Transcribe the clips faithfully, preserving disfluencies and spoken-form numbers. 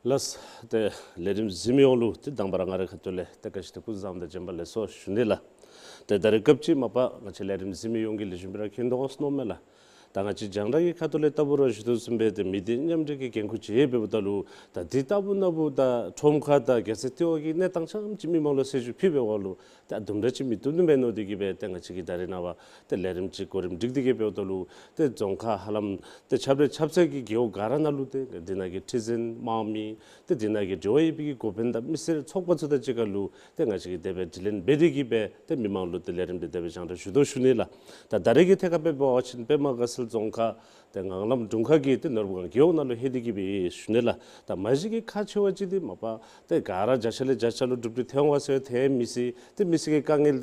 ལགས། ཏེ་ལས་རིམ་གཟིགས་མི་ཡོངས་ལུ་ཏེ་དང་པ་ར་ང་རའི་ཁ་ཐུག་ལས་ཏེ་བཀྲ་ཤིས་བདེ་ལེགས་སྐུ་གཟུགས་བཟང་དང་བྱོན་པ་ལེགས་སོ་ཞུ་ནི་ལགས། ཏེ་ད་རེས་སྐབས་ཅིག་མ་པ་ང་བཅས་ལས་རིམ་གཟིགས་མི་ཡོངས་ཀྱིས་ལེགས་ཤོམ་སྦེ་ར་མཁྱེན་དོ་འོང་མནོཝ་མས་ལགས། ད་ང་བཅས་རྒྱང་བསྒྲགས་ཀྱི་ཁ་ཐུག་ལས་ལྟ་བུ་ར་ཞུ་དོ་བཟུམ་སྦེ་ཏེ་མི་སྡེ་མཉམ་འབྲེལ་གྱི་འགན་ཁུར་ཅིག་ཡོདཔ་འབདཝ་ད་ལུ་ད་འདི་ལྟ་བུ་ན་བུ་ད་ཁྲོམ་ཁ་དང་རྒྱལ་ས་ལྟེ་བ་གི་གནས་སྟངས་ཙམ་ཅིག་མི་མང་ལུ་གསལ་ཞུ་ཕུལ་བའི་འོག་ལུ་ད་དུམ་གྲ་ཅིག་མི་བཏུབ་ནི་མས་མནོ་སྟེ་གིས་སྦེ་ཏེ་ང་བཅས་ཀྱིས་ད་རེས་ནངས་པ་ཏེ་ལས་རིམ་ཅིག་གོ་རིམ་སྒྲིག་སྟེ་གིས་འབདཝ་ད་ལུ་ཏེ་རྫོང་ཁག་ཧ་ལམ་ཏེ་ཆ་ར་ཆ་ར་གི་རྒེད་འོག་ག་ར་ནང་ལུ་ཏེ་འདི་ནང་གི་ཁྲི་འཛིན་དམངས་མི་ཏེ་འདི་ནང་གི་འབྲེལ་བ་ཡོད་པའི་གི་འགོ་དཔོན་དང་མི་སེར་ཚོགས་པ་ཚུ་དང་གཅིག་ཁར་ལུ་ཏེ་ང་བཅས་ཀྱིས་དེ་སྦེ་དྲི་ལན་འབད་དེ་གིས་སྦེ་ཏེ་མི་མང་ལུ་ཏེ་ལས་རིམ་འདི་དེ་སྦེ་རྒྱང་བསྒྲགས་ཞུ་དོ་ཞུ་ནི་ལགས། ད་ད་རེས་ཀྱི་ཐད་ཁར་འབད་བ་ཅིན་པདྨ་དགའ་ཚལ་རྫོང་ཁག་ཏེ་ངང་ལམ་དྲུང་ཁག་གི་ཏེ་ནོར་བུ་སྒང་རྒེད་འོག་ནང་ལུ་ལྷོད་དེ་གིས་སྦེ་ཞུ་ནི་ལགས། ད་མ་གཞི་གི་ཁག་ཆེ་བ་ཅིག་འདི་མ་པ་ཏེ་ག་ར་བརྒྱ་ཆ་ལས་བརྒྱ་ཆ་ལུ་གྲུབ་སྟེ་ཐོན་འོང་ཟེར་ཏེ་མི་སེར་ཏེ་མི་སེར་གྱི་དཀའ་ངལ་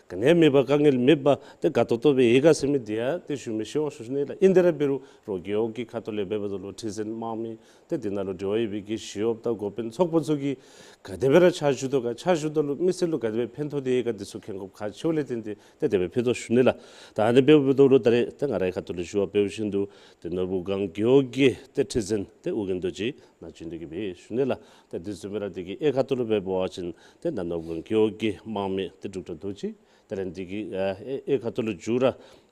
ག་ནི་ཡང་མེད་པར་དཀའ་ངལ་མེད་པར་ཏེ་དགའ་ཏོག་ཏོ་སྦེ་ཡོད་ག་ཟེར་མི་འདི་ཡང་ཏེ་ཞུ་མི་ཤེས་འོང་ཞུ་ནི་ལགས། ཨིན་དེ་ར་འབད་རུང་རོགས་རྒེད་འོག་གི་ཁ་ཐུག་ལས་འབདཝ་ད་ལུ་ཁྲི་འཛིན་དམངས་མི་ཏེ་འདི་ནང་ལུ་འབྲེལ་བ་ཡོད་པའི་གི་ཞི་གཡོགཔ་དང་འགོ་དཔོན་ཚོགས་པ་ཚུ་གིས་ག་དེ་སྦེ་ར་ཕྱག་ཞུ་དོ་ག་ཕྱག་ཞུཝ་ད་ལུ་མི་སེར་ལུ་ག་དེ་སྦེ་ཕན་ཐོགས་ཏེ་ཡོད་ག་འདི་ཚུ་མཁྱེན་དགོཔ་ཁག་ཆེཝ་ལས་བརྟེན་ཏེ་ཏེ་དེ་སྦེ་ཕུལ་དོ་ཞུ་ནི་ལགས། ད་ཨ་ནི་འབདཝ་ད་ལུ་ད་རེས་ཏེ་ང་རའི་ཁ་ཐུག་ལས་ཞུ་བ་འབད་བ་ཅིན་ཏེ་ནོར་བུ་སྒང་རྒེད་འོག་གི་ཏེ་ཁྲི་འཛིན་ཏེ་ཨོ་རྒྱན་རྡོ་རྗེ་ནཱ་བྱོན་ཏེ་གིས་སྦེ་ཞུ་ནི་ལགས། ཏེ་དེ་བཟུམ་སྦེ་ར་དེ་གི་གཡས་ཁ་ཐུག་ལུ་འབད་བ་ཅིན་ཏེ་ནཱ་ནོར་བུ་སྒང་རྒེད་འོག་གི་དམངས་མི་ཏེ་འབྲུག་སྒྲ་རྡོ་རྗེ། དེ་ལས་འདི་གི་ཨ་གཡས་གཡས་ཁ་ཐུག་ལུ་མཇུག་ར་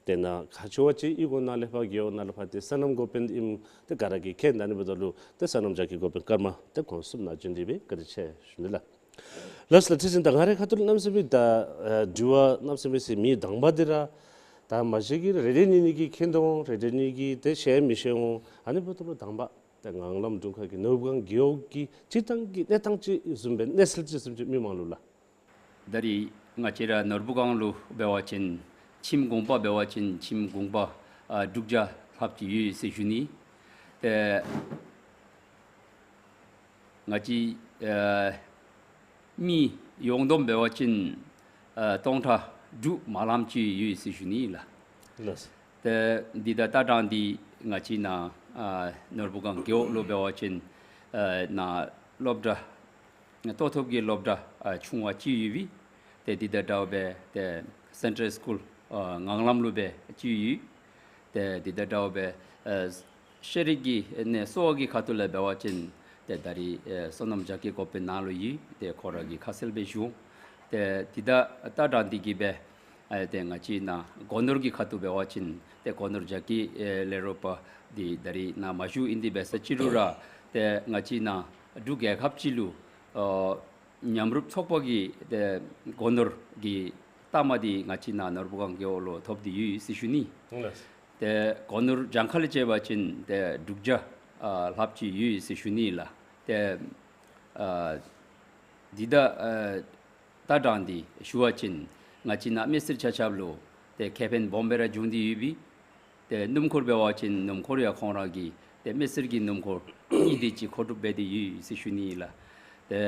ཏེ་ནཱ་ཁག་ཆེ་བ་ཅིག་གཡུས་སྒོ་ནང་ལས་ཕར་རྒེད་འོག་ནང་ལས་ཕར་ཏེ་སོ་ནམ་འགོ་དཔོན་ཨིནམ་ཏེ་ག་ར་གིས་མཁྱེན། ད་ཨ་ནི་འབདཝ་ད་ལུ་ཏེ་སོ་ནམ་རྒྱ་སྐྱེད་འགོ་དཔོན་ཀརྨ་ཏེ་ཁོང་གསུམ་ནཱ་བྱོན་ཏེ་སྦེ་བཀའ་དྲིན་ཆེ་ཞུ་ནི་ལགས། ལགས་ལགས། ཁྲི་འཛིན་ད་ང་རའི་ཁ་ཐུག་ལས་གནམ་མེད་ས་མེད་ད་ཨ་དྲི་བ་གནམ་མེད་ས་མེད་ཟེར་མི་དང་པ་འདི་ར་ད་མ་གཞི་གིས་རེ་རེ་གཉིས་གཉིས་ཀྱིས་མཁྱེན་དོ་འོང་། རེ་རེ་གཉིས་གཉིས་ཀྱིས་ཏེ་ཤེས་མི་ཤེས་འོང་། ཨ་ནི་འབདཝ་ད་ལུ་དང་པ་ཏེ་ངང་ལམ་དྲུང་ཁག་གི་ནོར་བུ་སྒང་རྒེད་འོག་གི་སྤྱིར་བཏང་གི་གནས་སྟངས་ཅིག་བཟུམ་སྦེ་གནས་ཚུལ་ཅིག་བཟུམ་ཅིག་མི་མང་ལུ་ལགས། ད་རེས་ང་བཅས་ར་ནོར་བུ་སྒང་ལུ་འབད་བ་ཅིན་ཁྱིམ་གུང་པ་འབད་བ་ཅིན་ཁྱིམ་གུང་པ་ཨ་དྲུག་བརྒྱ་ལྷགཔ་ཅིག་ཡོད་ཟེར་ཞུ་ནི། ཏེ་ང་བཅས་ཨ་མི་ཡོངས་བསྡོམས་འབད་བ་ཅིན་ཨ་སྟོང་ཕྲག་དྲུག་མ་ལངམ་ཅིག་ཡོད་ཟེར་ཞུ་ནི་ལགས། ལགས། ཏེ་འདི་དང་ལྟ་སྟངས་འདི་ང་བཅས་ནཱ་ཨ་ནོར་བུ་སྒང་རྒེད་འོག་ལུ་འབད་བ་ཅིན་ཨ་ནཱ་སློབ་གྲྭ་ལྟོ་ཐོབ་ཀྱི་སློབ་གྲྭ་ཨ་ཆུང་བ་ཅིག་ཡོད་པས། ཏེ་འདི་དང་འདྲཝ་སྦེ་ཏེ་སེན་ཊལ་སི་ཀུལ་ཨ་ངང་ལམ་ལུ་སྦེ་ཅིག་ཡོད། ཏེ་འདི་དང་འདྲཝ་སྦེ་ཨ་ཤེས་རིག་གི་ཨ་ནི་གསོ་བ་གི་ཁ་ཐུག་ལས་འབད་བ་ཅིན་ཏེ་ད་རེས་ཨ་སོ་ནམ་རྒྱ་སྐྱེད་འགོ་དཔོན་ནཱ་ལུ་ཡོད། ཏེ་ཁོ་ར་གིས་ཁ་གསལ་སྦེ་ཞུ་འོང་། ཏེ་འདི་དང་ལྟ་སྟངས་འདི་གིས་སྦེ་ཨ་ཏེ་ང་བཅས་ནཱ་སྒོ་ནོར་གྱི་ཁ་ཐུག་འབད་བ་ཅིན་ཏེ་སྒོ་ནོར་རྒྱ་སྐྱེད་ཨེ་ལས་རོགས་པ་འདི་ད་རེས་ནཱ་མ་བཞུགས། ཨིན་དེ་འབད་ས་ཅིག་རུང་ར་ཏེ་ང་བཅས་ནཱ་འབྲུག་རྒྱལ་ཁབ་ཅིག་ལུ་ཨོ་མཉམ་རུབ་ཚོགས་པ་གི་ཏེ་སྒོ་ནོར་གྱི་རྟགས་མ་འདི་ང་བཅས་ནཱ་ནོར་བུ་སྒང་རྒེད་འོག་ལུ་ཐོབ་སྟེ་ཡོད་ཟེར་ཞུ་ནི། ལགས། ཏེ་སྒོ་ནོར་གྱངས་ཁ་ལས་བཅད་པ་ཅིན་ཏེ་དྲུག་བརྒྱ་ཨ་ལྷགཔ་ཅིག་ཡོད་ཟེར་ཞུ་ནི་ལགས། ཏེ་ཨ་འདི་དང་ཨ་ལྟ་སྟངས་འདི་ཞུ་བ་ཅིན་ང་བཅས་ནཱ་མི་སེར་ཆ་ཁྱབ་ལུ་ཏེ་ཁེ་ཕན་སྦོམ་སྦེ་ར་འབྱུང་སྟེ་ཡོད་པས། ཏེ་སྣུམ་འཁོར་འབད་བ་ཅིན་སྣུམ་འཁོར་ཡང་ཁོང་ར་གིས་ཏེ་མི་སེར་གྱི་སྣུམ་འཁོར་གཉིས་དེ་ཅིག་མཁོ་སྒྲུབ་འབད་དེ་ཡོད་ཟེར་ཞུ་ནི་ལགས། ཏེ་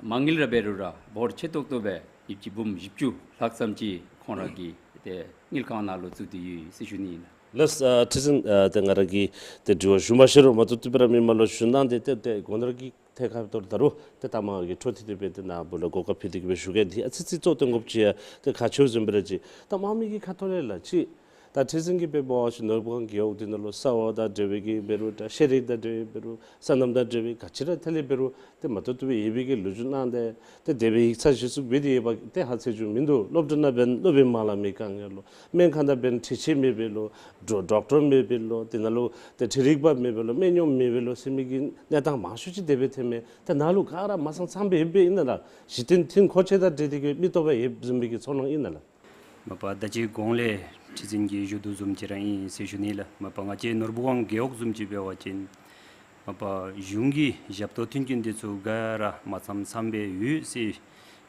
མ་དངུལ་ར་འབད་རུང་ར་འབོར་ཆེ་ཏོག་ཏོ་སྦེ་ཡོདཔ་ཅིག་འབུམ་བཞི་བཅུ་ལྷག་ཙམ་ཅིག་ཁོང་ར་གི་ཏེ་དངུལ་ཁང་ནང་ལུ་བཙུགས་ཏེ་ཡོད་ཟེར་ཞུ་ནི་ལགས། ལགས། ཨ་ཁྲི་འཛིན་ཨ་ཏེ་ང་ར་གིས་ཏེ་དྲི་བ་ཞུ་མ་ཤེས་རུང་མ་ཐུབ་ཐུབ་སྦེ་ར་མི་མང་ལུ་ཞུ་གནང་སྟེ་ཏེ་ཏེ་སྒོ་ནོར་གྱི་ཐད་ཁར་ད་རུང་ད་རུང་ཏེ་ད་མ་གི་འཕྲོ་མཐུད་དེ་སྦེ་ཏེ་ནཱ་བུ་ལུ་གོ་སྐབས་ཕུལ་ཏེ་གིས་སྦེ་ཞུ་གེ། འདི་ཨ་ཙི་ཙི་གཙོ་བཏོན་དགོཔ་ཅིག་ཡང་ཏེ་ཁག་ཆེཝ་བཟུམ་སྦེ་ར་ཅིག་ད་དམངས་མི་གི་ཁ་ཐུག་ལས་ལགས་ཅིག་ད་ཁྲི་འཛིན་གྱིས་འབད་བ་ཅིན་ནོར་བུ་སྒང་རྒེད་འོག་འདི་ནང་ལུ་གསར་བ་དང་འབྲེལ་བའི་གི་འབད་རུང་ད་ཤེས་རིག་དང་འབྲེལ་བའི་འབད་རུང་སོ་ནམ་དང་འབྲེལ་བའི་ག་ཅི་ར་ཐད་ལས་འབད་རུང་ཏེ་མ་ཐུབ་ཐུབ་སྦེ་ཡོད་པའི་གི་ལོ་རྒྱུས་གནང་སྟེ་ཏེ་དེ་སྦེ་ཡིག་ཚང་གཞི་བཙུགས་འབད་དེ་ཡོད་པ་ཏེ་ཧ་ཚད་ཅིག་མིན་འདུག། སློབ་གྲྭ་ནང་འབདན་སློབ་དཔོན་མ་ལང་མི་དཀའ་ངལ་ལོ། སྨན་ཁང་ནང་འབདན་འཕྲུལ་ཆས་མེདཔ་ལོ། ཌོ་ཌོག་ཊར་མེདཔ་ལོ། དེ་ནང་ལུ་ཏེ་འཕྲུལ་རིག་པ་མེདཔ་ལོ། སྨན་གཡོགཔ་མེདཔ་ལོ་ཟེར་མི་གི་གནས་སྟངས་མང་ཤོས་ཅིག་དེ་སྦེ་ཐོནམ་མས། ཏེ་ནཱ་ལུ་ག་ར་མ་ཚང་ཚངམ་སྦེ་ཡོདཔ་ཨིན་ན་ལགས། གཞི་རྟེན་མཐུན་མཁོ་ཆས་དང་འབྲེལ་ཏེ་གིས་མི་སྟོབས་ཡོདཔ་བཟུམ་མའི་གི་ཚོར་སྣང་ཨིན་ན་ལགས། མ་པ་ད་ཅི་གོང་ལས་ཁྲི་འཛིན་གྱིས་ཞུ་དོ་བཟུམ་ཅིག་ར་ཨིན་ཟེར་ཞུ་ནི་ལགས། མ་པ་ང་བཅས་ནོར་བུ་སྒང་རྒེད་འོག་བཟུམ་ཅིག་འབད་བ་ཅིན་མ་པ་གཞུང་གི་ཞབས་ཏོག་མཐུན་རྐྱེན་འདི་ཚུ་ག་ར་མ་ཚངམ་ཚངམ་སྦེ་ཡོད་ཟེར་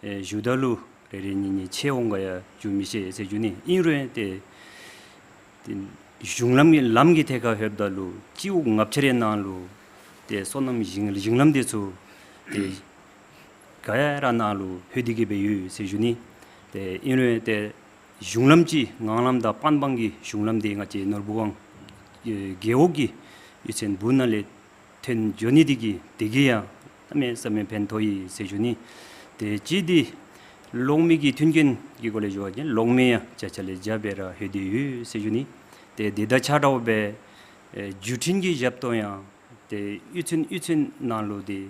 ཨེ་ཞུཝ་ད་ལུ་རེ་རེ་གཉིས་གཉིས་ཆད་འོང་ག་ཡང་ཞུ་མི་ཤེས་ཟེར་ཞུ་ནི། ཨིན་རུང་ཏེ་ཏེ་གཞུང་ལམ་གྱི་ལམ་གྱི་ཐད་ཁར་ལྷོདཔ་ད་ལུ་སྤྱི་འོག་ལྔ་ཆ་རའི་ནང་ལུ་ཏེ་སོ་ནམ་ཞིང་ཞིང་ལམ་འདི་ཚུ་ཏེ་ག་ཡ་ར་ནང་ལུ་ལྷོད་དེ་གིས་སྦེ་ཡོད་ཟེར་ཞུ་ནི། ཏེ་ཨིན་རུང་ཏེ་གཞུང་ལམ་ཅིག་ངང་ལམ་དང་པན་སྦང་གི་གཞུང་ལམ་འདི་ང་བཅས་ནོར་བུ་སྒང་ཨེ་རྒེད་འོག་གི་གཡུས་ཚན་དབུ་ནང་ལས་ཐོན་འགྱོ་ནི་འདི་གིས་དེ་གིས་ཡང་གནམ་མེད་ས་མེད་ཕན་ཐོགས་ཡི་ཟེར་ཞུ་ནི། ཏེ་གཅིག་འདི་གློག་མེ་གི་མཐུན་རྐྱེན་གྱི་སྒོ་ལས་ཞུ་བ་ཅིན་གློག་མེ་ཡང་བརྒྱ་ཆ་ལས་བརྒྱ་སྦེ་ར་ལྷོད་དེ་ཡོད་ཟེར་ཞུ་ནི། ཏེ་དེ་དང་ཆ་འདྲཝ་སྦེ་ཨེ་བརྒྱུད་འཕྲིན་གྱི་ཞབས་ཏོག་ཡང་ ཏེ་གཡུས་ཚན་གཡུས་ཚན་ནང་ལུ་ཏེ་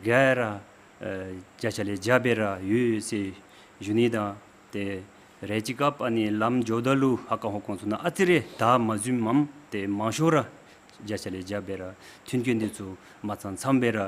ག་ར་ཨེ་བརྒྱ་ཆ་ལས་བརྒྱ་སྦེ་ར་ཡོད་ཟེར་ཞུ་ནི་དང་ཏེ་རེ་ཅིག་སྐབས་ཨ་ནི་ལམ་འགྱོ་ད་ལུ་ཧ་ཀ་ཧོ་ཀོང་ཚུ་ནང་ཨ་ཙི་རེ་བདའ་མ་ཟུནམ་ཏེ་མང་ཤོས་ར་བརྒྱ་ཆ་ལས་བརྒྱ་སྦེ་ར་མཐུན་རྐྱེན་འདི་ཚུ་མ་ཚང་ཚངམ་སྦེ་ར་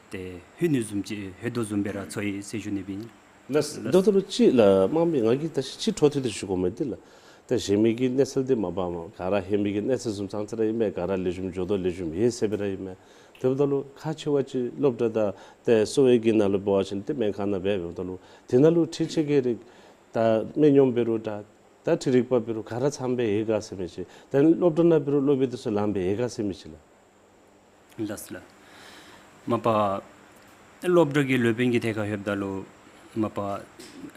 ཏེ་ལྷོད་ནི་བཟུམ་ཅིག་ལྷོད་དོ་བཟུམ་སྦེ་ར་ཚོར་ཡི་ཟེར་ཞུ་ནི་སྦེ་ཨིན། ལགས། ལགས། ད་ལྟོ་ལུ་ཅིག་ལགས་དམངས་མི་ང་གིས་ད་ཅི་ཅིག་འཕྲོ་མཐུད་དེ་ཞུ་དགོ་མི་འདི་ལགས། ད་གཞན་མི་གི་གནས་ཚུལ་འདི་མ་པ་མ་ག་ར་ཧེ་མ་གི་གནས་ཚུལ་བཟུམ་ཙང་ཙ་ར་ཨིན་མས། ག་ར་ལེགས་ཤོམ་འགྱོ་དོ་ལེགས་ཤོམ་ཡོད་ཟེར་སྦེ་ར་ཨིན་མས། དེ་འབདཝ་ད་ལུ་ཁག་ཆེ་བ་ཅིག་སློབ་གྲྭ་དང་ཏེ་གསོ་བའི་གི་ནང་ལུ་འབད་བ་ཅིན་ཏེ་སྨན་ཁང་ནང་སྦེ་འབདཝ་ད་ལུ་དེ་ནང་ལུ་འཕྲུལ་ཆས་ཀྱི་རིགས་དང་སྨན་གཡོགམ་འབད་རུང་འདྲ་ད་འཕྲུལ་རིག་པ་འབད་རུང་ག་ར་ཚངམ་སྦེ་ཡོད་ག་ཟེར་མི་ཅིག། ད་སློབ་གྲྭ་ནང་འབད་རུང་སློབ་དཔོན་འདི་ཚུ་ལངམ་སྦེ་ཡོད་ག་ཟེར་མི་ཅིག་ལགས། ལགས་ལགས། མ་པ་སློབ་གྲྭ་གི་སློབ་དཔོན་གྱི་ཐད་ཁར་ལྷོདཔ་ད་ལུ་མ་པ་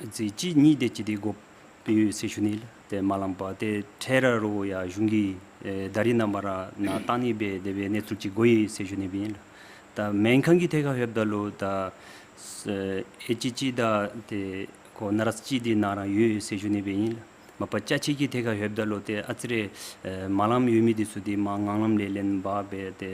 རྩིས་གཅིག་གཉིས་དེ་ཅིག་འདི་དགོཔ་ཡོད་ཟེར་ཞུ་ནི་ལགས། ཏེ་མ་ལངམ་པ་ཏེ་འཕྲལ་ར་རོགས་ཡར་གཞུང་གིས་ཨེ་ད་རིས་ནངས་པ་ར་ནཱ་བཏང་ནི་སྦེ་དེ་སྦེ་གནས་ཚུལ་ཅིག་གོ་ཡི་ཟེར་ཞུ་ནི་སྦེ་ཨིན་ལགས། ད་སྨན་ཁང་གི་ཐད་ཁར་ལྷོདཔ་ད་ལུ་ད་ཨེ་ཅི་ཅི་དང་ཏེ་ཁོ་ནརསི་ཅིག་འདི་ནཱ་ར་ཡོད་ཟེར་ཞུ་ནི་སྦེ་ཨིན་ལགས། མ་པ་ཅ་ཆས་ཀྱི་ཐད་ཁར་ལྷོདཔ་ད་ལུ་ཏེ་ཨ་ཙི་རེ་ཨེ་མ་ལངམ་ཡོད་མི་འདི་ཚུ་འདི་མར་ངང་ལམ་ལས་ལེན་འབག་སྦེ་ཏེ་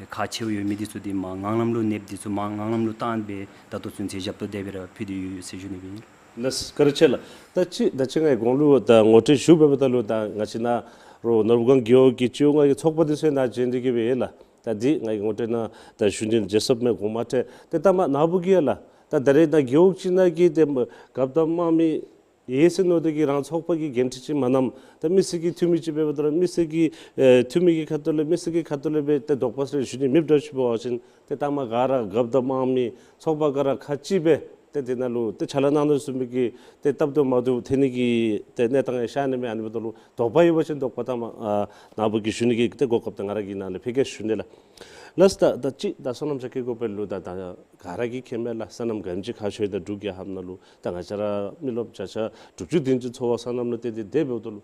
ཁག་ཆེཝ་ཡོད་མི་འདི་ཚུ་འདི་མར་ངང་ལམ་ལུ་གནསཔ་འདི་ཚུ་མར་ངང་ལམ་ལུ་བཏང་སྦེ་ད་ལྟོ་ཚུན་ཚོད་ཞབས་ཏོག་དེ་སྦེ་ར་ཕུལ་ཏེ་ཡོད་ཟེར་ཞུ་ནི་སྦེ་ཨིན། ལགས་བཀའ་དྲིན་ཆེ་ལགས། ད་ཅི་ད་ཅི་ངེའི་གོང་ལུ་ད་ངོ་སྤྲོད་ཞུ་འབདཝ་ད་ལུ་ད་ང་བཅས་ནཱ་རོགས་ནོར་བུ་སྒང་རྒེད་འོག་གི་སྤྱི་འོག་ལྔ་གི་ཚོགས་པ་འདི་ཚུ་ནཱ་བྱོན་ཏེ་གི་སྦེ་ཡོད་ལགས། ད་འདི་ངེའི་ངོ་སྤྲོད་ནང་ད་ཞུ་ནི་བརྗེད་སོངམ་མས། དགོངསམ་མ་ཁྲེལ། ཏེ་ད་མ་ནཱ་བུ་གིས་ཡང་ལགས་ད་ད་རེས་ནཱ་རྒེད་འོག་ཅིག་ནང་གི་ཏེ་རྒཔོ་དང་དམངས་མི་ཡོད་ཟེར་མནོ་སྟེ་གི་རང་ཚོགས་པ་གི་འགན་འཁྲི་ཅིག་མ་གནངམ་ད་མི་སེར་གྱི་འཐུས་མི་ཅིག་འབདཝ་ད་ར་མི་སེར་གྱི་ཨེ་འཐུས་མི་གི་ཁ་ཐུག་ལས་མི་སེར་གྱི་ཁ་ཐུག་ལས་སྦེ་ཏེ་དོགས་པ་ཟེར་ཞུ་ནི་མེདཔ་འདྲཝ་ཅིག་འབད་བ་ཅིན་ཏེ་ད་མ་ག་ར་རྒཔོ་དང་དམངས་མི་ཚོགས་པ་ག་ར་ཁ་གཅིག་སྦེ་ཏེ་དེ་ནང་ལུ་ཏེ་ཕྱག་ལཱ་གནང་ནི་ཚུ་མི་གི་ཏེ་སྟབས་བདེཝ་མ་བདེཝ་ཐོན་ནི་གི་ཏེ་གནས་སྟངས་ཡང་ཤར་ནི་མས། ཨ་ནི་འབདཝ་ད་ལུ་དོགས་པ་ཡོད་པ་ཅིན་དོགས་པ་ད་མ་ཨ་ནཱ་བུ་གིས་ཞུ་ནི་གི་ཏེ་གོ་སྐབས་ད་ང་ར་གིས་ནཱ་ལས་ཕུལ་གེ་ཞུ་ནི་ལགས། ལགས། ད་ད་ཅི་ད་སོ་ནམ་རྒྱ་སྐྱེད་འགོ་དཔོན་ལུ་ད་ད་ག་ར་གིས་མཁྱེན་མས་ལགས། སོ་ནམ་ག་དེམ་ཅིག་ཁག་ཆེཝ་ད་འབྲུག་རྒྱལ་ཁབ་ནང་ལུ་ད་ང་བཅས་ར་མི་རློབས་བརྒྱ་ཆ་དྲུག་ཅུ་བདུན་ཅུ་འཚོ་བ་སོ་ནམ་ལུ་བརྟེན་ཏེ་སྡོདཔ་འབདཝ་ད་ལུ་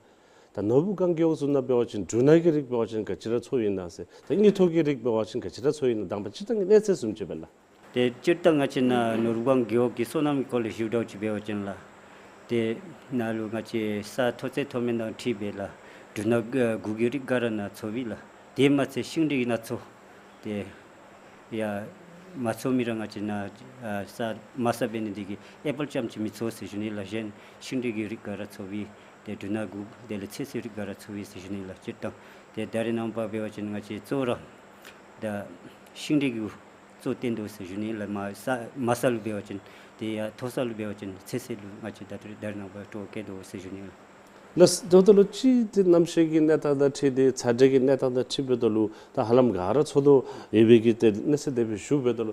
ད་ནོར་བུ་སྒང་རྒེད་འོག་ཚུ་ནང་འབད་བ་ཅིན་འབྲུ་སྣ་གི་རིགས་འབད་བ་ཅིན་ག་ཅི་ར་འཚོཝ་ཨིན་ན་ཟེར། ད་དངུལ་ཐོག་གི་རིགས་འབད་བ་ཅིན་ག་ཅི་ར་འཚོཝ་ཨིན་ན། དང་པ་སྤྱིར་བཏང་གི་གནས་ཚད་བཟུམ་ཅིག་སྦེ་ལགས། ཏེ་སྤྱིར་བཏང་ང་བཅས་ནཱ་ནོར་བུ་སྒང་རྒེད་འོག་གི་སོ་ནམ་གྱི་སྐོར་ལས་ཞུ་འདྲཝ་ཅིག་འབད་བ་ཅིན་ལགས། ཏེ་ནཱ་ལུ་ང་བཅས་ས་མཐོ་ཚད་མཐོ་དམན་དང་འཁྲིལ་སྦེ་ལགས་འབྲུ་སྣ་དགུ་གི་རིགས་ག་ར་ནཱ་འཚོ་བས་ལགས། དེ་མ་ཚད་ཤིང་འབྲས་ཀྱི་ནང་འཚོ་ཏེ་ཡ་མ་འཚོ་མི་ར་ང་བཅས་ནཱ་ཨ་ས་དམའ་ས་འབད་ནི་དེ་གིས་ཨེ་པཱལ་རྐྱངམ་ཅིག་མི་འཚོ་ཟེར་ཞུ་ནི་ལགས། གཞན་ཤིང་འབྲས་ཀྱི་རིགས་ག་ར་འཚོ་བས། ཏེ་འབྲུ་སྣ་དགུ་དེ་ལས་ཚོད་བསྲེ་རིགས་ག་ར་འཚོ་བས་ཟེར་ཞུ་ནི་ལགས། སྤྱིར་བཏང་ཏེ་ད་རེས་ནངས་པ་འབད་བ་ཅིན་ང་བཅས་གཙོ་བོ་ར་ད་ཤིང་འབྲས་ཀྱི་གཙོ་བཏོན་དོ་ཟེར་ཞུ་ནི་ལགས། དམའ་ས་དམའ་ས་ལུ་འབད་བ་ཅིན་ཏེ་ཡ་མཐོ་ས་ལུ་འབད་བ་ཅིན་ཚོད་བསྲེ་ལུ་ང་བཅས་ད་ད་རེས་ནངས་པ་སྤྲོ་བ་བསྐྱེད་དོ་ཟེར་ཞུ་ནི་ལགས། ལགས། ད་ལྟོ་ལུ་ཅིག་ཏེ་གནམ་གཤིས་ཀྱི་གནས་སྟངས་དང་འཁྲིལ་ཏེ་ཚ་དྲོད་ཀྱི་གནས་སྟངས་དང་འཁྲིལཝ་ད་ལུ་ད་ཧ་ལམ་ག་ར་འཚོ་དོ་ཡོད་པའི་གི་ཏེ་གནས་ཚད་དེ་སྦེ་ཞུཝ་ད་ལུ་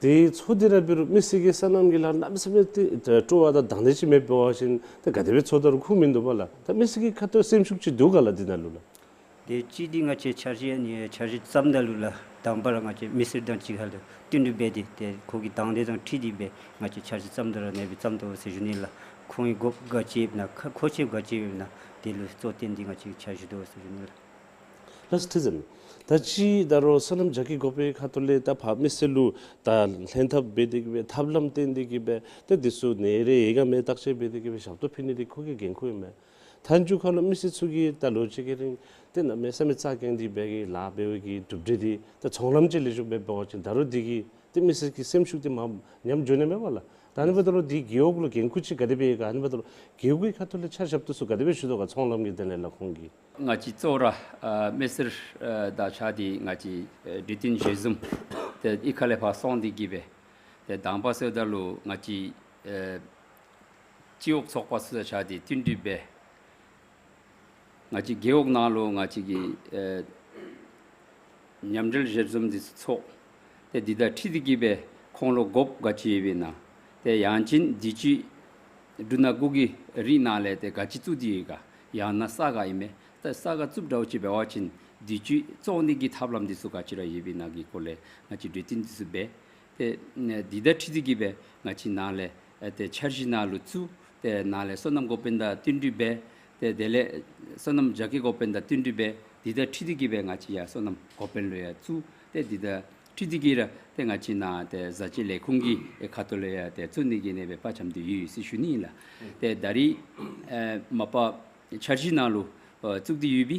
ཏེ་འཚོ་སྟེ་ར་འབད་རུང་མི་སེར་གྱིས་སོ་ནམ་གྱི་ལཱ་གནམ་མེད་ས་མེད་ཏེ་སྤྲོ་བ་དང་དང་འདོད་ཅིག་མེདཔ་འབད་བ་ཅིན་ཏེ་ག་དེ་སྦེ་འཚོ་དོ་རུང་ཁུངས་མིན་འདུག་པ་ལགས། ད་མི་སེར་གྱི་ཁ་ཐུག་སེམས་ཤུགས་ཅིག་འདུག་ག་ལགས་འདི་ནང་ལུ་ལགས། ཏེ་གཅིག་འདི་ང་བཅས་འཆར་གཞི་ཨ་ནི་འཆར་གཞི་བརྩམ་ད་ལུ་ལགས་དང་པ་ར་ང་བཅས་མི་སེར་དང་གཅིག་ཁར་ལུ་བསྟུན་གྲོས་འབད་དེ་ཏེ་ཁོ་གི་དང་འདོད་དང་འཁྲིལ་ཏེ་སྦེ་ང་བཅས་འཆར་གཞི་བརྩམ་ད་ར་ཨ་ནེ་སྦེ་བརྩམ་དོ་ཟེར་ཞུ་ནི་ལགས། ཁོང་གི་དགོཔ་ག་ཅི་ཡོདཔ་ཨིན་ན་ཁ་མཁོ་ཆས་ག་ཅི་ཡོདཔ་ཨིན་ན་དེ་ལུ་གཙོ་བཏོན་ཏེ་ང་བཅས་འཆར་གཞི་འདུག་ཟེར་ཞུ་ནི་ལགས། ལགས་ཁྲི་འཛིན། ད་ཅི་ད་རུང་སོ་ནམ་རྒྱ་སྐྱེད་འགོ་དཔོན་གྱི་ཁ་ཐུག་ལས་ད་ཕར་མི་སེར་ལུ་ད་ལྷན་ཐབས་འབད་དེ་གི་སྦེ་ཐབས་ལམ་བསྟན་ཏེ་གི་སྦེ་ཏེ་འདི་ཚུ་ནད་རེ་ཡོད་ག་མེད་བརྟག་དཔྱད་འབད་དེ་གི་སྦེ་ཞབས་ཏོག་ཕུལ་ནི་འདི་ཁོ་གི་འགན་ཁུར་ཨིན་མས། མཐའ་མཇུག་ཁར་ལུ་མི་སེར་ཚུ་གིས་ད་ལོ་གཅིག་གི་རིང་ཏེ་གནམ་མེད་ས་མེད་རྩ་འགེངས་ཏེ་འབད་གི་ལཱ་འབད་བའི་གི་གྲུབ་འབྲས་འདི་ད་ཚོང་ལམ་ཅིག་ལེགས་ཤོམ་སྦེ་འབད་བ་ཅིན་ད་རུང་འདི་གིས་ཏེ་མི་སེར་གྱི་སེམས་ཤུགས་འདི་མར་ཉམས་འགྱོ་ནི་མས་པ་ལགས། ད་ཨ་ནི་འབདཝ་ད་ལུ་འདི་རྒེད་འོག་ལུ་འགན་ཁུར་ཅིག་ག་དེ་སྦེ་ཡོད་ག། ཨ་ནི་འབདཝ་ད་ལུ་རྒེད་འོག་གི་ཁ་ཐུག་ལས་ཕྱག་ཞབས་ཏོག་ཚུ་ག་དེ་སྦེ་ཞུ་དོ་ག་ཚོང་ལམ་གྱི་དོན་ལས་ལགས་ཁོང་གིས། ང་བཅས་གཙོ་བོ་ར་ཨ་མི་སེར་ཨ་དང་གཅིག་ཁར་འདི་ང་བཅས་ཨ་གྲོས་བསྟུན་ཞལ་འཛོམས་ཏེ་གཡུས་ཁ་ལས་ཕར་སོང་སྟེ་གི་སྦེ་ཏེ་དང་པ་ཟེརཝ་ད་ལུ་ང་བཅས་ཨ་སྤྱི་འོག་ཚོགས་པ་ཚུ་དང་གཅིག་ཁར་འདི་བསྟུན་གྲོས་འབད། ང་བཅས་རྒེད་འོག་ནང་ལུ་ང་བཅས་ཀྱི་ཨེ་མཉམ་འབྲེལ་ཞལ་འཛོམས་འདི་ཚོགས། ཏེ་འདི་དང་འཁྲིལ་ཏེ་གི་སྦེ་ཁོང་ལུ་དགོཔ་ག་ཅི་ཡོདཔ་ཨིན་ན། ཏེ་ཡང་ཅིན་འདི་ཅིག་འབྲུ་སྣ་དགུ་གི་རིགས་ནང་ལས་ཏེ་ག་ཅི་བཙུགས་ཏེ་ཡོད་ག། ཡང་ན་ས་སྒ་ཨིན་མས། ཏེ་ས་སྒ་བཙུགསཔ་འདྲཝ་ཅིག་འབད་བ་ཅིན་འདི་ཅིག་བཙོང་ནི་གི་ཐབས་ལམ་འདི་ཚུ་ག་ཅི་ར་ཡོདཔ་ཨིན་ན་གི་སྐོར་ལས་ང་བཅས་གྲོས་བསྟུན་འདི་ཚུ་འབད། ཏེ་འདི་དང་འཁྲིལ་ཏེ་གི་སྦེ་ང་བཅས་ནཱ་ལས་ཨེ་ཏེ་འཆར་གཞི་ནང་ལུ་བཙུགས། ཏེ་ནཱ་ལས་སོ་ནམ་འགོ་དཔོན་དང་བསྟུན་གྲོས་འབད། ཏེ་དེ་ལས་སོ་ནམ་རྒྱ་སྐྱེད་འགོ་དཔོན་དང་བསྟུན་གྲོས་འབད། འདི་དང་འཁྲིལ་ཏེ་གི་སྦེ་ང་བཅས་ཡར་སོ་ནམ་འགོ་དཔོན་ལུ་ཡང་བཙུགས། ཏེ་འདི་དང་འཁྲིལ་ཏེ་གི་ར་ཏེ་ང་བཅས་ནཱ་ཏེ་བཟའ་སྤྱོད་ལས་ཁུངས་ཀྱི་ཨེ་ཁ་ཐུག་ལས་ཡང་ཏེ་བཙུགས་ནི་གི་ཨ་ནེ་སྦེ་དཔའ་བཅམ་སྟེ་ཡོད་ཡོད་ཟེར་ཞུ་ནི་ཨིན་ལགས། ཏེ་ད་རིས་ཨེ་མ་པ་འཆར་གཞི་ནང་ལུ་ཨེ་བཙུགས་ཏེ་ཡོད་པའི་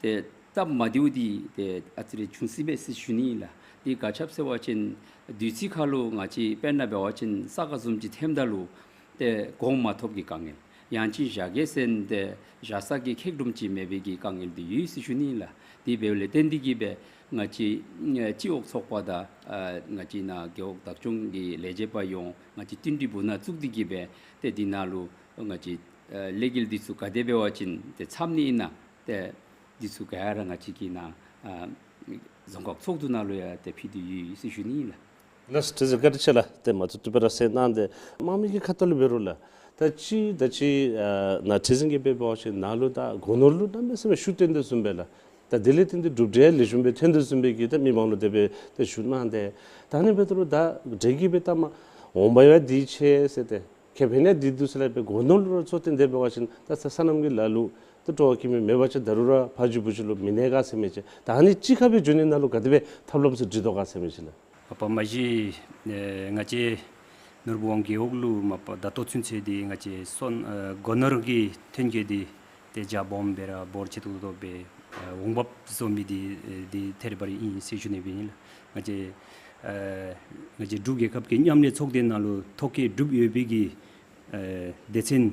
ཏེ་ སྟབས་མ་བདེཝ་འདི་ཏེ་ཨ་ཙི་རེ་འབྱུང་སྲིད་པས་ཟེར་ཞུ་ནི་ཨིན་ལགས། འདི་ག་ཅི་སྦེ་ཟེར་བ་ཅིན་དུས་ཚོད་ཁར་ལུ་ང་བཅས་དཔེར་ན་འབད་བ་ཅིན་ས་ཁ་བཟུམ་ཅིག་ཐོནམ་ད་ལུ་ཏེ་གོང་མ་ཐོབ་ཀྱི་དཀའ་ངལ། ཡང་ཅིན་བཞག་གེ་ཟེར་ཏེ་བཞག་ས་གི་ཁེགས་ལུམ་ཅིག་མེད་པའི་གི་དཀའ་ངལ་འདི་ཡོད་ཟེར་ཞུ་ནི་ཨིན་ལགས། དེ་འབདཝ་ལས་བརྟེན་ཏེ་གིས་སྦེ་ང་བཅས་ཨ་སྤྱི་འོག་ཚོགས་པ་དང་ཨ་ང་བཅས་ནཱ་རྒེད་འོག་བདག་སྐྱོང་གི་ལས་བྱེདཔ་ཡོངས་ང་བཅས་བསྟུན་གྲོས་འབུ་ནང་བཙུགས་ཏེ་གིས་སྦེ་ཏེ་འདི་ནང་ལུ་ང་བཅས་ཨ་ལས་འགུལ་འདི་ཚུ་ག་དེ་འབད་བ་ཅིན་ཏེ་འཚམས་ནི་ཨིན་ན་ཏེ་འདི་ཚུ་ག་ར་ང་བཅས་ཀྱིས་ནཱ་ཨ་རྫོང་ཁག་ཚོགས་འདུ་ནང་ལུ་ཡང་ཏེ་ཕུལ་ཏེ་ཡོད་ཟེར་ཞུ་ནི་ཨིན་ལགས། ལགས་སོ། བཀའ་དྲིན་ཆེ་ལགས། ཏེ་མ་ཚུ་ཏུ་པེ་ར་ཟེར་གནང་སྟེ་དམངས་མི་གི་ཁ་ཐུག་ལས་འབད་རུང་ལགས། ད་ཅི་ད་ཅི་ཨ་ནཱ་ཁྲི་འཛིན་གྱིས་འབད་བ་ཅིན་ནཱ་ལུ་ད་སྒོ་ནོར་ལུ་གནམ་མེད་ས་མེད་ཤུགས་བཏོན་དོ་བཟུམ་སྦེ་ལགས། ད་དེ་ལས་བརྟེན་ཏེ་གྲུབ་འབྲས་ལེགས་ཤོམ་སྦེ་ཐོན་དོ་བཟུམ་སྦེ་གི་ད་མི་མང་ལུ་དེ་སྦེ་ཏེ་ཞུ་གནང་སྟེ། ད་ཨ་ནི་འབད་དོ་རུང་ད་འབྲས་ཀྱི་སྦེ་ད་མ་འོང་འབབ་ཡང་འདི་ཆེ་ཟེར་ཏེ་ཁེ་ཕན་ཡང་འདི་འདུག་ཟེར་སླབ་སྦེ་སྒོ་ནོར་ལུ་ར་གཙོ་བཏོན་ཏེ་འབད་བ་ཅིན་ད་ས་སོ་ནམ་གྱི་ལཱ་ལུ་ད་སྤྲོ་བ་བསྐྱེད་མི་མེད་པ་ཅིན་ད་རུང་ར་ཕ་རྒྱུད་བུ་རྒྱུད་ལུ་མི་གནས་ག་ཟེར་མི་ཅིག། ད་ཨ་ནི་གཅིག་ཁར་སྦེ་འགྱོ་ནི་ནང་ལུ་ག་དེ་སྦེ་ཐབས་ལམ་ཚུ་སྒྲིག་དོ་ག་ཟེར་མི་ཅིག་ལགས། མ་པ་མ་གཞི་ཨེ་ང་བཅས་ནོར་བུ་སྒང་རྒེད་འོག་ལུ་མ་པ་ད་ལྟོ་ཚུན་ཚོད་འདི་ང་བཅས་སོ་ཨེ་སྒོ་ནོར་གྱི་ཐོན་སྐྱེད་འདི་ཏེ་རྒྱ་སྦོམ་སྦེ་ར་འབོར་ཆེ་ཏོག་ཏོ་སྦེ་ཨེ་འོང་འབབ་བཟོ་མི་འདི་ཨེ་འདི་ཐད་རི་བ་རི་ཨིན་ཟེར་ཞུ་ནི་སྦེ་ཨིན་ལགས། ང་བཅས་ཨེ་ང་བཅས་འབྲུག་རྒྱལ་ཁབ་ཀྱི་མཉམ་ལས་ཚོགས་སྡེ་ནང་ལུ་ཐོ་བཀོད་གྲུབ་ཡོད་པའི་གི་ཨེ་སྡེ་ཚན་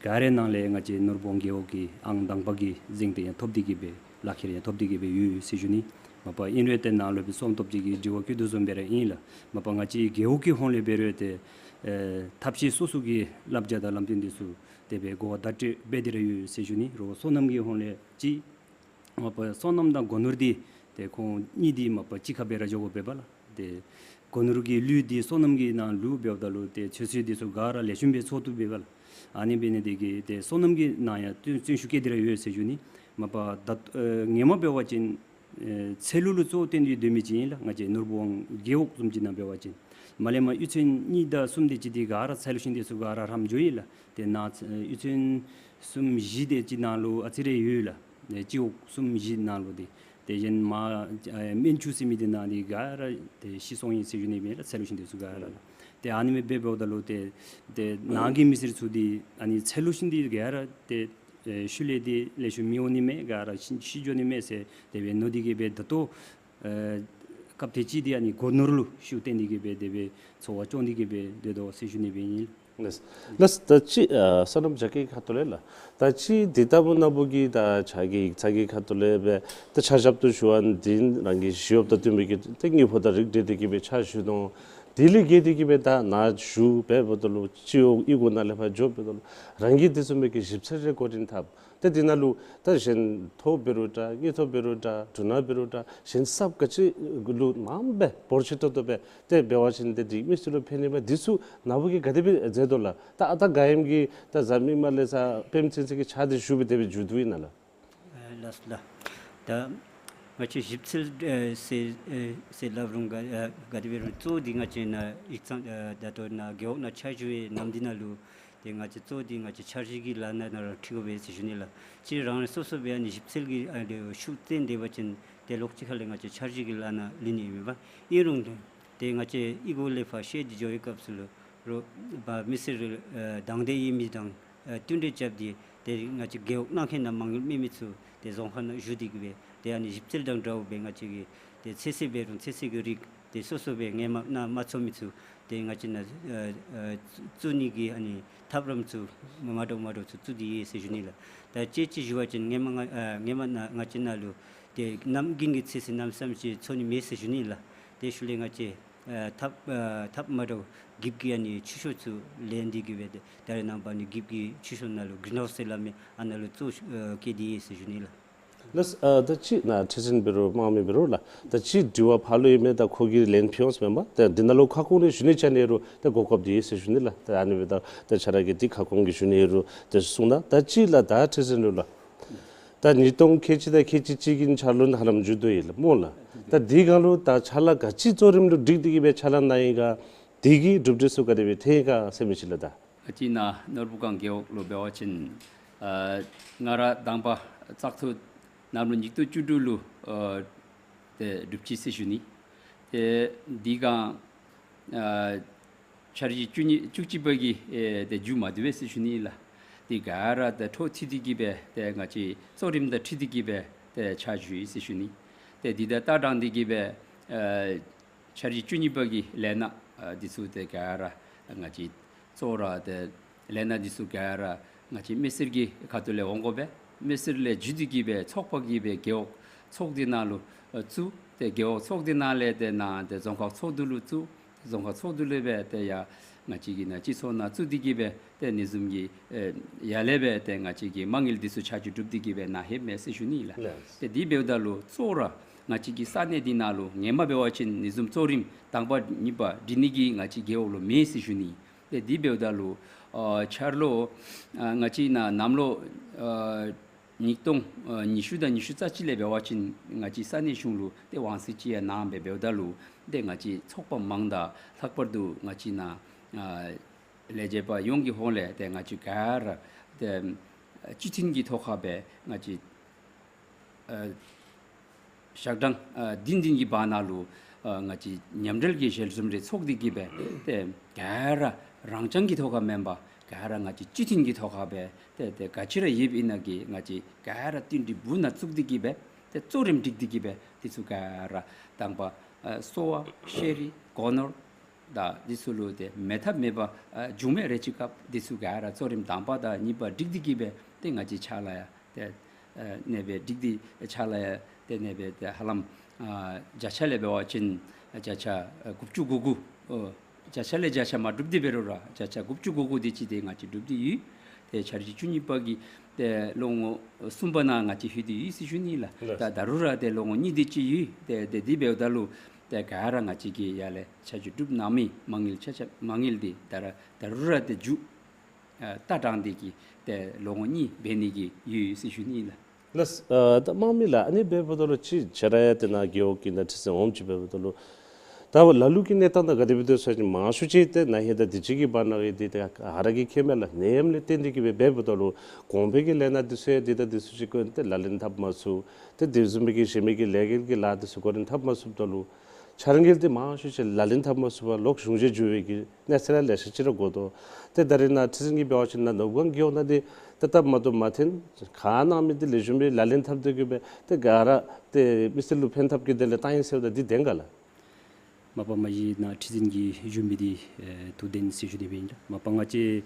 ག་རའི་ནང་ལས་ང་བཅས་ནོར་བུ་སྒང་རྒེད་འོག་གིས་ཨང་དང་པ་གི་གཟེངས་རྟགས་ཡང་ཐོབ་སྟེ་གིས་སྦེ་ལག་ཁྱེར་ཡང་ཐོབ་སྟེ་གིས་སྦེ་ཡོད་ཟེར་ཞུ་ནི། མ་པ་ཨིན་རུང་ཏེ་ནཱ་ལུ་སྦེ་བསོད་ནམས་སྟོབས་ཅན་གྱིས་དྲི་བ་བཀོད་དོ་བཟུམ་སྦེ་ར་ཨིན་ལགས། མ་པ་ང་བཅས་རྒེད་འོག་གི་ཧོང་ལས་འབད་རུང་ཏེ་ཨེ་ཐབས་ཤེས་སོ་སོ་གི་བསླབ་བྱ་དང་ལམ་སྟོན་འདི་ཚུ་དེ་སྦེ་གོ་བ་བརྡ་སྤྲོད་འབད་དེ་ར་ཡོད་ཟེར་ཞུ་ནི། རོགས་སོ་ནམ་གྱི་ཧོང་ལས་ཅིག་མ་པ་སོ་ནམ་དང་སྒོ་ནོར་འདི་ཏེ་ཁོང་གཉིས་འདི་མ་པ་གཅིག་ཁར་སྦེ་ར་འགྱོ་དགོ་པས་པ་ལགས། ཏེ་སྒོ་ནོར་གྱི་ལུད་འདི་སོ་ནམ་གྱི་ནང་ལུ་འབདཝ་ད་ལུ་ཏེ་ཚོད་བསྲེ་འདི་ཚུ་ག་ར་ལེགས་ཤོམ་སྦེ་བཙོང་བཏུབ་པས་པ་ལགས། ཨ་ནི་འབད་ནི་དེ་གིས་ཏེ་སོ་ནམ་གྱི་ནང་ཡང་བརྩོན་བརྩོན་ཤུགས་བསྐྱེད་དེ་ར་ཡོད་ཟེར་ཞུ་ནི། མ་པ་ད་ཨེ་ཧེ་མ་འབད་བ་ཅིན་ཨེ་ཚལ་ལུ་ལུ་གཙོ་བོ་བཏོན་ཏེ་སྡོད་མི་ཅིག་ཨིན་ལགས། ང་བཅས་ནོར་བུ་སྒང་རྒེད་འོག་བཟུམ་ཅིག་ནང་འབད་བ་ཅིན་མ་ལས་མར་གཡུས་ཚན་གཉིས་དང་གསུམ་དེ་ཅིག་འདི་ག་ར་ཚལ་ལུ་ཤིང་འདི་ཚུ་ག་ར་ཧྲམ་འགྱོ་ཡི་ལགས། ཏེ་ནཱ་ཚ་གཡུས་ཚན་གསུམ་བཞི་དེ་ཅིག་ནང་ལུ་ཨ་ཙི་རེ་ཡོད་ལགས། ཏེ་སྤྱི་འོག་གསུམ་བཞི་ནང་ལུ་ཏེ་ཏེ་གཞན་མར་ཨེ་སྨན་ཆུ་ཟེར་མི་འདི་ནང་འདི་ག་ར་ཏེ་ཤི་སོང་ཡི་ཟེར་ཞུ་ནི་མས་ལགས། ཚལ་ལུ་ཤིང་འདི་ཚུ་ག་ར་ལགས། ཏེ་ཨ་ནི་སྦེ་འབདཝ་ད་ལུ་ཏེ་ཏེ་ནཱ་གི་མི་སེར་ཚུ་འདི་ཨ་ནི་ཚལ་ལུ་ཤིང་འདི་ག་ར་ཏེ་ཨེ་ཤུལ་ལས་འདི་ལེགས་ཤོམ་མི་འོང་ནི་མས། ག་ར་ཤི་ཤི་འགྱོ་ནི་མས་ཟེར་དེ་སྦེ་མནོ་སྟེ་གིས་སྦེ་ད་ལྟོ་ཨེ་སྐབས་དེ་ཅིག་འདི་ཨ་ནི་སྒོ་ནོར་ལུ་ཤུགས་བཏོན་ཏེ་གིས་སྦེ་དེ་སྦེ་འཚོ་བ་སྐྱོང་སྟེ་གིས་སྦེ་སྡོད་དོ་ཟེར་ཞུ་ནི་སྦེ་ཨིན། ལགས། ལགས། ད་ཅི་ཨ་སོ་ནམ་རྒྱ་སྐྱེད་ཁ་ཐུག་ལས་ལགས། ད་ཅི་འདི་ལྟ་བུ་ན་བུ་གི་ད་ཕྱག་གི་ཡིག་ཚང་གི་ཁ་ཐུག་ལས་སྦེ་ད་ཕྱག་ཞབས་ཏོག་ཞུ་བ་འདི་རང་གི་ཞི་གཡོགཔ་དང་བསྟུན་པའི་གི་ཏེ་དངུལ་ཕོགས་དང་རིགས་བསྒྲེས་ཏེ་གིས་སྦེ་ཕྱག་ཞུ་དོ། དེ་ལས་བརྒལ་ཏེ་གིས་སྦེ་ད་ནཱ་བཞུགས་འབདཝ་ད་ལུ་སྤྱི་འོག་གཡུས་སྒོ་ནང་ལས་ཕར་འགྱོ་འབདཝ་ད་ལུ་རང་གིས་དེ་བཟུམ་མའི་གི་ཞིབ་འཚོལ་རེ་འགོ་འདྲེན་འཐབ། ཏེ་འདི་ནང་ལུ་ད་གཞན་ཐོག་འབད་རུང་འདྲ་དངུལ་ཐོག་འབད་རུང་འདྲ་འབྲུ་སྣ་འབད་རུང་འདྲ་གཞན་གསརཔ་ག་ཅི་ལུ་མངམ་སྦེ་འབོར་ཆེ་ཏོག་ཏོ་སྦེ་ཏེ་འབད་བ་ཅིན་ཏེ་འདི་མི་སེར་ལུ་ཕན་ནི་མས། འདི་ཚུ་ན་བུ་གིས་ག་དེ་སྦེ་མཛད་དོ་ལགས། ད་ཨ་རྟག་ག་ཡེམ་གི་ད་གཟའ་མིག་དམར་ལས་ས་པདྨ་ཚེ་རིང་གི་ཕྱག་འདི་ཞུ་སྦེ་དེ་སྦེ་མཇུག་བསྡུ་ཡི་ན་ལགས། ཨ་ལགས་ལགས། ད་ང་བཅས་ཞིབ་འཚོལ་ཨེ་ཟེར་ཨེ་ཟེར་སླབ་རུང་ག་ཨ་ག་དེ་འབད་རུང་གཙོ་བོ་འདི་ང་བཅས་ནཱ་ཡིག་ཚང་ཨ་ད་ལྟོ་ནཱ་རྒེད་འོག་ནང་ཕྱག་ཞུ་བའི་ནམ་འདི་ནང་ལུ་ཏེ་ང་བཅས་གཙོ་བོ་འདི་ང་བཅས་འཆར་གཞི་གི་ལཱ་ནང་ནང་ར་འཁྲིལ་དགོ་པས་ཟེར་ཞུ་ནི་ལགས། སྤྱིར་རང་རང་སོ་སོ་སྦེ་ཨ་ནི་ཞིབ་འཚོལ་གྱི་ཨ་ནི་ཤུགས་བཏོན་སྡོད་པ་ཅིན་ཏེ་ལོགས་ཅིག་ཁ་ལས་ང་བཅས་འཆར་གཞི་གི་ལཱ་ནང་ལུས་ནི་མས་པ། ཨིན་རུང་ཏེ་ང་བཅས་གཡུས་སྒོ་ལས་ཕར་བཤལ་ཏེ་འགྱོ་བའི་སྐབས་སུ་ལུ་རོགས་པ་མི་སེར་ཨེ་དང་འདོད་ཡོད་མི་དང་ཨེ་བསྟུན་གྲོས་རྐྱབ་སྟེ་ཏེ་ང་བཅས་རྒེད་འོག་ནང་འཁོད་ནང་མ་དངུལ་མེད་མི་ཚུ་ཏེ་རྫོང་ཁག་ནང་བཞུགས་ཏེ་གིས་སྦེ་ཏེ་ཨ་ནི་ཞིབ་འཚོལ་དང་འདྲཝ་སྦེ་ང་བཅས་ཀྱིས་ཏེ་ཚོད་བསྲེ་འབད་རུང་ཚོད་བསྲེ་གི་རིགས་ཏེ་སོ་སོ་སྦེ་སྔོན་མ་ནཱ་མ་ཚོར་མི་ཚུ་ཏེ་ང་བཅས་ནཱ་ཨ་ཨ་བཙུགས་ནི་གི་ཨ་ནི་ཐབས་ལམ་ཚུ་མ་འདྲཝ་མ་འདྲཝ་ཚུ་བཙུགས་ཏེ་ཡོད་ཟེར་ཞུ་ནི་ལགས། ད་དཔྱེ་ཅིག་ཞུ་བ་ཅིན་སྔོན་མ་ང་ཨ་སྔོན་མ་ནཱ་ང་བཅས་ནཱ་ལུ་ཏེ་གནམ་དགུན་གྱི་ཚོད་བསྲེ་གནམ་མེད་ས་མེད་ཅིག་ཚོར་ནི་མེད་ཟེར་ཞུ་ནི་ལགས། དེ་ཤུལ་ལས་ང་བཅས་ཨ་ཐབས་ཨ་ཐབས་མ་འདྲཝ་འགྱིབ་ཀྱི་ཨ་ནི་ཆུ་ཤོག་ཚུ་ལེན་ཏེ་གིས་སྦེ་ད་རེས་ནངས་པ་ཨ་ནི་འགྱིབ་ཀྱི་ཆུ་ཤོག་ནང་ལུ་གིརིན་ཧའུསི་ཟེར་སླབ་མི་ཨ་ནཱ་ལུ་གཙོ་ཨ་བཀལ་ཏེ་ཡོད་ཟེར་ཞུ་ནི་ལགས། ལགས། ཨ་ད་ཅི་ནཱ་ཁྲི་འཛིན་འབད་རུང་དམངས་མི་འབད་རུང་ལགས། ད་ཅི་དྲི་བ་ཕར་ལུ་ཡོད་མི་ད་ཁོ་གིས་ལན་ཕུལ་འོང་ཟེར་མས་པ། ད་འདི་ནང་ལུ་ཁ་སྐོང་རེ་ཞུ་ནི་ཅིག་ཨ་ནི་རུང་ད་གོ་སྐབས་འདི་ཡོད་ཟེར་ཞུ་ནི་ལགས། ད་ཨ་ནི་སྦེ་ད་ད་ཁྱོད་ར་གིས་འདི་ཁ་སྐོང་གི་ཞུ་ནི་རུང་ད་གསུང་གནང་། ད་ཅི་ལགས་ད་ཁྲི་འཛིན་ལུ་ལགས། ད་ཉིས་སྟོང་ཁལ་གཅིག་དང་ཁལ་གཅིག་གཅིག་གི་འཆར་ལོ་ནཱ་ཧ་ལམ་མཇུག་བསྡུ་ཡི་ལགས་སྨོ་ལགས། ད་འདི་སྒང་ལུ་ད་ཕྱག་ལཱ་ག་ཅི་གཙོ་རིམ་ལུ་སྒྲིག་སྟེ་གིས་སྦེ་ཕྱག་ལཱ་གནང་ཡི་ག། དེ་གིས་གྲུབ་འབྲས་ཚུ་ག་དེ་སྦེ་ཐོན་ཡི་ག་ཟེར་མི་ཅིག་ལགས། ད་ཨ་ཅི་ནཱ་ནོར་བུ་སྒང་རྒེད་འོག་ལུ་འབད་བ་ཅིན་ཨ་ང་ར་དང་པ་བཙག་འཐུ་གནམ་ལོ་ཉིས་སྟོང་བཅུ་དྲུག་ལུ་ཨ་ཏེ་གྲུབ་ཅི་ཟེར་ཞུ་ནི། ཏེ་འདི་སྒང་ཨ་འཆར་གཞི་བཅུ་གཉིས་བཅུ་གཅིག་པ་གི་ཨེ་ཏེ་མཇུག་མ་བསྡུ་བས་ཟེར་ཞུ་ནི་ལགས། འདི་ག་ར་ཏེ་འཕྲོ་མཐུད་དེ་གིས་སྦེ་ཏེ་ང་བཅས་གཙོ་རིམ་དང་འཁྲིལ་ཏེ་གིས་སྦེ་ ཏེ་ཆ་བཞག་ཡི་ཟེར་ཞུ་ནི། ཏེ་འདི་དང་ལྟ་དྲངས་ཏེ་གི་སྦེ་ཨ་འཆར་གཞི་བཅུ་གཉིས་པ་གི་ལས་སྣ་ཨ་འདི་ཚུ་ཏེ་ག་ར་ང་བཅས་གཙོ་བོ་ར་ཏེ་ལས་སྣ་འདི་ཚུ་ག་ར་ང་བཅས་མི་སེར་གྱི་ཁ་ཐུག་ལས་འོང་དགོ་པས། མི་སེར་ལས་བརྒྱུད་དེ་གི་སྦེ་ཚོགས་པ་གིས་སྦེ་རྒེད་འོག་ཚོགས་སྡེ་ནང་ལུ་ཨ་བཙུགས། ཏེ་རྒེད་འོག་ཚོགས་སྡེ་ནང་ལས་ཏེ་ནཱ་ཏེ་རྫོང་ཁག་ཚོགས་འདུ་ལུ་བཙུགས། རྫོང་ཁག་ཚོགས་འདུ་ལས་སྦེ་ཏེ་ཡར་ང་བཅས་ཀྱི་ནཱ་སྤྱི་ཚོགས་ནང་བཙུགས་ཏེ་གི་སྦེ་ཏེ་ཨ་ནི་བཟུམ་གྱི་ཨེ་ཡར་ལས་སྦེ་ཏེ་ང་བཅས་ཀྱི་མ་དངུལ་འདི་ཚུ་ཆ་འཇོག་གྲུབ་སྟེ་གི་སྦེ་ནཱ་ལྷོདཔ་མས་ཟེར་ཞུ་ནི་ཨིན་ལགས། ལགས། ཏེ་འདི་འབདཝ་ད་ལུ་གཙོ་བོ་ར་ང་བཅས་ཀྱི་ས་གནས་འདི་ནང་ལུ་ཧེ་མ་འབད་བ་ཅིན་ཨ་ནི་བཟུམ་གཙོ་རིམ་དང་པ་གཉིས་པ་སྒྲིག་ནི་གི་ང་བཅས་རྒེད་འོག་ལུ་མེད་ཟེར་ཞུ་ནི། ཏེ་འདི་འབདཝ་ད་ལུ་ཨ་འཆར་ལོ་ཨ་ང་བཅས་ནཱ་གནམ་ལོ་ཨ་ཉིས་སྟོང་ཨ་ཉི་ཤུ་དང་ཉི་ཤུ་རྩ་གཅིག་ལས་འབད་བ་ཅིན་ང་བཅས་ས་གནས་གཞུང་ལུ་ཏེ་དབང་ཚད་ཅིག་ཡང་གནང་སྦེ་འབདཝ་ད་ལུ་ཏེ་ང་བཅས་ཚོགས་པ་མང་དང་ལྷག་པར་དུ་ང་བཅས་ནཱ་ཨ་ལས་བྱེད་པ་ཡོངས་ཀྱི་ཧོངས་ལས་ཏེ་ང་བཅས་ག་ར་ཏེ་ཨ་སྤྱི་མཐུན་གྱི་ཐོག་ཁར་སྦེ་ང་བཅས་ཨ་ཞག་གྲངས་ཨ་བདུན་བདུན་གྱི་བར་ན་ལུ་ཨ་ང་བཅས་མཉམ་འབྲེལ་གྱི་ཞལ་འཛོམས་རེ་ཚོགས་ཏེ་གི་སྦེ་ཏེ་ག་ར་རང་རྐྱང་གི་ཐོག་ཁར་མེན་པར་ག་ར་ང་བཅས་སྤྱི་མཐུན་གྱི་ཐོག་ཁར་སྦེ་ཏེ་ཏེ་ག་ཅི་ར་ཡོདཔ་ཨིན་ན་གི་ང་བཅས་ག་ར་བསྟུན་གྲོས་འབུ་ནང་བཙུགས་ཏེ་གི་སྦེ་ཏེ་གཙོ་རིམ་སྒྲིག་སྟེ་གི་སྦེ་འདི་ཚུ་ག་ར་དང་པ་ཨ་གསོ་བ་ཤེས་རིག་སྒོ་ནོར་དང་འདི་ཚུ་ལུ་ཏེ་མེད་ཐབས་མེད་པ་ཨ་འབྱུང་མི་རེ་ཅིག་སྐབས་འདི་ཚུ་ག་ར་གཙོ་རིམ་དང་པ་དང་གཉིས་པ་སྒྲིག་སྟེ་གི་སྦེ་ཏེ་ང་བཅས་ཕྱག་ལཱ་ཡང་ཏེ་ཨ་ཨ་ནེ་སྦེ་སྒྲིག་སྟེ་ཕྱག་ལཱ་ཡང་ཏེ་ཨ་ནེ་སྦེ་ཏེ་ཧ་ལམ་ཨ་བརྒྱ་ཆ་ལས་འབད་བ་ཅིན་བརྒྱ་ཆ་ཨ་དགུ་བཅུ་གོ་དགུ་ཨོ་བརྒྱ་ཆ་ལས་བརྒྱ་ཆ་མ་གྲུབ་སྟེ་འབད་རུང་ར་བརྒྱ་ཆ་དགུ་བཅུ་གོ་དགུ་དེ་ཅིག་ཏེ་ང་བཅས་གྲུབ་སྟེ་ཡོད། ཏེ་འཆར་གཞི་བཅུ་གཉིས་པ་གི་ཏེ་ལོ་ངོ་གསུམ་པ་ནང་ང་བཅས་ལྷོད་དེ་ཡོད་ཟེར་ཞུ་ནི་ལགས། ལགས། ད་ད་རུང་ར་ཏེ་ལོ་ངོ་གཉིས་དེ་ཅིག་ཡོད། ཏེ་ཏེ་འདི་འབདཝ་ད་ལུ་ཏེ་ག་ར་ང་བཅས་ཀྱིས་ཡར་ལས་ཆ་འཇོག་གྲུབ་གནང་མི་མ་དངུལ་ཆ་ཆ་མ་དངུལ་འདི་ད་ར་ད་རུང་ར་ཏེ་མཇུག་ཨ་ལྟ་སྟངས་འདི་གིས་ཏེ་ལོ་ངོ་གཉིས་འབད་ནི་གི་ཡོད་ཟེར་ཞུ་ནི་ལགས། ལགས། ཨ་ད་དམངས་མི་ལགས་ཨ་ནི་འབདཝ་ད་ལུ་ཅིག་ཁྱེད་ར་ཡང་ཏེ་ནཱ་རྒེད་འོག་གི་ནང་ཁྲི་འཛིན་འོགམ་ཅིག་འབདཝ་ད་ལུ་ད་ལ་ལུ་གི་གནས་སྟངས་དང་ག་དེ་སྦེ་འདུག་ཟེར་བ་ཅིན་མང་ཤོས་ཅིག་ཏེ་ན་ཧིང་དང་དུས་ཅི་གི་བར་ན་ཡང་ཏེ་ཏེ་ཧ་ར་གིས་མཁྱེན་མས་ལགས། ནད་ཡམས་ལས་བརྟེན་ཏེ་གི་སྦེ་འབདཝ་ད་ལུ་གོང་འཕེལ་གྱི་ལས་སྣ་འདི་ཚུ་ཡང་འདི་དང་འདི་ཚུ་ཅིག་ཀུན་ཏེ་ལག་ལེན་འཐབ་མ་ཚུགས། ཏེ་དེ་བཟུམ་མའི་གི་གཞན་མི་གི་ལས་འགུལ་གྱི་ལཱ་འདི་ཚུ་འགོ་འདྲེན་འཐབ་མ་ཚུགསཔ་ད་ལུ་འཆར་དངུལ་འདི་མང་ཤོས་ཅིག་ལག་ལེན་འཐབ་མ་ཚུགས་པར་ལོག་གཞུང་བཞེས་འགྱོ་བའི་གི་གནས་ཚུལ་ལེ་ཤ་ཅིག་ར་གོ་དོ། ཏེ་ད་རེས་ནཱ་ཁྲི་འཛིན་གྱིས་འབད་བ་ཅིན་ནཱ་ནོར་བུ་སྒང་རྒེད་འོག་ནང་འདི་ཏེ་སྟབས་མ་བདེཝ་མ་ཐོན་ཁག་གནང་མི་འདི་ལེགས་ཤོམ་སྦེ་ལག་ལེན་འཐབ་སྟེ་གི་སྦེ་ཏེ་ག་ར་ཏེ་མི་སེར་ལུ་ཕན་ཐབས་ཀྱི་དོན་ལས་བཏང་ཡི་ཟེརཝ་ད་འདི་བདེན་ག་ལགས། མ་པ་མ་གཞི་ནཱ་ཁྲི་འཛིན་གྱིས་ཞུ་མི་འདི་ཨེ་ཐུགས་བདེན་ཟེར་ཞུ་ནི་སྦེ་ཨིན་ལགས། མ་པ་ང་བཅས་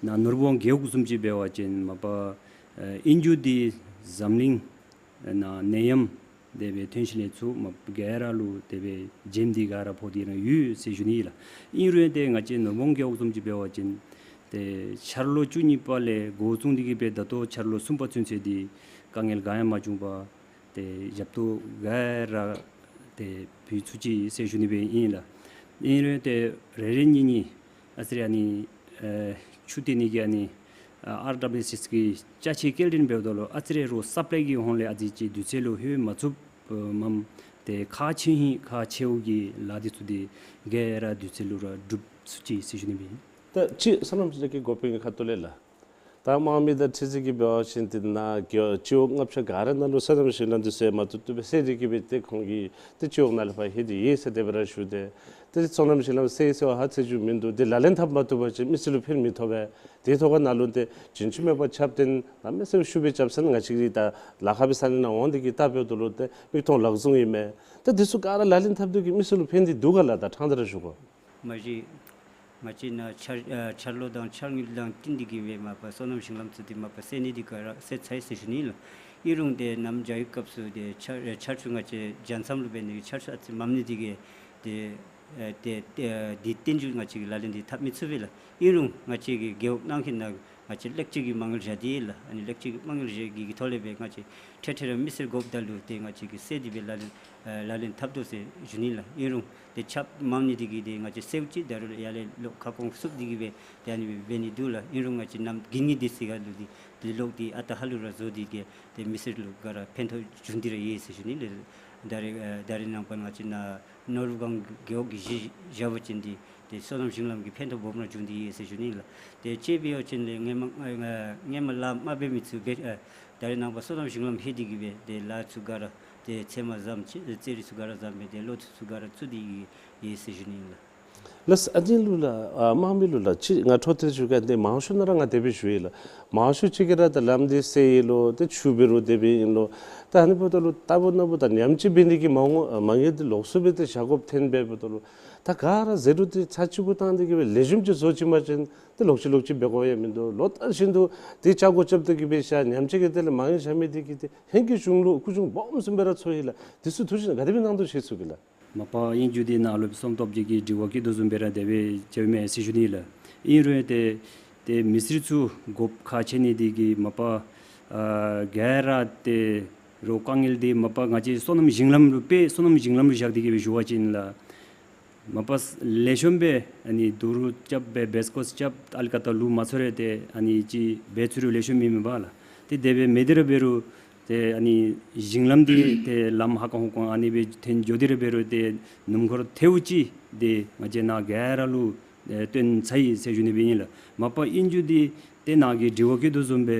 ནཱ་ནོར་བུ་སྒང་རྒེད་འོག་བཟུམ་ཅིག་འབད་བ་ཅིན་མ་པ་ཨེ་ཨིན་རྒྱུ་འདི་འཛམ་གླིང་ནང་ནད་ཡམས་དེ་སྦེ་ཐོན་ཞིནམ་ལས་ཚུར་མ་ག་ར་ལུ་དེ་སྦེ་འཇིམ་འདི་ག་ར་ཕོག་སྟེ་ར་ཡོད་ཟེར་ཞུ་ནི་ལགས། ཨིན་རུང་ཏེ་ང་བཅས་ནོར་བུ་སྒང་རྒེད་འོག་བཟུམ་ཅིག་འབད་བ་ཅིན་ཏེ་འཆར་ལོ་བཅུ་གཉིས་པ་ལས་འགོ་བཙུགས་ཏེ་གི་སྦེ་ད་ལྟོ་འཆར་ལོ་གསུམ་པ་ཚུན་ཚོད་འདི་དཀའ་ངལ་ག་ཡང་མ་བྱུང་པར་ཏེ་ཞབས་ཏོག་ག་ར་ཏེ་ཕུལ་ཚུགས་ཅི་ཟེར་ཞུ་ནི་སྦེ་ཨིན་ལགས། ཨིན་རུང་ཏེ་རེ་རེ་གཉིས་གཉིས་ཨ་ཙི་རེ་ཨ་ནི་ཨེ་ཆུ་སྟེར་ནི་གི་ཨ་ནི་ཨ་ཨར་ཌབ་ལུ་ཨེསི་ཨེསི་གི་ཅ་ཆས་སྐྱེལ་འདྲེན་འབདཝ་ད་ལུ་ཨ་ཙི་རེ་རོགས་སབ་ལའི་གི་ཧོངས་ལས་ཨ་ཙི་ཅིག་དུས་ཚོད་ལུ་ལྷོད་མ་ཚུགསཔ་མས། ཏེ་ཁག་ཆེ་ཧིང་ཁག་ཆེཝ་གི་ལཱ་འདི་ཚུ་འདི་ག་ར་དུས་ཚོད་ལུ་ར་གྲུབ་ཚུགས་ཅི་ཟེར་ཞུ་ནི་སྦེ་ཨིན། ད་ཅི་བསོད་ནམས་ཅན་གྱི་འགོ་དཔོན་གྱི་ཁ་ཐུག་ལས་ལགས། ད་དམངས་མི་དང་ཁྲི་འཛིན་གྱིས་འབད་བ་ཅིན་ཏེ་ནཱ་རྒེད་སྤྱི་འོག་ལྔ་ཆ་ག་ར་ནང་ལུ་སོ་ནམ་ཞིང་ལམ་འདི་ཚུ་ཡང་མ་བཏུབ་བཏུབ་སྦེ་སེལ་ཏེ་གི་སྦེ་ཏེ་ཁོང་གིས་ཏེ་སྤྱི་འོག་ནང་ལས་ཕར་ལྷོད་དེ་ཡོད་ཟེར་དེ་སྦེ་ར་ཞུ་སྟེ། ཏེ་སོ་ནམ་ཞིང་ལམ་སེལ་སེལ་བ་ཧ་ཚེ་མཇུག་མིན་འདུག། ཏེ་ལག་ལེན་འཐབ་མ་བཏུབ་པ་ཅིན་མི་སེར་ལུ་ཕན་མི་ཐོགས་པས། དེའི་ཐོག་ཁར་ནཱ་ལུ་ཏེ་རྒྱུན་ཆད་མེད་པར་ཆརཔ་ཏེ་གནམ་མེད་ས་མེད་ཤུགས་སྦེ་རྐྱབ་ས་ནི་ང་བཅས་ཀྱིས་ད་ལཱ་ཁག་སྦེ་ས་གནས་ནང་འོང་སྟེ་གི་བལྟ་འབདཝ་ད་ལུ་ཏེ་མིག་མཐོང་ལག་བཟུང་ཨིན་མས། ཏེ་འདི་ཚུ་ག་ར་ལག་ལེན་འཐབ་སྟེ་གི་མི་སེར་ལུ་ཕན་ཏེ་འདུག་ག་ལགས། ད་ཕྲང་སྟེ་ར་ཞུ་དགོ། མ་གཞི་ང་བཅས་ནཱ་འཆར་ཨ་འཆར་ལོ་དང་འཆར་དངུལ་དང་བསྟུན་ཏེ་གི་སྦེ་མ་པ་སོ་ནམ་ཞིང་ལམ་ཚུ་འདི་མ་པ་སེལ་ནི་འདི་ག་ར་སེལ་ཚར་ཡི་ཟེར་ཞུ་ནི་ལགས། ཨིན་རུང་ཏེ་གནམ་བྱཱར་གྱི་སྐབས་སུ་ཏེ་ཆར་ཨེ་ཆར་ཆུ་ང་བཅས་བྱཱར་མཚམས་ལུ་འབད་ནི་གི་ཆར་ཆུ་ཨ་ཙི་མངམ་ནི་འདི་གིས་ཏེ་ཨེ་ཏེ་ཏེ་ཨེ་འདི་བསྟུན་འགྱུར་ང་བཅས་ཀྱིས་ལག་ལེན་འདི་འཐབ་མི་ཚུགས་པས་ལགས། ཨིན་རུང་ང་བཅས་ཀྱི་རྒེད་འོག་ནང་གི་ནང་ང་བཅས་ལེགས་བཅོས་ཀྱི་མ་དངུལ་བཞག་སྟེ་ལགས། ཨ་ནི་ལེགས་བཅོས་ཀྱི་མ་དངུལ་བཞག་གི་གི་ཐོག་ལས་སྦེ་ང་བཅས་འཕྲལ་འཕྲལ་ར་མི་སེར་དགོཔ་ད་ལུ་ཏེ་ང་བཅས་ཀྱིས་སེལ་ཏེ་སྦེ་ལག་ལེན་ཨེ་ལག་ལེན་འཐབ་དོ་ཟེར་ཞུ་ནི་ལགས། ཨིན་རུང་ཏེ་ཆརཔ་མངམ་ནི་འདི་གིས་ཏེ་ང་བཅས་སེལཝ་ཅིག་ད་རུང་ཡར་ལས་ལོག་ཁ་སྐོང་བསུབ་སྟེ་གི་སྦེ་ཏེ་ཨ་ནི་སྦེ་འབད་ནི་འདུག་ལགས། ཨིན་རུང་ང་བཅས་གནམ་དགུན་གྱི་དུས་ཚོད་ཁར་ལུ་འདི་ཏེ་ལོག་སྟེ་ཨ་རྟག་ཧ་ལུགས་ར་བཟོ་སྟེ་གི་ཏེ་མི་སེར་ལུ་ག་ར་ཕན་ཐོགས་བྱུང་སྟེ་ར་ཡོད་ཟེར་ཞུ་ནི་ལགས། ད་རེས་ཨེ་ད་རེས་ནངས་པ་ང་བཅས་ནཱ་ནོར་བུ་སྒང་རྒེད་འོག་གི་གཞི་བཞག་པ་ཅིན་འདི་ཏེ་སོ་ནམ་ཞིང་ལམ་གྱི་ཕན་ཐོགས་སྦོམ་ར་བྱུང་སྟེ་ཡོད་ཟེར་ཞུ་ནི་ལགས། ཏེ་དཔྱེ་འབད་བ་ཅིན་ལགས་སྔོན་མ་ཨེ་སྔོན་མ་ལཱ་མ་འབད་མི་ཚུ་འབད་ཨེ་ད་རེས་ནངས་པ་སོ་ནམ་ཞིང་ལམ་ལྷོད་དེ་གི་སྦེ་ཏེ་ལཱ་ཚུ་ག་ར་ཏེ་ཚོད་མ་བཟུམ་ཅིག་ཨེ་ཚོད་རིག་ཚུ་ག་ར་བཟུམ་སྦེ་ཏེ་ལོ་ཐོག་ཚུ་ག་ར་བཙུགས་ཏེ་ཡོད་ཟེར་ཞུ་ནི་ལགས། ལགས། ཨ་ནི་ལུ་ལགས། ཨ་དམངས་མི་ལུ་ལགས། ཅིག་ང་འཕྲོ་མཐུད་ཞུ་གེ། ཏེ་མང་ཤོས་ནང་ར་ང་དེ་སྦེ་ཞུ་ཡི་ལགས། མང་ཤོས་ཅིག་གིས་ར་ད་ལམ་འདི་སེལ་ཡི་ལོ། ཏེ་ཆུ་འབད་རུང་དེ་སྦེ་ཨིན་ལོ། ད་ཨ་ནི་འབདཝ་ད་ལུ་རྟག་བུ་ན་བུ་དང་ཉམས་ཅིག་འབད་ནི་གི་མ་འོང་མ་ངེས་ཏེ་ལོགས་སུ་སྦེ་ཏེ་བཞག་དགོཔ་ཐོན་སྦེ་འབདཝ་ད་ལུ་ད་ག་ར་ཟད་འགྲོ་འདི་ཚར་གཅིག་གུ་བཏང་སྟེ་གི་སྦེ་ལེགས་ཤོམ་ཅིག་བཟོ་བཅུག་པ་ཅིན་ཏེ་ལོག་ཅི་ལོག་ཅི་འབད་དགོཔ་ཡང་མིན་འདུག། ལོ་ལྟར་བཞིན་དུ་ཏེ་ཆ་སྒོ་རྐྱབ་སྟེ་གི་སྦེ་བཞག། ཉམས་ཅིག་གི་དེ་ལས་མ་ངེས་བཞག་མི་འདི་གིས་ཏེ་ཧེང་གི་གཞུང་ལུ་སྐུ་གཞུང་སྦོམ་བཟུམ་སྦེ་ར་ཚོར་ཡི་ལགས། འདི་ཚུ་ཐུགས་བཞེད་ག་དེ་སྦེ་གནང་དོ་ཤེས་ཚུགས་གི་ལགས། མ་པ་ཨིན་རྒྱུ་འདི་ནཱ་ལུ་བསོད་ནམས་སྟོབས་རྒྱས་ཀྱིས་དྲི་བ་བཀོད་དོ་བཟུམ་སྦེ་ར་དེ་སྦེ་འགྱོཝ་མས་ཟེར་ཞུ་ནི་ལགས། ཨིན་རུང་ཏེ་ཏེ་མི་སེར་ཚུ་དགོཔ་ཁག་ཆེ་ནི་འདི་གིས་མ་པ་ཨ་ག་ར་ཏེ་རོགས་དཀའ་ངལ་འདི་མ་པ་ང་བཅས་བསོད་ནམས་ཞིང་ལམ་ལུ་དཔེ་བསོད་ནམས་ཞིང་ལམ་ལུ་བཞག་སྟེ་གི་སྦེ་ཞུ་བ་ཅིན་ལགས། མ་པ་ལེགས་ཤོམ་སྦེ་ཨ་ནི་རྡོ་རུག་རྐྱབ་སྦེ་བེས་ཀོས་རྐྱབ་ཨལ་ཀ་ཏ་ལུ་མ་ཚོར་རུང་ཏེ་ཨ་ནི་ཅིག་འབད་ཚུགས་རུང་ལེགས་ཤོམ་ཨིན་མས་པ་ལགས། ཏེ་དེ་སྦེ་མེད་དེ་ར་འབད་རུང་ཏེ་ཨ་ནི་ཞིང་ལམ་འདི་ཏེ་ལམ་ཧ་ཀོང་ཧུ་ཀོང་ཨ་ནི་སྦེ་ཐོན་འགྱོ་སྟེ་ར་འབད་རུང་ཏེ་སྣུམ་འཁོར་ཐལཝ་ཅིག་འདི་ང་བཅས་ནཱ་ག་ར་ལུ་ཨེ་སྟོན་ཚར་ཡི་ཟེར་ཞུ་ནི་སྦེ་ཨིན་ལགས། མ་པ་ཨིན་རྒྱུ་འདི་ཏེ་ནཱ་གིས་དྲི་བ་བཀོད་དོ་བཟུམ་སྦེ་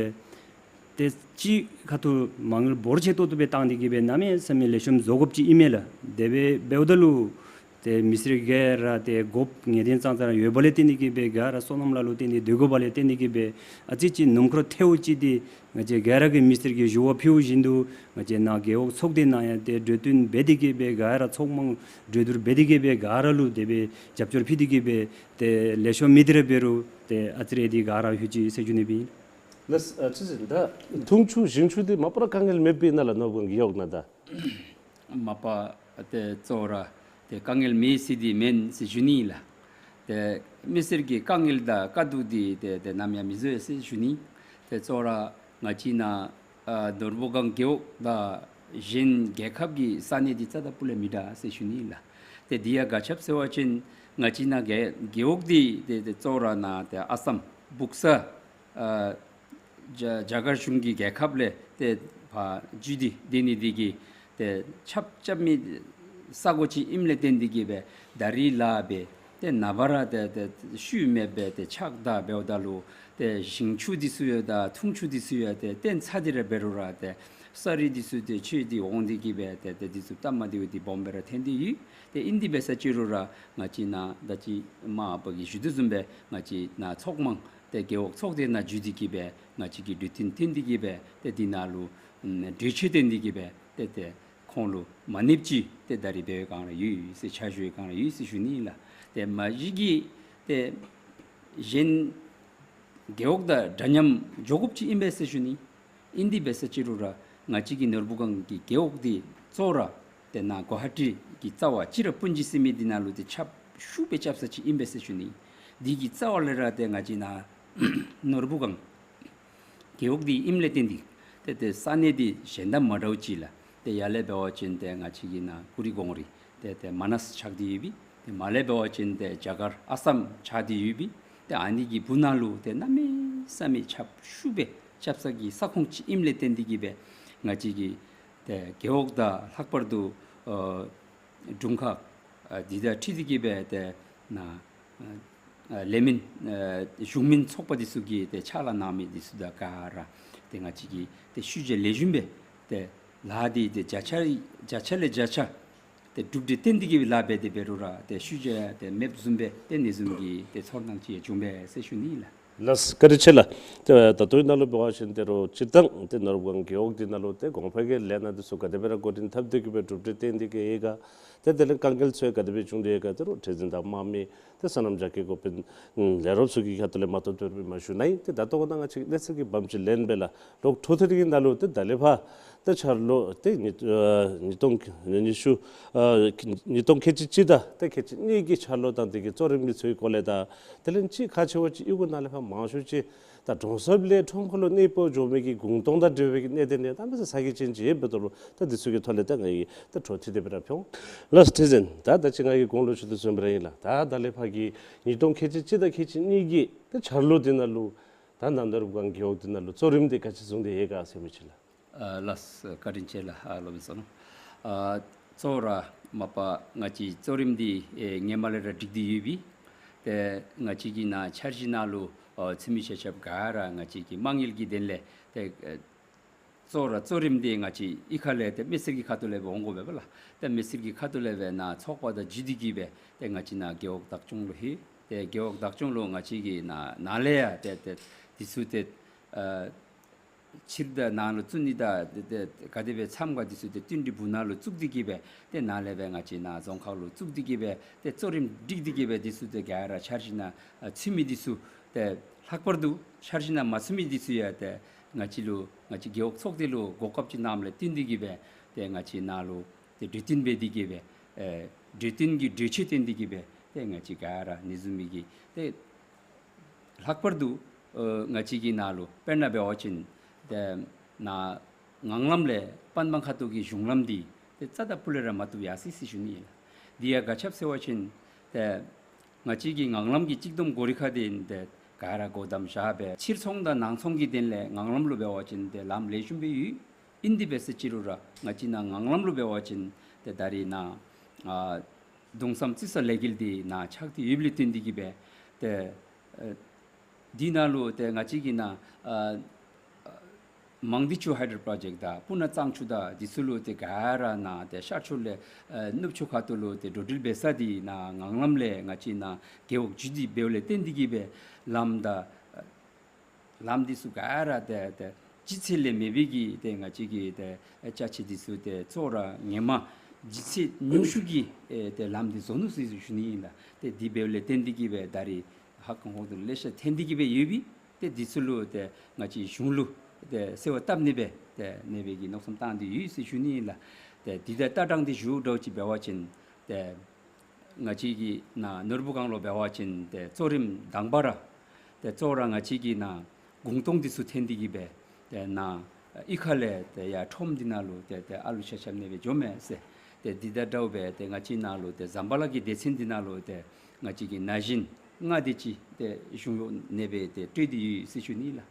ཏེ་ཅིག་ཁ་ཐུག་མ་དངུལ་འབོར་ཆེ་ཏོག་ཏོ་སྦེ་བཏང་སྟེ་གི་སྦེ་གནམ་མེད་ས་མེད་ལེགས་ཤོམ་བཟོ་དགོཔ་ཅིག་ཨིན་མས་ལགས། དེ་སྦེ་འབདཝ་ད་ལུ་ཏེ་མི་སེར་ག་ར་ཏེ་དགོཔ་ངེས་བདེན་ཙང་ཙང་ར་ཡོདཔ་ལས་བརྟེན་ཏེ་གི་སྦེ་ག་ར་བསོད་ནམས་ལ་ལུ་བརྟེན་ཏེ་སྡོད་དགོཔ་ལས་བརྟེན་ཏེ་གི་སྦེ་ཨ་ཙི་ཅིག་སྣུམ་འཁོར་ཐལཝ་ཅིག་འདི་ང་བཅས་ག་ར་གིས་མི་སེར་གྱིས་ཞུ་བ་ཕུལཝ་བཞིན་དུ་ང་བཅས་ནཱ་རྒེད་འོག་ཚོགས་སྡེ་ནང་ཡང་ཏེ་གྲོས་བསྟུན་འབད་དེ་གི་སྦེ་ག་ར་ཚོགས་མང་གྲོས་བསྡུར་འབད་དེ་གི་སྦེ་ག་ར་ལུ་དེ་སྦེ་རྒྱབ་སྐྱོར་ཕུལ་ཏེ་གི་སྦེ་ཏེ་ལེགས་ཤོམ་མེད་དེ་ར་འབད་རུང་ཏེ་ཨ་ཙི་རེ་འདི་ག་ར་ལྷོད་ཅི་ཟེར་ཞུ་ནི་སྦེ་ཨིན། ལགས། ཨ་ཙི་ཅིག་ད་འཐུང་ཆུ་ཞིང་ཆུ་འདི་མ་པ་ར་དཀའ་ངལ་མེདཔ་ཨིན་ན་ལགས། ནོར་བུ་སྒང་རྒེད་འོག་ནང་ད། མ་པ་ཏེ་གཙོ་བོ་ར་ཏེ་དཀའ་ངལ་མེད་ཟེར་འདི་མེན་ཟེར་ཞུ་ནི་ལགས། ཏེ་མི་སེར་གྱི་དཀའ་ངལ་དང་དཀའ་སྡུག་འདི་ཏེ་ཏེ་ནམ་ཡང་མི་བཟོད་ཟེར་ཞུ་ནི། ཏེ་གཙོ་བོ་ར་ང་བཅས་ནཱ་ཨ་ནོར་བུ་སྒང་རྒེད་འོག་དང་གཞན་རྒྱལ་ཁབ་ཀྱི་ས་གནས་འདི་རྩ་དང་སྤུ་ལས་མི་འདྲ་ཟེར་ཞུ་ནི་ལགས། ཏེ་འདི་ཡང་ག་ཅི་སྦེ་ཟེར་བ་ཅིན་ང་བཅས་ནཱ་རྒེད་རྒེད་འོག་འདི་ཏེ་ཏེ་གཙོ་བོ་ར་ནཱ་ཏེ་ཨ་སམ་སྦུག་ས་ཨ་རྒྱ་རྒྱ་གར་གཞུང་གི་རྒྱལ་ཁབ་ལས་ཏེ་ཕར་བརྒྱུད་དེ་འདི་ནི་འདི་གིས་ཏེ་ཆརཔ་རྐྱབ་མི་ས་གོ་ཅིག་ཨིནམ་ལས་བརྟེན་ཏེ་གི་སྦེ་ད་རིས་ལཱ་འབད་ཏེ་ནངས་པ་ར་ཏེ་ཏེ་ཤུལ་མེདཔ་སྦེ་ཏེ་ཆགས་སྡང་འབདཝ་ད་ལུ་ཏེ་ཞིང་ཆུ་འདི་ཚུ་ཡང་དང་འཐུང་ཆུ་འདི་ཚུ་ཡང་ཏེ་བཏོན་ཚར་ཏེ་ར་འབད་རུང་ར་ཏེ་ས་རུད་འདི་ཚུ་ཏེ་ཆད་དེ་འོང་སྟེ་གི་སྦེ་ཏེ་ཏེ་འདི་ཚུ་སྟབས་མ་བདེཝ་འདི་སྦོམ་སྦེ་ར་ཐོན་ཏེ་ཡོད། ཏེ་ཨིན་དེ་འབད་ས་ཅིག་རུང་ར་ང་བཅས་ནཱ་ད་ཅི་མ་པ་གིས་ཞུ་དོ་བཟུམ་སྦེ་ང་བཅས་ནཱ་ཚོགས་མང་ཏེ་རྒེད་འོག་ཚོགས་སྡེ་ནང་བརྒྱུད་དེ་གི་སྦེ་ང་བཅས་ཀྱིས་གྲོས་བསྟུན་བཏོན་ཏེ་གི་སྦེ་ཏེ་འདི་ནང་ལུ་ཨམ་གྲོས་ཆོད་བཏོན་ཏེ་གི་སྦེ་ཏེ་ཏེ་ཁོང་ལུ་མ་གནསཔ་ཅིག་ཏེ་ད་རིས་འབད་བའི་སྒང་ར་ཡོད་ཟེར་ཕྱག་ཞུ་བའི་སྒང་ར་ཡོད་ཟེར་ཞུ་ནི་ལགས། ཏེ་མ་གཞི་གིས་ཏེ་གཞན་རྒེད་འོག་དང་འདྲ་མཉམ་འགྱོ་དགོཔ་ཅིག་ཨིན་པས་ཟེར་ཞུ་ནི། ཨིན་དེ་འབད་ས་ཅིག་རུང་ར་ང་བཅས་ཀྱི་ནོར་བུ་སྒང་གི་རྒེད་འོག་འདི་གཙོ་བོ་ར་ཏེ་ནཱ་གུ་ཝ་ཧ་ཊི་གི་རྩ་བར་ཅི་ར་པུན་ཇི་ཟེར་མི་འདི་ནང་ལུ་ཏེ་ཆརཔ་ཤུགས་སྦེ་རྐྱབ་ས་ཅིག་ཨིན་པས་ཟེར་ཞུ་ནི། འདི་གི་རྩ་བ་ལས་ར་ཏེ་ང་བཅས་ནཱ་ནོར་བུ་སྒང་རྒེད་འོག་འདི་ཨིནམ་ལས་བརྟེན་ཏེ་ཏེ་ཏེ་ས་གནས་འདི་གཞན་དང་མ་འདྲཝ་ཅིག་ལགས། ཏེ་ཡར་ལས་འབད་བ་ཅིན་ཏེ་ང་བཅས་ཀྱི་ནཱ་ཀུ་རི་གོང་རི་ཏེ་ཏེ་མ་ནཱས་ཆགས་ཏེ་ཡོད་པས། ཏེ་མར་ལས་འབད་བ་ཅིན་ཏེ་རྒྱ་གར་ཨ་སམ་ཆགས་ཏེ་ཡོད་པས། ཏེ་ཨ་ནི་གི་སྦུག་ནང་ལུ་ཏེ་གནམ་མེད་ས་མེད་ཆརཔ་ཤུགས་སྦེ་རྐྱབ་ས་གི་ས་ཁོངས་ཅིག་ཨིནམ་ལས་བརྟེན་ཏེ་གི་སྦེ་ང་བཅས་ཀྱི་ཏེ་རྒེད་འོག་དང་ལྷག་པར་དུ་ཨ་དྲུང་ཁག་ཨ་འདི་དང་འཁྲིལ་ཏེ་གི་སྦེ་ཏེ་ནཱ་ཨ་ཨ་ལས་མི་ཨ་གཞུང་མིན་ཚོགས་པ་འདི་ཚུ་གིས་ཏེ་ཕྱག་ལཱ་གནང་མི་འདི་ཚུ་དང་ག་ར་ཏེ་ང་བཅས་ཀྱིས་ཏེ་ཤུལ་རྗེས་ལེགས་ཤོམ་སྦེ་ཏེ་ལཱ་འདི་ཏེ་བརྒྱ་ཆ་བརྒྱ་ཆ་ལས་བརྒྱ་ཆ་ཏེ་གྲུབ་འབྲས་བཏོན་ཏེ་གི་སྦེ་ལཱ་འབད་དེ་འབད་རུང་ར་ཏེ་ཤུལ་རྗེས་ཏེ་མེདཔ་བཟུམ་སྦེ་ཏེ་ཨ་ནི་བཟུམ་གྱི་ཏེ་ཚོར་སྣང་ཅིག་ཡང་བྱུང་པས་ཟེར་ཞུ་ནི་ལགས། ལགས་བཀའ་དྲིན་ཆེ་ལགས། ཏེ་ད་ལྟོའི་ནང་ལུ་འབད་བ་ཅིན་ཏེ་རོགས་སྤྱིར་བཏང་ཏེ་ནོར་བུ་སྒང་རྒེད་འོག་འདི་ནང་ལུ་ཏེ་གོང་འཕེལ་གྱི་ལས་སྣ་འདི་ཚུ་ག་དེ་སྦེ་ར་འགོ་འདྲེན་འཐབ་སྟེ་གི་སྦེ་གྲུབ་འབྲས་བཏོན་ཏེ་གི་ཡོད་ག། ཏེ་དེ་ལས་དཀའ་ངལ་ཚུ་ཡང་ག་དེ་སྦེ་བྱུང་སྟེ་ཡོད་ག། ཏེ་རོགས་ཁྲི་འཛིན་དང་དམངས་མི་ཏེ་སོ་ནམ་རྒྱ་སྐྱེད་འགོ་དཔོན་ལས་རོགསཔ་ཚུ་གི་ཁ་ཐུག་ལས་མ་གཏོགས་ཏེ་རོགས་མ་ཞུ་ནི་ཨིན། ཏེ་ད་ལྟོ་ཁོང་ང་བཅས་ཀྱིས་གནས་ཚུལ་གྱི་བམ་ཅིག་ལེན་པས་ལགས། ལོག་འཕྲོ་མཐུད་ཀྱི་ནང་ལུ་ཏེ་ད་ལས་ཕར་ཏེ་ཆར་ལོ་ཏེ་ཉིས་ཨ་ཉིས་སྟོང་ཉི་ཤུ་ཨ་ཉིས་སྟོང་ཁལ་གཅིག་གཅིག་དང་ཏེ་ཁལ་གཅིག་གཉིས་ཀྱི་ཆར་ལོ་དང་དེ་གི་གཙོ་རིམ་གྱི་ཚུའི་སྐོར་ལས་དང་དེ་ལས་ཅིག་ཁག་ཆེ་བ་ཅིག་གཡུས་སྒོ་ནང་ལས་ཕར་མང་ཤོས་ཅིག་ད་གྲོང་གསེབ་ལས་ཁྲོམ་ཁ་ལུ་གནས་སྤོ་འགྱོ་མི་གི་གུང་སྟོང་དང་འབྲེལ་བའི་གི་གནད་དོན་ནི་གནམ་མེད་ས་མེད་ཚ་གྱང་ཅན་ཅིག་ཡོདཔ་ད་ལུ་ད་འདི་ཚུ་གི་ཐོག་ལས་ད་ང་གིས་ད་འཕྲོ་མཐུད་དེ་སྦེ་ར་ཕུལ་འོང་། ལགས་ཁྲི་འཛིན། ད་ད་ཅི་ང་གིས་གོང་ལུ་ཞུ་དོ་བཟུམ་སྦེ་ར་ཨིན་ལགས། ད་ད་ལས་ཕར་གྱི་ཉིས་སྟོང་ཁལ་གཅིག་གཅིག་དང་ཁལ་གཅིག་གཉིས་ཀྱི་ད་ཆར་ལོ་འདི་ནང་ལུ་ད་ནཱ་ནོར་བུ་སྒང་རྒེད་འོག་འདི་ནང་ལུ་གཙོ་རིམ་འདི་ག་ཅི་བཟུང་སྟེ་ཡོད་ག་ཟེར་མི་ཅིག་ལགས། ཨ་ལགས་བཀའ་དྲིན་ཆེ་ལགས། ཨ་སློབ་དཔོན་བསོད་ནམས། ཨ་གཙོ་བོ་ར་མ་པ་ང་བཅས་གཙོ་རིམ་འདི་ཨེ་སྔོན་མ་ལས་ར་སྒྲིག་སྟེ་ཡོད་པས། ཏེ་ང་བཅས་ཀྱི་ནཱ་འཆར་གཞི་ནང་ལུ་ཨ་འཚོལ་མི་ཆ་ཁྱབ་ག་ར་ང་བཅས་ཀྱི་མ་དངུལ་གྱི་དོན་ལས་ཏེ་ཨེ་ གཙོ་བོ་ར་གཙོ་རིམ་འདི་ང་བཅས་གཡུས་ཁ་ལས་ཏེ་མི་སེར་གྱི་ཁ་ཐུག་ལས་སྦེ་འོང་དགོ་པས་ལགས། ཏེ་མི་སེར་གྱི་ཁ་ཐུག་ལས་སྦེ་ནཱ་ཚོགས་པ་དང་བརྒྱུད་དེ་གིས་སྦེ་ཏེ་ང་བཅས་ནཱ་རྒེད་འོག་བདག་སྐྱོང་ལུ་ལྷོད། ཏེ་རྒེད་འོག་བདག་སྐྱོང་ལུ་ང་བཅས་ཀྱིས་ནཱ་ནཱ་ལས་ཡང་ཏེ་ཏེ་འདི་ཚུ་ཏེ་ཨ་ཕྱིར་ད་ནཱ་ལུ་བཙུགས་ནི་དང་ཏེ་ཏེ་ག་དེ་སྦེ་འཚམས་ག་འདི་ཚུ་ཏེ་བསྟུན་གྲོས་སྦུག་ནང་ལུ་བཙུགས་ཏེ་གིས་སྦེ་ཏེ་ནཱ་ལས་སྦེ་ང་བཅས་ནཱ་རྫོང་ཁག་ལུ་བཙུགས་ཏེ་གིས་སྦེ་ཏེ་གཙོ་རིམ་སྒྲིག་སྟེ་གིས་སྦེ་འདི་ཚུ་ཏེ་ག་ར་འཆར་གཞི་ནང་ཨ་ཚུད་མི་འདི་ཚུ་ཏེ་ལྷག་པར་དུ་འཆར་གཞི་ནང་མ་ཚུད་མི་འདི་ཚུ་ཡང་ཏེ་ང་བཅས་ལུ་ང་བཅས་རྒེད་འོག་ཚོགས་སྡེ་ལུ་གོ་སྐབས་ཅིག་གནངམ་ལས་བརྟེན་ཏེ་གིས་སྦེ་ཏེ་ང་བཅས་ནཱ་ལུ་ཏེ་གྲོས་བསྟུན་འབད་དེ་གིས་སྦེ་ཨེ་གྲོས་བསྟུན་གྱི་གྲོས་ཆོད་བཏོན་ཏེ་གིས་སྦེ་ཏེ་ང་བཅས་ག་ར་ཨ་ནི་བཟུམ་མའི་གི་ཏེ་ལྷག་པར་དུ་ཨ་ང་བཅས་ཀྱི་ནཱ་ལུ་དཔེར་ན་འབད་བ་ཅིན་ཏེ་ནཱ་ངང་ལམ་ལས་པན་སྦང་ཁ་ཐུག་གི་གཞུང་ལམ་འདི་ཏེ་རྩ་དང་སྤུ་ལས་ར་མ་བཏུབ་ཡར་སོ་ཡི་ཟེར་ཞུ་ནི་ཨིན་ལགས། འདི་ཡང་ག་ཅི་སྦེ་ཟེར་བ་ཅིན་ཏེ་ང་བཅས་ཀྱི་ངང་ལམ་གྱི་གཅིག་བསྡོམས་སྒོ་ར་ཁ་འདི་ཏེ་ག་ར་སྒོ་བསྡམས་བཞག་སྦེ་ཕྱིར་ཚོང་དང་ནང་ཚོང་གི་དོན་ལས་ངང་ལམ་ལུ་འབད་བ་ཅིན་ཏེ་ལམ་ལེགས་ཤོམ་སྦེ་ཡོད། ཨིན་དེ་འབད་ཟེར་ཅི་རུང་ར་ང་བཅས་ནཱ་ངང་ལམ་ལུ་འབད་བ་ཅིན་ཏེ་ད་རིས་ནཱ་ཨ་གདུང་བསམ་རྩི་ས་ལས་འགུལ་འདི་ནཱ་ཆགས་ཏེ་ཡོདཔ་ལས་བརྟེན་ཏེ་གིས་སྦེ་ཏེ་ཨ་འདི་ནང་ལུ་ཏེ་ང་བཅས་ཀྱི་ནཱ་ཨ་མང་སྡེ་ཆུ་ཧའི་ཌོ་པྲོ་ཇེཀཊ་དང་སྤུ་ན་གཙང་ཆུ་དང་འདི་ཚུ་ལུ་ཏེ་ག་ར་ནཱ་ཏེ་ཤར་ཕྱོགས་ལས་ཨ་ནུབ་ཕྱོགས་ཁ་ཐུག་ལུ་ཏེ་འགྲོ་འགྲུལ་འབད་ས་འདི་ནཱ་ངང་ལམ་ལས་ང་བཅས་ནཱ་རྒེད་འོག་བརྒྱུད་དེ་འབདཝ་ལས་བརྟེན་ཏེ་གིས་སྦེ་ལམ་དང་ཨ་ལམ་འདི་ཚུ་ག་ར་ཏེ་ཏེ་ལྗིད་ཚད་ལས་མེད་པའི་གི་ཏེ་ང་བཅས་ཀྱི་ཏེ་ཅ་ཆས་འདི་ཚུ་ཏེ་གཙོ་བོ་ར་ཧེ་མ་ལྗིད་ཚད་ཉུང་ཤོས་ཀྱི་ཨེ་ཏེ་ལམ་འདི་བཟོ་ནུག་ཟེར་ཞུ་ནི་ཨིན་ལགས། ཏེ་འདི་འབདཝ་ལས་བརྟེན་ཏེ་གིས་སྦེ་ད་རིས་ཧ་གོ་ཧོ་དུ་ལེ་ཤ་ཐོན་ཏེ་གིས་སྦེ་ཡོད་པས། ཏེ་འདི་ཚུ་ལུ་ཏེ་ང་བཅས་གཞུང་ལུ་ཏེ་གསོལ་བ་བཏབ་ནི་སྦེ་ཏེ་ཨ་ནི་སྦེ་གི་མནོ་བསམ་བཏང་སྟེ་ཡོད་ཟེར་ཞུ་ནི་ཨིན་ལགས། ཏེ་འདི་དང་ལྟ་སྟངས་འདི་ཞུ་འདྲཝ་ཅིག་འབད་བ་ཅིན་ཏེ་ང་བཅས་ཀྱི་ནཱ་ནོར་བུ་སྒང་ལུ་འབད་བ་ཅིན་ཏེ་གཙོ་རིམ་དང་པ་ར་ཏེ་གཙོ་བོ་ར་ང་བཅས་ཀྱི་ནཱ་གུང་སྟོང་འདི་ཚུ་ཐོན་ཏེ་གིས་སྦེ་ཏེ་ནཱ་གཡུས་ཁ་ལས་ཏེ་ཡར་ཁྲོམ་འདི་ནང་ལུ་ཏེ་ཏེ་ཨ་ལུ་ཆ་ཁྱབ་ཨ་ནི་སྦེ་འགྱོཝ་མས་ཟེར། ཏེ་འདི་དང་འདྲཝ་སྦེ་ཏེ་ང་བཅས་ནཱ་ལུ་ཏེ་ཟམ་པ་ལ་གི་སྡེ་ཚན་འདི་ནང་ལུ་ཏེ་ང་བཅས་ཀྱི་ན་གཞོན་ལྔ་དེ་ཅིག་ཏེ་གཞུང་གཡོག་ཨ་ནི་སྦེ་ཏེ་སྤྲོད་དེ་ཡོད་ཟེར་ཞུ་ནི་ལགས།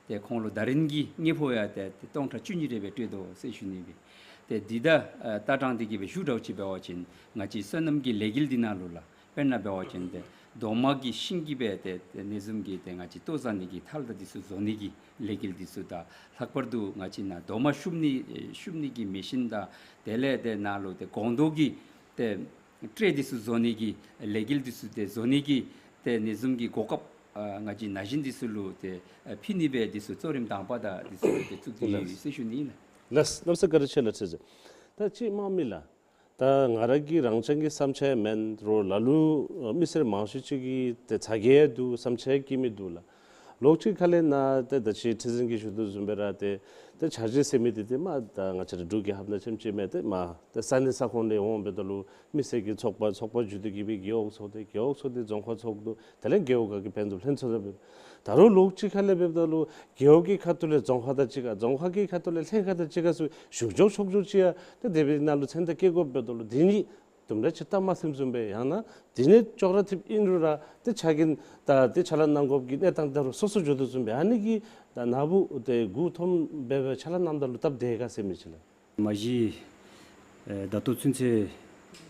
ཏེ་ཁོང་ལུ་ཟླ་རིམ་གྱི་དངུལ་ཕོགས་ཡང་ཏེ་ཏེ་སྟོང་ཕྲག་བཅུ་གཉིས་རེ་སྦེ་སྤྲོད་དོ་ཟེར་ཞུ་ནི་སྦེ། ཏེ་འདི་དང་ཨ་ལྟ་སྟངས་འདི་གིས་སྦེ་ཞུ་འདྲཝ་ཅིག་འབད་བ་ཅིན་ང་བཅས་སོ་ནམ་གྱི་ལས་འགུལ་འདི་ནང་ལུ་ལགས། དཔེར་ན་འབད་བ་ཅིན་ཏེ་རྡོག་མ་གི་ཤིང་གིས་སྦེ་ཏེ་ཏེ་ཨ་ནི་བཟུམ་གྱི་ཏེ་ང་བཅས་ལྟོ་བཟའ་ནི་གི་ཐལ་དང་འདི་ཚུ་བཟོ་ནི་གི་ལས་འགུལ་འདི་ཚུ་དང་ལྷག་པར་དུ་ང་བཅས་ནཱ་རྡོག་མ་བཤུབ་ནི་ཨེ་བཤུབ་ནི་གི་མེ་ཤིན་དང་དེ་ལས་ཏེ་ནཱ་ལུ་ཏེ་སྒོང་རྡོག་གི་ཏེ་ཊྲེ་འདི་ཚུ་བཟོ་ནི་གི་ལས་འགུལ་འདི་ཚུ་ཏེ་བཟོ་ནི་གི་ཏེ་ཨ་ནི་བཟུམ་གྱི་གོ་སྐབས་ཨ་ང་བཅས་ན་གཞོན་འདི་ཚུ་ལུ་ཏེ་ཨ་ཕུལ་ནི་སྦེ་འདི་ཚུ་གཙོ་རིམ་དང་པ་དང་འདི་ཚུ་ཏེ་བཙུགས་ཏེ་ཡོད་ཟེར་ཞུ་ནི་ཨིན་ལགས། ལགས་གནམ་ས་བཀའ་དྲིན་ཆེ་ལགས། ཁྲི་འཛིན་ད་ཅིག་དམངས་མི་ལགས། ད་ང་ར་གི་རང་རྐྱང་གི་བསམ་འཆར་མེན་རུང་ལ་ལུ་མི་སེར་མང་ཤོས་ཅིག་གི་ཏེ་ཚ་གྱང་འདུག། བསམ་འཆར་བསྐྱེད་མི་འདུག་ལགས། ལོགས་ཅིག་ཁ་ལས་ནཱ་ཏེ་ད་ཅི་ཁྲི་འཛིན་གྱིས་ཞུ་དོ་བཟུམ་སྦེ་ར་ཏེ་ཏེ་འཆར་གཞི་ཟེར་མི་འདི་ཏེ་མ་ད་ང་བཅས་ར་འབྲུག་རྒྱལ་ཁབ་ནང་ཆེམ་ཅིག་མས། ཏེ་མ་ཏེ་ས་གནས་ས་ཁོངས་ལས་འོང་འབདཝ་ད་ལུ་མི་སེར་གྱི་ཚོགས་པ་ཚོགས་པ་བརྒྱུད་དེ་གིས་སྦེ་རྒེད་འོག་ཚོགས་ཏེ་རྒེད་འོག་ཚོགས་ཏེ་རྫོང་ཁག་ཚོགས་དོ། དེ་ལས་རྒེད་འོག་ཁག་གི་ཕན་ཚུན་ལྷན་ཚོགས་འབད། ད་རུང་ལོགས་ཅིག་ཁ་ལས་འབདཝ་ད་ལུ་རྒེད་འོག་གི་ཁ་ཐུག་ལས་རྫོང་ཁག་དང་གཅིག་ཁར་རྫོང་ཁག་གི་ཁ་ཐུག་ལས་ལྷན་ཁག་དང་གཅིག་ཁར་ཚུ་གཞུང་ཕྱོགས་ཕྱོགས་བཅུ་ཅིག་ཡང་ཏེ་དེ་སྦེ་ནང་ལུ་མཚན་རྟགས་བཀོད་དགོཔ་འབདཝ་ད་ལུ་འདི་གཉིས་དུམ་གྲ་ཅིག་སྟབས་མ་ཚིམ་བཟུམ་སྦེ་ཡང་ན་འདི་གཉིས་ཅོག་ར་འཐདཔ་ཨིན་རུང་ར་ཏེ་ཆ་རྐྱེན་དང་ཏེ་ཕྱག་ལཱ་གནང་དགོཔ་གི་གནས་སྟངས་ད་རུང་སོ་སོ་འགྱོ་དོ་བཟུམ་སྦེ་ཨ་ནི་གི་ད་ནཱ་བུ་ཏེ་མགུ་འཐོམ་སྦེ་སྦེ་ཕྱག་ལཱ་གནངམ་ད་ལུ་སྟབས་བདེ་ག་ཟེར་མི་ཅིག་ལགས། མ་གཞི་ཨེ་ད་ལྟོ་ཚུན་ཚོད་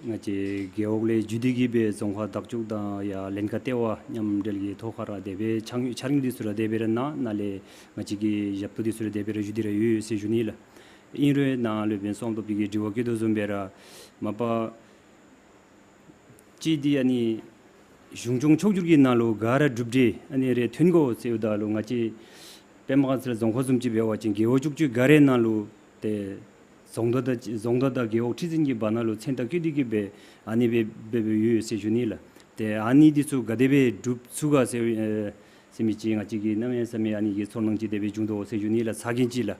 ང་བཅས་རྒེད་འོག་ལས་བརྒྱུད་དེ་གིས་སྦེ་རྫོང་ཁག་བདག་སྐྱོང་དང་ཡང་ལྷན་ཁག་ལྟེ་བ་མཉམ་འབྲེལ་གྱི་ཐོག་ཁར་ར་དེ་སྦེ་འཆར་འཆར་དངུལ་འདི་ཚུ་ར་དེ་སྦེ་ར་གནང་། ནཱ་ལས་ང་བཅས་ཀྱི་ཞབས་ཏོག་འདི་ཚུ་ར་དེ་སྦེ་ར་ཞུ་སྟེ་ར་ཡོད་ཟེར་ཞུ་ནི་ལགས། ཨིན་རུང་ནཱ་ལུ་འབདན་སོང་སྟོབས་ཀྱི་དྲི་བ་བཀོད་དོ་བཟུམ་སྦེ་ར་མ་པ་ཅིག་འདི་ཨ་ནི་གཞུང་སྐྱོང་ཕྱོགས་བསྒྱུར་གྱི་ནང་ལུ་ག་ར་གྲུབ་འབྲས་ཨ་ནི་རེ་ཐོན་དགོ་ཟེརཝ་ད་ལུ་ང་བཅས་དཔེ་མ་ཁ་ཙ་ལས་རྫོང་ཁག་བཟུམ་ཅིག་འབད་བ་ཅིན་རྒེད་འོག་བཅུ་གཅིག་ག་རའི་ནང་ལུ་ཏེ་རྫོང་བདག་དང་རྫོང་བདག་དང་རྒེད་འོག་ཁྲི་འཛིན་གྱི་བར་ན་ལུ་མཚན་རྟགས་བཀོད་དེ་གིས་སྦེ་ཨ་ནི་སྦེ་སྦེ་སྦེ་ཡོད་ཟེར་ཞུ་ནི་ལགས། ཏེ་ཨ་ནི་འདི་ཚུ་ག་དེ་སྦེ་འགྲུབ་ཚུགས་ག་ཟེར་ཨེ་ཟེར་མི་ཅིག་ང་བཅས་ཀྱིས་གནམ་མེད་ས་མེད་ཨ་ནི་གི་ཚོར་སྣང་ཅིག་དེ་སྦེ་བྱུང་དོ་ཟེར་ཞུ་ནི་ལགས། ཚ་གྱང་ཅིག་ལགས།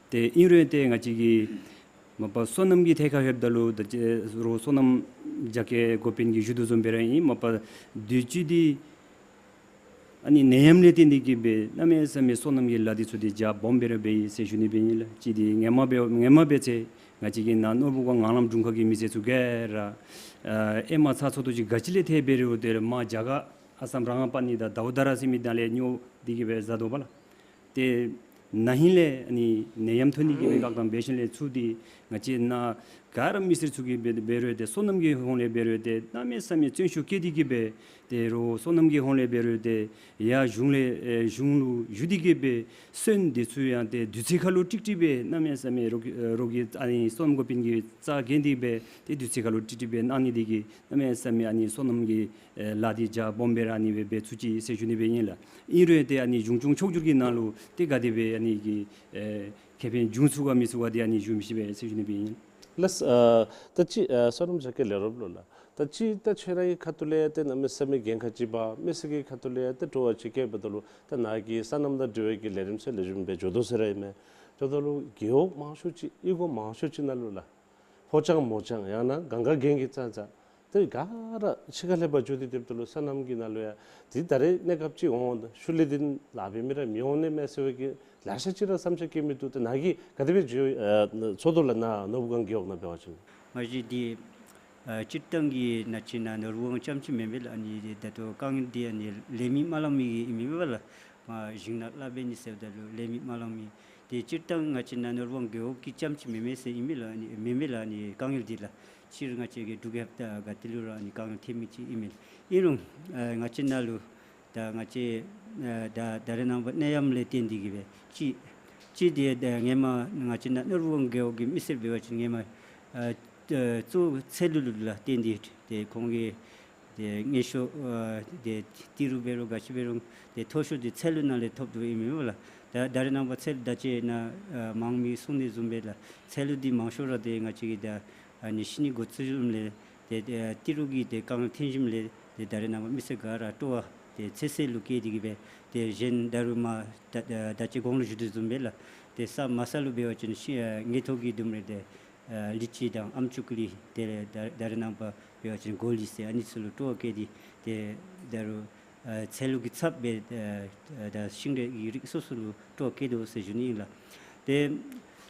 ཏེ་ཨིན་རུང་ཏེ་ང་བཅས་ཀྱི་མ་པ་སོ་ནམ་གྱི་ཐད་ཁར་ལྷོདཔ་ད་ལུ་ད་ཅི་རུང་སོ་ནམ་རྒྱ་སྐྱེད་འགོ་དཔོན་གྱིས་ཞུ་དོ་བཟུམ་སྦེ་ར་ཨིན། མ་པ་དུས་ཅི་འདི་ཨ་ནི་ནད་ཡམས་ལས་བརྟེན་ཏེ་གིས་སྦེ་གནམ་མེད་ས་མེད་སོ་ནམ་གྱི་ལཱ་འདི་ཚུ་ཏེ་རྒྱ་སྦོམ་སྦེ་ར་འབད་ཡི་ཟེར་ཞུ་ནི་སྦེ་ཨིན་ལགས། ཅིག་འདི་ཧེ་མ་འབད་ཧེ་མ་འབད་ཚེ་ང་བཅས་ཀྱི་ནཱ་ནོར་བུ་སྒང་ངང་ལམ་དྲུང་ཁག་གི་མི་སེར་ཚུ་ག་ར་ཨ་ཨེ་མ་ཚ་ཚོད་དུ་ཅིག་ག་ཅི་ལས་ཐལ་འབད་རུང་ཏེ་མར་རྒྱ་གར་ཨ་སམ་ར་ང་པ་ནི་དང་དའུ་དར་ཟེར་མི་དང་ལས་ཉོ་སྟེ་གིས་སྦེ་བཟའ་དོ་བ་ལགས། ཏེ་ན་ཧིང་ལས་ཨ་ནི་ནད་ཡམས་ཐོན་ནི་གི་སྦེ་བཀག་དམ་འབད་ཞིནམ་ལས་ཚུར་འདི་ ང་བཅས་ནཱ་ག་ར་མི་སེར་ཚུ་གིས་འབད་འབད་རུང་ཏེ་སོ་ནམ་གྱི་ཧོང་ལས་འབད་རུང་ཏེ་གནམ་མེད་ས་མེད་བརྩོན་ཤུགས་བསྐྱེད་དེ་གིས་སྦེ་ཏེ་རོགས་སོ་ནམ་གྱི་ཧོང་ལས་འབད་རུང་ཏེ་ཡར་གཞུང་ལས་ཨེ་གཞུང་ལུ་ཞུ་སྟེ་གིས་སྦེ་སོན་དེ་ཚུ་ཡང་ཏེ་དུས་ཚོད་ཁར་ལུ་ཀྲིག་ཀྲི་སྦེ་གནམ་མེད་ས་མེད་རོགས་ཀྱི་རོགས་ཀྱི་ཨ་ནི་སོ་ནམ་འགོ་དཔོན་གྱིས་རྩ་འགེངས་ཏེ་སྦེ་ཏེ་དུས་ཚོད་ཁར་ལུ་ཀྲིག་ཀྲི་སྦེ་གནང་ནི་དེ་གིས་གནམ་མེད་ས་མེད་ཨ་ནི་སོ་ནམ་གྱི་ཨེ་ལཱ་འདི་རྒྱ་སྦོམ་སྦེ་ར་ཨ་ནི་སྦེ་འབད་ཚུགས་ཅི་ཟེར་ཞུ་ནི་སྦེ་ཨིན་ལགས། ཨིན་རུང་ཏེ་ཨ་ནི་གཞུང་སྐྱོང་ཕྱོགས་བསྒྱུར་གྱི་ནང་ལུ་ཏེ་ག་དེ་སྦེ་ཨ་ནི་གི་ཨེ་ཁེ་ཕན་འབྱུང་ཚུགས་ག་མི་ཚུགས་ག་དེ་ཨ་ནི་ཞུ་མི་ཤེས་པས་ཟེར་ཞུ་ནི་སྦེ་ཨིན། ལགས། ཨ་ད་ཅི་ཨ་སོ་ནམ་ཆ་ཁྱབ་ལས་རོགསཔ་ལུ་ལགས། ད་ཅི་ད་ཁྱོད་རའི་ཁ་ཐུག་ལས་ཏེ་གནམ་མེད་ས་མེད་འགན་ཁག་ཅིག་འབག་མི་སེར་གྱི་ཁ་ཐུག་ལས་ཏེ་སྤྲོ་བ་ཅིག་བསྐྱེདཔ་ད་ལུ་ད་ནཱ་གི་སོ་ནམ་དང་འབྲེལ་བའི་གི་ལས་རིམ་ཚུ་ལེགས་ཤོམ་སྦེ་འགྱོ་དོ་ཟེར་ར་ཨིན་མས། འགྱོཝ་ད་ལུ་རྒེད་འོག་མང་ཤོས་ཅིག་གཡུས་སྒོ་མང་ཤོས་ཅིག་ནང་ལུ་ལགས། ཕོ་རྐྱང་མོ་རྐྱང་ཡང་ན་གང་ག་རྒན་གྱི་ཙང་ཙང་ཏེ་ག་ར་ཕྱི་ཁ་ལས་ཕར་འགྱོ་སྟེ་སྡོདཔ་ད་ལུ་སོ་ནམ་གྱི་ནང་ལུ་ཡང་ཏེ་ད་རེས་གནས་སྐབས་ཅིག་འོང་ཤུལ་ལས་ཏེ་ལཱ་འབད་མི་ར་མི་འོང་ནི་མས་ཟེར་བའི་གི་ལེ་ཤ་ཅིག་ར་བསམ་འཆར་བཀོད་མི་འདུག། ཏེ་ནཱ་གིས་ག་དེ་སྦེ་འགྱོ་ཨ་ཚོར་དོ་ལགས། ནཱ་ནོར་བུ་སྒང་རྒེད་འོག་ནང་འབད་བ་ཅིན། མ་གཞི་འདི་ཨ་སྤྱིར་བཏང་གི་ནང་ཅིག་ནང་ནོར་བུ་སྒང་རྐྱངམ་ཅིག་མེན་པས་ལགས། ཨ་ནི་ད་ལྟོ་དཀའ་ངལ་འདི་ཨ་ནི་ལས་མི་མ་ལང་མི་གི་ཨིན་མས་པ་ལགས། མ་ཞིང་ནང་ལཱ་འབད་ནི་ཟེརཝ་ད་ལུ་ལས་མི་མ་ལང་མི། ཏེ་སྤྱིར་བཏང་ང་བཅས་ནཱ་ནོར་བུ་སྒང་རྒེད་འོག་གི་རྐྱངམ་ཅིག་མེན་མས་ཟེར་ཨིན་མས་ལགས། ཨ་ནི་མེན་མས་ལགས། ཨ་ནི་དཀའ་ངལ་འདི་ལགས། སྤྱིར་ང་བཅས་ཀྱི་འབྲུག་རྒྱལ་ཁབ་ད་ག་ཏེ་ལུ་ར་ཨ་ནི་དཀའ་ངལ་འཕྱད་མི་ཅིག་ཨིན་མས། ཨིན་རུང་ཨ་ང་བཅས་ནཱ་ལུ་ད་ང་བཅས་ཨ་ད་ད་རེས་ནངས་པ་གནས་ཡམས་ལས་བརྟེན་ཏེ་གིས་སྦེ་ཅིག་ཅིག་ཏེ་ད་སྔོན་མ་ང་བཅས་ནཱ་ནོར་བུ་སྒང་རྒེད་འོག་གི་མི་སེར་འབད་བ་ཅིན་སྔོན་མ་ཨ་ཨ་གཙོ་བོ་ཚལ་ལུ་ལུ་ལགས་བརྟེན་ཏེ་ཏེ་ཁོང་གི་ཏེ་དངུལ་ཤོག་ཨ་ཏེ་ཏི་རུ་འབད་རུང་ག་ཅི་འབད་རུང་ཏེ་མཐོ་ཤོས་འདི་ཚལ་ལུ་ནང་ལས་ཐོབ་དོ་ཨིན་མས་པ་ལགས། ད་ད་རེས་ནངས་པ་ཚལ་ད་ཅི་ནཱ་ཨ་མང་མི་གསུང་ནི་བཟུམ་སྦེ་ལགས་ཚལ་ལུ་འདི་མང་ཤོས་ར་ཏེ་ང་བཅས་ཀྱི་ད་ཨ་ནི་ཤི་ནི་འགོ་བཙུགས་ཞིནམ་ལས་ཏེ་ཏེ་ཏི་རུ་གི་ཏེ་དཀའ་ངལ་འཕྱད་ཞིནམ་ལས་ཏེ་ད་རེས་ནངས་པ་མི་སེར་ག་ར་སྤྲོ་བ་ཏེ་ཚེ་སྲོག་ལུ་བསྐྱེད་དེ་གིས་སྦེ་ཏེ་གཞན་ད་རུང་མ་ད་ད་ཅི་གོང་ལུ་ཞུ་དོ་བཟུམ་སྦེ་ལགས་ཏེ་ས་མ་ས་ལུ་འབད་བ་ཅིན་ཤི་ཨ་དངུལ་ཐོག་གི་ལྡུམ་ར་ཏེ་ཨ་ལི་ཅི་དང་ཨམ་ཅུ་ཀུ་ལི་ཏེ་ད་ད་རེས་ནངས་པ་འབད་བ་ཅིན་གོ་ལི་ཟེར་ཨ་ནི་ཚུ་ལུ་སྤྲོ་བ་བསྐྱེད་དེ་ཏེ་ད་རུང་ཨ་ཚལ་ལུ་གི་ཚབ་སྦེ་ཨ་ད་ཤིང་འབྲས་ཀྱི་རིགས་སོ་སོ་ལུ་སྤྲོ་བ་བསྐྱེད་དོ་ཟེར་ཞུ་ནི་ཨིན་ལགས། ཏེ་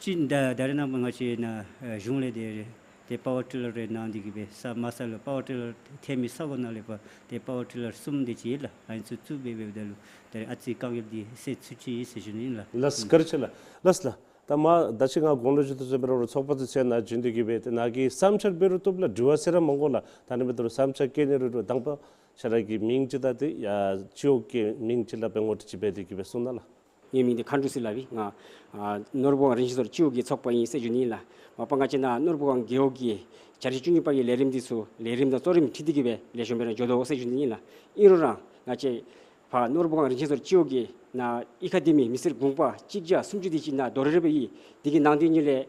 ཅིག་ད་ད་རེས་ནངས་པ་ང་བཅས་ནཱ་ཨ་གཞུང་ལས་ཏེ་ཏེ་པ་ཝར་ཊི་ལར་རེ་གནང་སྟེ་གིས་སྦེ་ས་མ་ས་ལུ་པ་ཝར་ཊི་ལར་ཐོན་མི་ས་གོ་ནང་ལས་ཕར་ཏེ་པ་ཝར་ཊི་ལར་གསུམ་དེ་ཅིག་ཡོད་ལགས། ཨ་ནི་ཚུ་བཙུགས་སྦེ་འབདཝ་ད་ལུ་ད་རེས་ཨ་ཙི་དཀའ་ངལ་འདི་སེལ་ཚུགས་ཅི་ཟེར་ཞུ་ནི་ཨིན་ལགས། ལགས་བཀའ་དྲིན་ཆེ་ལགས། ལགས་ལགས། ད་མ་ད་ཅི་ང་གོང་ལུ་ཞུ་དོ་བཟུམ་སྦེ་རོགས་ཚོགས་པ་ཚུ་ཚུ་ནཱ་བྱོན་ཏེ་གིས་སྦེ་ཏེ་ནཱ་གི་བསམ་འཆར་འབད་རུང་བཏུབ་ལགས། དྲི་བ་ཟེར་ར་མ་དགོ་ལགས། ད་ནི་འབད་རུང་བསམ་འཆར་བཀོད་ནི་རུང་རུང་དང་པ་ཁྱོད་ར་གི་མིང་ཅིག་དང་ཏེ་ཡ་སྤྱི་འོག་གི་མིང་ཅིག་ལགས་སྦེ་ངོ་སྤྲོད་ཅིག་འབད་དེ་གིས་སྦེ་གསུང་གནང་ལགས། ངེའི་མིང་འདི་མཁའ་འགྲོ་ཟེར་སླབ་ཨིན། ང་ཨ་ནོར་བུ་སྒང་རིན་ཆེན་ཟུར་སྤྱི་འོག་གི་ཚོགས་པ་ཨིན་ཟེར་ཞུ་ནི་ཨིན་ལགས། མ་པ་ང་བཅས་ནཱ་ནོར་བུ་སྒང་རྒེད་འོག་གི་བརྒྱ་ཆ་བཅུ་གཉིས་པ་གི་ལས་རིམ་འདི་ཚུ་ལས་རིམ་དང་གཙོ་རིམ་ཁྲིད་དེ་གིས་སྦེ་ལེགས་ཤོམ་སྦེ་ར་འགྱོ་དོ་ཟེར་ཞུ་ནི་ཨིན་ལགས། ཨིན་རུང་ར་ང་བཅས་ཕར་ནོར་བུ་སྒང་རིན་ཆེན་ཟུར་སྤྱི་འོག་གི་ནཱ་གཡུས་ཁར་སྡོད་མི་མི་སེར་གུང་པ་གཅིག་བརྒྱ་སུམ་ཅུ་དེ་ཅིག་ནཱ་དོ་རུང་རེ་སྦེ་ཡོད། དེ་གི་ནང་དོན་ཉིད་ལས་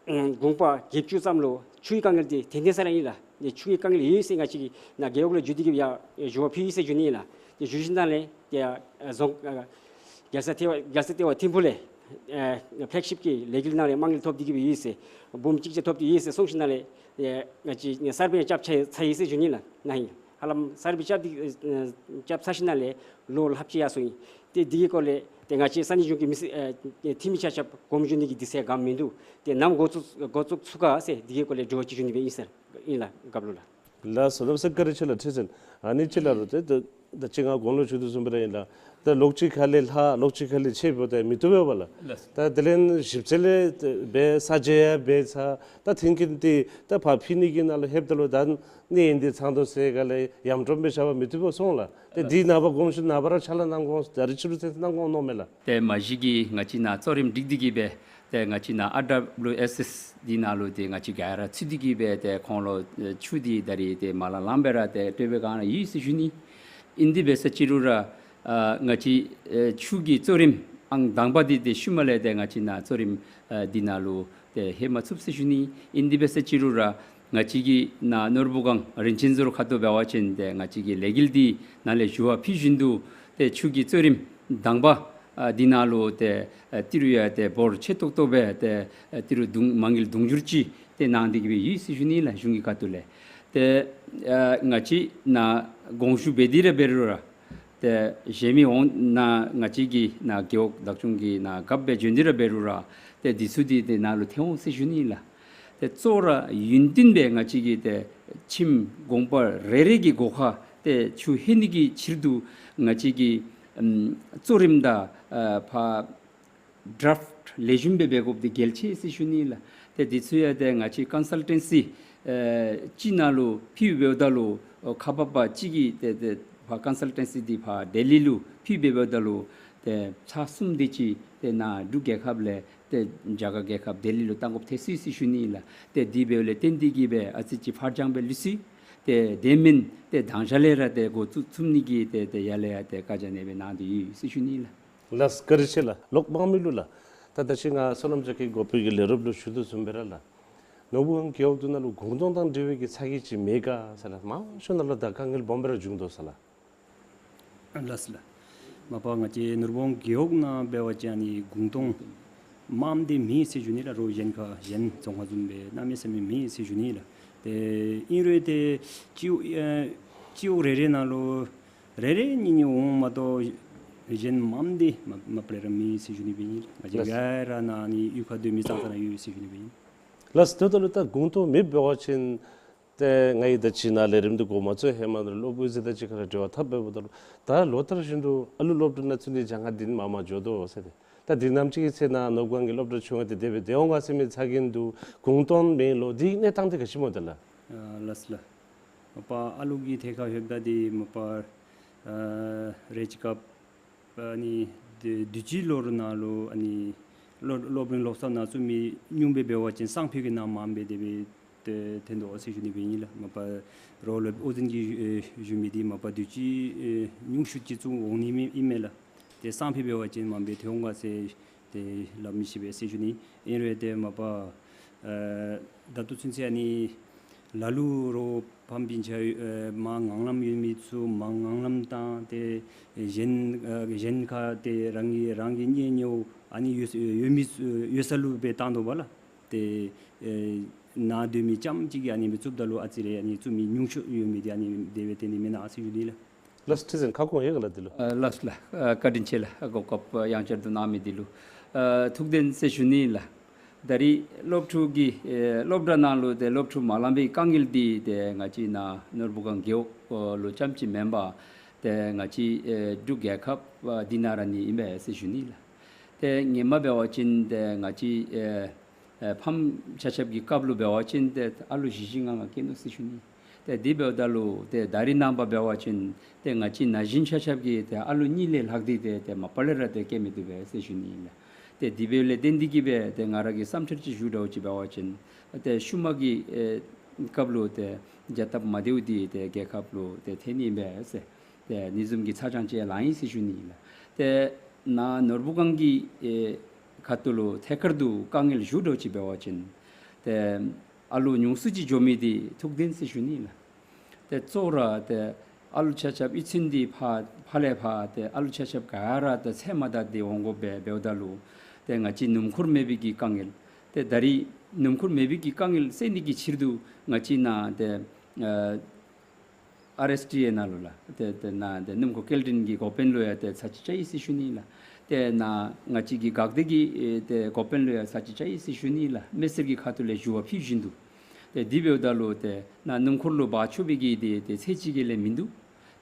ཨ་གུང་པ་བརྒྱད་ཅུ་ཙམ་ལུ་ཆུའི་དཀའ་ངལ་འདི་ཏན་ཏན་ས་ར་ཨིན་ལགས། ཏེ་ཆུའི་དཀའ་ངལ་ཡོད་ཟེར་ང་བཅས་ཀྱིས་ནཱ་རྒེད་འོག་ལུ་བརྒྱུད་དེ་གིས་ཡར་ཞུ་བ་ཕུལ་ཡི་ཟེར་ཞུ་ནི་ཨིན་ལགས། ཏེ་ཞུ་ཞིནམ་ལས་ཏེ་ཨ་རྫོང་ཨ་རྒྱལ་ས་ལྟེ་བ་རྒྱལ་ས་ལྟེ་བ་ཐིམ་ཕུག་ལས་ཨ་ཕེལ་ཤིབ་ཀྱི་ལས་འགུལ་ནང་ལས་མ་དངུལ་ཐོབ་སྟེ་གིས་སྦེ་ཡོད་ཟེར་འབུམ་གཅིག་བརྒྱ་ཐོབ་སྟེ་ཡོད་ཟེར་གསུངས་ཞིནམ་ལས་ཨ་ང་བཅས་གསརཔ་རྐྱབ་ཚར་ཚར་ཡི་ཟེར་ཞུ་ནི་ཨིན་ལགས། ནཱ་ཧིང་ཧ་ལམ་གསརཔ་རྐྱབ་སྟེ་ཨ་རྐྱབ་ཚར་ཞིནམ་ལས་ལོ་ལྷགཔ་ཅིག་ཡར་སོང་ཡི། ཏེ་དེ་གི་སྐོར་ལས་ཏེ་ང་བཅས་ས་གནས་གཞུང་གི་མི་སེར་ཨ་འཐུས་མི་ཆ་ཁྱབ་དགོངསམ་ཞུ་ནི་གི་དུས་ཚོད་ག་མིན་འདུག། ཏེ་ནམ་འགོ་བཙུགས་འགོ་བཙུགས་ཚུགས་ག་ཟེར་དེ་གི་སྐོར་ལས་དྲི་བ་ཅིག་ཞུ་ནི་སྦེ་ཨིན་ཟེར་ཨིན་ལགས་རྒཔོ་ལུ་ལགས། ལགས་སོ། ལགས་སོ། བཀའ་དྲིན་ཆེ་ལགས། ཁྲི་འཛིན་ཨ་ནི་ཅིག་ལགས་རུང་ཏེ་ད་ད་ཅི་ང་གོང་ལུ་ཞུ་དོ་བཟུམ་སྦེ་ར་ཨིན་ལགས། ད་ལོགས་ཅིག་ཁ་ལས་ལྷག་ལོགས་ཅིག་ཁ་ལས་ཆད་འབདཝ་ད་མི་བཏུབ་པས་པ་ལགས། ལགས་སོ། ད་དེ་ལས་ཞིབ་འཚོལ་ལས་འབད་ས་འཇལ་ཡང་འབད་ཚར། ད་མཐུན་རྐྱེན་འདི་ད་ཕར་ཕུལ་ནི་གི་ནང་ལུ་ལྷོདཔ་ད་ལུ་ད་ནི་ཨིན་འདི་ཚང་དོ་ཟེར་ག་ལས་ཡམ་དྲོམ་སྦེ་བཞག་པ་མི་བཏུབ་པས་སོང་ལགས། ཏེ་འདི་ནངས་པ་དགོངས་ཞུ་ནངས་པ་ར་ཕྱག་ལཱ་གནང་དགོ་ད་རིས་ཕྱི་རུ་ཚུན་ཚོད་གནང་དགོ་མནོཝ་མས་ལགས། ཏེ་མ་གཞི་གིས་ང་བཅས་ནཱ་གཙོ་རིམ་སྒྲིག་སྟེ་གིས་སྦེ་ཏེ་ང་བཅས་ནཱ་ཨར་ཌབ་ལུ་ཨེསི་ཨེསི་འདི་ནང་ལུ་ཏེ་ང་བཅས་ག་ར་ཚུད་དེ་གིས་སྦེ་ཏེ་ཁོང་ལུ་ཨེ་ཆུ་འདི་ད་རིས་ཏེ་མ་ལང་ལངམ་སྦེ་ར་ཏེ་སྤྲོད་པའི་སྒང་ལས་ཡོད་ཟེར་ཞུ་ནི། ཨིན་དེ་འབད་ས་ཅིག་རུང་ར་ཨ་ང་བཅས་ཨེ་ཆུ་གི་གཙོ་རིམ་ཨང་དང་པ་འདི་ཏེ་ཤུལ་མ་ལས་ཏེ་ང་བཅས་ནཱ་གཙོ་རིམ་ཨ་འདི་ནང་ལུ་ཏེ་ལྷོད་མ་ཚུགས་ཟེར་ཞུ་ནི། ཨིན་དེ་འབད་ས་ཅིག་རུང་ར་ང་བཅས་ཀྱི་ནཱ་ནོར་བུ་སྒང་རིན་ཆེན་ཟུར་ཁ་ཐུག་འབད་བ་ཅིན་ཏེ་ང་བཅས་ཀྱི་ལས་འགུལ་འདི་ནང་ལས་ཞུ་བ་ཕུལ་བཞིན་དུ་ཏེ་ཆུ་གི་གཙོ་རིམ་དང་པ་ཨ་འདི་ནང་ལུ་ཏེ་ཨ་ཏི་རུ་ཡང་ཏེ་འབོར་ཆེ་ཏོག་ཏོ་སྦེ་ཏེ་ཨ་ཏི་རུ་དུང་མ་དངུལ་དུང་ཕྱུར་ཅིག་ཏེ་གནང་སྟེ་གིས་སྦེ་ཡོད་ཟེར་ཞུ་ནི་ལགས་གཞུང་གི་ཁ་ཐུག་ལས། ཏེ་ཨ་ང་བཅས་ནཱ་དགོངས་ཞུ་འབད་དེ་ར་འབད་རུང་ར་ཏེ་གཞན་མི་འོང་ནཱ་ང་བཅས་ཀྱི་ནཱ་རྒེད་འོག་བདག་སྐྱོང་གི་ནཱ་རྒཔོ་སྦེ་བྱོན་ཏེ་ར་འབད་རུང་ར་ཏེ་འདི་ཚུ་འདི་ཏེ་ནཱ་ལུ་ཐོན་འོང་ཟེར་ཞུ་ནི་ལགས། ཏེ་གཙོ་བོ་ར་ཡུན་བརྟན་སྦེ་ང་བཅས་ཀྱི་ཏེ་ཁྱིམ་གུང་པ་རེ་རེ་གི་སྒོ་ཁར་ཏེ་ཆུ་ལྷོད་ནི་གི་ཕྱིར་དུ་ང་བཅས་ཀྱི་ཨམ་གཙོ་རིམ་དང་ཨ་ཕར་ཌྲབཊ་ལེགས་ཤོམ་སྦེ་འབད་དགོཔ་འདི་གལ་ཆེ་ཟེར་ཞུ་ནི་ལགས། ཏེ་འདི་ཚུ་ཡང་ཏེ་ང་བཅས་ཀོན་སཱལ་ཊེན་སི་ཨེ་ཅིག་ནང་ལུ་ཕུལ་འབདཝ་ད་ལུ་ཨོ་ཁག་འབགཔ་ཅིག་གིས་ཏེ་ཏེ་ཕར་ཀོན་སཱལ་ཊེན་སི་འདི་ཕར་ལྡི་ལི་ལུ་ཕུལ་འབདཝ་ད་ལུ་ཏེ་ཚར་གསུམ་དེ་ཅིག་ཏེ་ནཱ་འབྲུག་རྒྱལ་ཁབ་ལས་ཏེ་རྒྱ་གར་རྒྱལ་ཁབ་ལྡི་ལི་ལུ་བཏང་དགོཔ་ཐལ་སོ་ཡི་ཟེར་ཞུ་ནི་ལགས། ཏེ་དེ་འབདཝ་ལས་བརྟེན་ཏེ་གིས་སྦེ་ཨ་ཙི་ཅིག་ཕར་འགྱངས་སྦེ་ལུས་སོ་ཡི། ཏེ་དེ་མེན་ཏེ་མདང་ཞག་ལས་ར་ཏེ་འགོ་བཙུགས་ཚུགས་ནི་གི་ཏེ་ཏེ་ཡར་ལས་ཡར་ཏེ་བཀའ་རྒྱ་ཨ་ནེ་སྦེ་གནང་སྟེ་ཡོད་ཟེར་ཞུ་ནི་ལགས། ལགས་བཀའ་དྲིན་ཆེ་ལགས། ལོག་དམངས་མི་ལུ་ལགས། ད་ད་ཅི་ང་བསོད་ནམས་རྒྱ་མཁྱེན་འགོ་དཔོན་གྱི་ལས་རོགསཔ་ལུ་ཞུ་དོ་བཟུམ་སྦེ་ར་ལགས། ནོར་བུ་སྒང་རྒེད་འོག་འདི་ནང་ལུ་གུང་སྟོང་དང་འབྲེལ་བའི་གི་ཚ་གྱང་ཅིག་མེད་ག་ཟེར་ལགས། མང་ཤོས་ནང་ལུ་ད་དཀའ་ངལ་སྦོམ་སྦེ་ར་བྱུང་དོ་ཟེར་ལགས། ལགས་ལགས། མ་པ་ང་བཅས་ནོར་བུ་སྒང་རྒེད་འོག་ནང་འབད་བ་ཅིན་ཨ་ནི་གུང་སྟོང་མངམ་འདི་མེད་ཟེར་ཞུ་ནི་ལགས། རོགས་གཞན་ཁར་གཞན་རྫོང་ཁག་བཟུམ་སྦེ་གནམ་མེད་ས་མེད་མེད་ཟེར་ཞུ་ནི་ལགས། ཏེ་ཨིན་རུང་ཏེ་སྤྱི་ཨེ་སྤྱི་འོག་རེ་རེ་ནང་ལུ་རེ་རེ་གཉིས་གཉིས་འོང་མ་གཏོགས་གཞན་མངམ་འདི་མ་མ་པ་ལས་ར་མེད་ཟེར་ཞུ་ནི་སྦེ་ཨིན་ལགས། ང་བཅས་ལགས། ག་ར་ནཱ་ཨ་ནི་གཡུས་ཁར་སྡོད་མི་ཙང་ཙང་ར་ཡོད་ཟེར་ཞུ་ནི་སྦེ་ཨིན། ལགས་སོ། ད་ལྟོ་ལུ་ད་གུང་སྟོང་མེདཔ་འབད་བ་ཅིན་ཏེ་ང་གིས་ད་ཅི་ནཱ་ལས་རིམ་འདི་འགོ་མ་བཙུགས་ཧེ་མ་ལུ་སློབ་དབུ་འཛིན་དང་གཅིག་ཁར་འབྲེལ་བ་འཐབ་འབདཝ་ད་ལུ་ད་ལོ་ལྟར་བཞིན་དུ་ཨ་ལུ་སློབ་གྲྭ་ནང་བཙུགས་ནིའི་བྱ་དངོས་འདི་ནི་མར་མར་འགྱོ་དོ་ཟེར་ཏེ། ད་འདི་ནམ་ཅིག་གི་ཚེ་ནཱ་ནོར་བུ་སྒང་གི་སློབ་གྲྭ་ཆུང་ངུ་འདི་དེ་སྦེ་སྡོད་འོང་ག་ཟེར་མི་ཚ་གྱང་འདུག། གུང་སྟོང་མེད་ལོ། འདི་གནས་སྟངས་འདི་ག་ཅི་སྨོ་ད་ལགས། ཨ་ལགས་སོ་ལགས། མ་པ་ཨ་ལུ་གི་ཐད་ཁར་ལྷོདཔ་ད་འདི་མ་པ་ཨ་རེ་ཅིག་སྐབས་ཨ་ནི་དུས་དུས་ཅི་ལོ་རེ་ནང་ལུ་ཨ་ནི་སློབ་སློབ་རིམ་ལོ་གསར་ནང་བཙུགས་མི་ཉུང་སྦེ་འབད་བ་ཅིན་སང་ཕོད་ཀྱི་ནང་མངམ་སྦེ་དེ་སྦེ་ཏེ་ཐོན་དོ་ཟེར་ཞུ་ནི་སྦེ་ཨིན་ལགས། མ་པ་རོགས་སློབ་དབུ་འཛིན་གྱིས་ཨེ་ཞུ་མི་འདི་མ་པ་དུས་ཅི་ཨེ་ཉུང་ཤོས་ཅིག་བཙུགས་འོང་ནི་མས་ཨིན་མས་ལགས། ཏེ་སང་ཕོད་འབད་བ་ཅིན་མངམ་སྦེ་ཐོན་འོང་ག་ཟེར་ཏེ་སླབ་མི་ཤེས་པས་ཟེར་ཞུ་ནི། ཨིན་རུང་ཏེ་མ་པ་ཨེ་ད་ལྟོ་ཚུན་ཚོད་ཨ་ནི་ལ་ལུ་རོགས་ཕམ་སྤུན་ཆ་ཨེ་མར་ངང་ལམ་ཡོད་མི་ཚུ་མར་ངང་ལམ་བཏང་སྟེ་གཞན་ཨེ་གཞན་ཁར་ཏེ་རང་གི་རང་གི་གཉེན་ཉེཝ་ཨ་ནི་ཡོད་ཡོད་མི་ཚུ་ཡོད་ས་ལུ་སྦེ་བཏང་དོ་བ་ལགས། ཏེ་ཨེ་ནཱ་སྡོད་མི་རྐྱངམ་ཅིག་གིས་ཨ་ནི་སྦེ་བཙུགསཔ་ད་ལུ་ཨ་ཙི་རེ་ཨ་ནི་བཙུགས་མི་ཉུང་ཤོས་ཡོད་མི་འདི་ཨ་ནི་དེ་སྦེ་ཏེ་ནི་མེན་ན་ཟེར་ཞུ་ནི་ལགས། ལགས་སོ། ཁྲི་འཛིན་ཁ་སྐོང་ཡོད་ག་ལགས་འདི་ལུ། ཨ་ལགས་སོ་ལགས། ཨ་བཀའ་དྲིན་ཆེ་ལགས། ཨ་གོ་སྐབས་ཡང་བསྐྱར་དུ་གནང་མི་འདི་ལུ་ཨ་ཐུགས་བདེན་ཟེར་ཞུ་ནི་ལགས། ད་རིས་སློབ་ཕྲུག་གི་ཨེ་སློབ་གྲྭ་ནང་ལུ་ཏེ་སློབ་ཕྲུག་མ་ལང་པའི་དཀའ་ངལ་འདི་ཏེ་ང་བཅས་ནཱ་ནོར་བུ་སྒང་རྒེད་འོག་ལུ་རྐྱངམ་ཅིག་མེན་པར་ཏེ་ང་བཅས་ཨེ་འབྲུག་རྒྱལ་ཁབ་ཨ་འདི་ནང་ར་ནི་ཨིན་པས་ཟེར་ཞུ་ནི་ལགས། ཏེ་སྔོན་མ་འབད་བ་ཅིན་ཏེ་ང་བཅས་ཨེ་ཨེ་ཕམ་ཆ་ཁྱབ་ཀྱི་སྐབས་ལུ་འབད་བ་ཅིན་ཏེ་ཨ་ལུ་བཞི་བཞི་ལྔ་ལྔ་སྐྱེས་ནུག་ཟེར་ཞུ་ནི། ཏེ་དེ་འབདཝ་ད་ལུ་ཏེ་ད་རིས་ནངས་པ་འབད་བ་ཅིན་ཏེ་ང་བཅས་ན་གཞོན་ཆ་ཁྱབ་ཀྱིས་ཏེ་ཨ་ལུ་གཉིས་ལས་ལྷག་སྟེ་ཏེ་ཏེ་མ་པ་ལས་ར་ཏེ་སྐྱེ་མི་བཏུབ་པས་ཟེར་ཞུ་ནི་ཨིན་ལགས། ཏེ་དེ་འབདཝ་ལས་བརྟེན་ཏེ་གིས་སྦེ་ཏེ་ང་ར་གི་བསམ་འཆར་ཅིག་ཞུ་འདྲཝ་ཅིག་འབད་བ་ཅིན་ཏེ་ཤུལ་མ་གི་ཨེ་སྐབས་ལུ་ཏེ་བྱ་སྟབས་མ་བདེཝ་འདི་ཏེ་རྒྱལ་ཁབ་ལུ་ཏེ་ཐོན་ནི་ཨིན་པས་ཟེར། ཏེ་ཨ་ནི་བཟུམ་གྱི་ཚ་གྱང་ཅིག་ལང་ཡི་ཟེར་ཞུ་ནི་ཨིན་ལགས། ཏེ་ནཱ་ནོར་བུ་སྒང་གི་ཨེ་ཁ་ཐུག་ལུ་ཐད་ཀར་དུ་དཀའ་ངལ་ཞུ་འདྲཝ་ཅིག་འབད་བ་ཅིན་ཏེ་ཨ་ལུ་ཉུང་སུ་ཅིག་འགྱོ་མི་འདི་ཐུགས་བདེན་ཟེར་ཞུ་ནི་ཨིན་ལགས། ཏེ་གཙོ་བོ་ར་ཏེ་ཨ་ལུ་ཆ་ཁྱབ་གཡུས་ཚན་འདི་ཕར་ཕར་ལས་ཕར་ཏེ་ཨ་ལུ་ཆ་ཁྱབ་ག་ར་ཏེ་ཚད་མ་དང་འདི་འོང་དགོ་པས། འབདཝ་ད་ལུ་ཏེ་ང་བཅས་སྣུམ་འཁོར་མེད་པའི་གི་དཀའ་ངལ། ཏེ་ད་རིས་སྣུམ་འཁོར་མེད་པའི་གི་དཀའ་ངལ་སེལ་ནི་གི་ཕྱིར་དུ་ང་བཅས་ནཱ་ཏེ་ཨ་ཨར་ཨེསི་ཊི་ཨེ་ནང་ལུ་ལགས། ཏེ་ཏེ་ནཱ་ཏེ་སྣུམ་འཁོར་སྐྱེལ་འདྲེན་གྱི་འགོ་དཔོན་ལུ་ཡང་ཏེ་ཚར་ཅིག་བཅར་ཡི་ཟེར་ཞུ་ནི་ལགས། ཏེ་ནཱ་ང་བཅས་ཀྱི་འགག་སྡེ་གི་ཨེ་ཏེ་འགོ་དཔོན་ལུ་ཡང་ཚར་ཅིག་བཅར་ཡི་ཟེར་ཞུ་ནི་ལགས། མི་སེར་གྱི་ཁ་ཐུག་ལས་ཞུ་བ་ཕུལ་བཞིན་དུ། ཏེ་དེ་འབདཝ་ད་ལུ་ཏེ་ནཱ་སྣུམ་འཁོར་ལུ་འབག་ཆོག་པའི་གི་ཏེ་ཏེ་ཚད་ཅིག་གི་ལས་མིན་འདུག།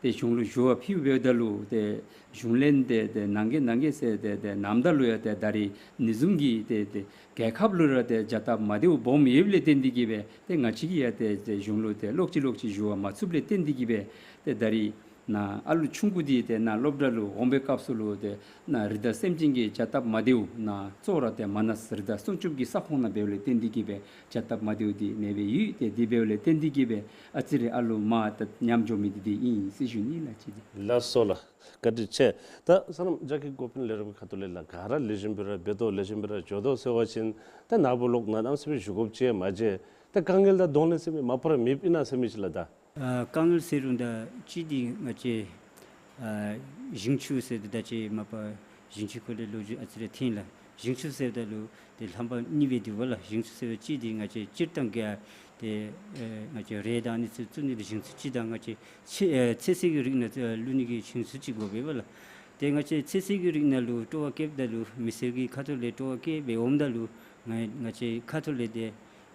ཏེ་གཞུང་ལུ་ཞུ་བ་ཕུལཝ་འབདཝ་ད་ལུ་ཏེ་གཞུང་ལས་ཏེ་ཏེ་གནང་གེ་གནང་གེ་ཟེར་ཏེ་ཏེ་གནངམ་ད་ལུ་ཡང་ཏེ་ད་རིས་ཨ་ནི་བཟུམ་གྱི་ཏེ་ཏེ་རྒྱལ་ཁབ་ལུ་ར་ཏེ་བྱ་སྟབས་མ་བདེཝ་སྦོམ་ཡོདཔ་ལས་བརྟེན་ཏེ་གིས་སྦེ་ཏེ་ང་བཅས་ཀྱིས་ཡང་ཏེ་ཏེ་གཞུང་ལུ་ཏེ་ལོག་ཅི་ལོག་ཅི་ཞུ་བ་མ་ཚུགསཔ་ལས་བརྟེན་ཏེ་གིས་སྦེ་ཏེ་ད་རིས་ནཱ་ཨ་ལུ་ཆུང་ཀུ་འདི་ཏེ་ནཱ་སློབ་གྲྭ་ལུ་འོང་བའི་སྐབས་སུ་ལུ་ཏེ་ནཱ་རི་དྭགས་སེམས་ཅན་གྱི་བྱ་སྟབས་མ་བདེཝ་ནཱ་གཙོ་བོ་ར་ཏེ་མ་ནས་རི་དྭགས་སྲུང་སྐྱོབ་ཀྱི་ས་ཁོངས་ནང་འབདཝ་ལས་བརྟེན་ཏེ་གིས་སྦེ་བྱ་སྟབས་མ་བདེཝ་འདི་གནས་སྦེ་ཡོད། ཏེ་དེ་འབདཝ་ལས་བརྟེན་ཏེ་གིས་སྦེ་ཨ་ཙི་རེ་ཨ་ལུ་མར་ད་ཉམས་འགྱོ་མི་འདི་འདི་ཨིན་ཟེར་ཞུ་ནི་ལགས། ཅིག་འདི། ལགས་སོ་ལགས། བཀའ་དྲིན་ཆེ། ད་བསོད་ནམས་རྒྱ་མཁྱེན་འགོ་དཔོན་ལས་རིམ་ཁ་ཐུག་ལས་ལགས་ག་ར་ལེགས་ཤོམ་སྦེ་ར་འབད་དོ་ལེགས་ཤོམ་སྦེ་ར་འགྱོ་དོ་ཟེར་བ་ཅིན་ད་ནཱ་བུ་ལོག་ནཱ་གནམ་མེད་ས་མེད་བཞུགས་དགོཔ་ཅིག་མ་མཇལ། ད་དཀའ་ངལ་དང་གདོང་ལེན་ཟེར་མི་མ་པ་ར་མེདཔ་ཨིན་ན་ཟེར་མི་ཅིག་ལགས་ད། ཨ་དཀའ་ངལ་ཟེར་རུང་ད་གཅིག་འདི་ང་བཅས་ཨ་ཞིང་ཆུ་ཟེར་ཏེ་ད་ཅི་མ་པ་ཞིང་ཆུ་སྐོར་ལས་ལོ་རྒྱུས་ཨ་ཙི་རེ་ཐོན་ལགས། ཞིང་ཆུ་ཟེརཝ་ད་ལུ་ཏེ་རྣམ་པ་གཉིས་སྦེ་འདུག་པ་ལགས། ཞིང་ཆུ་ཟེརཝ་གཅིག་འདི་ང་བཅས་སྤྱིར་བཏང་གི་ཨ་ཏེ་ཨེ་ང་བཅས་རས་དང་ཨ་ནི་ཚུ་བཙུགས་ནི་འདི་ཞིང་ཆུ་གཅིག་དང་ང་བཅས་ཚོད་ཨེ་ཚོད་བསྲེ་གི་རིགས་ནང་བླུག་ནི་གི་ཞིང་ཆུ་གཅིག་དགོ་པས་པ་ལགས། ཏེ་ང་བཅས་ཚོད་བསྲེ་གི་རིགས་ནང་ལུ་སྤྲོ་བ་བསྐྱེདཔ་ད་ལུ་མི་སེར་གྱི་ཁ་ཐུག་ལས་སྤྲོ་བ་བསྐྱེད་སྦེ་འོངམ་ད་ལུ་ང་ང་བཅས་ཁ་ཐུག་ལས་ཏེ་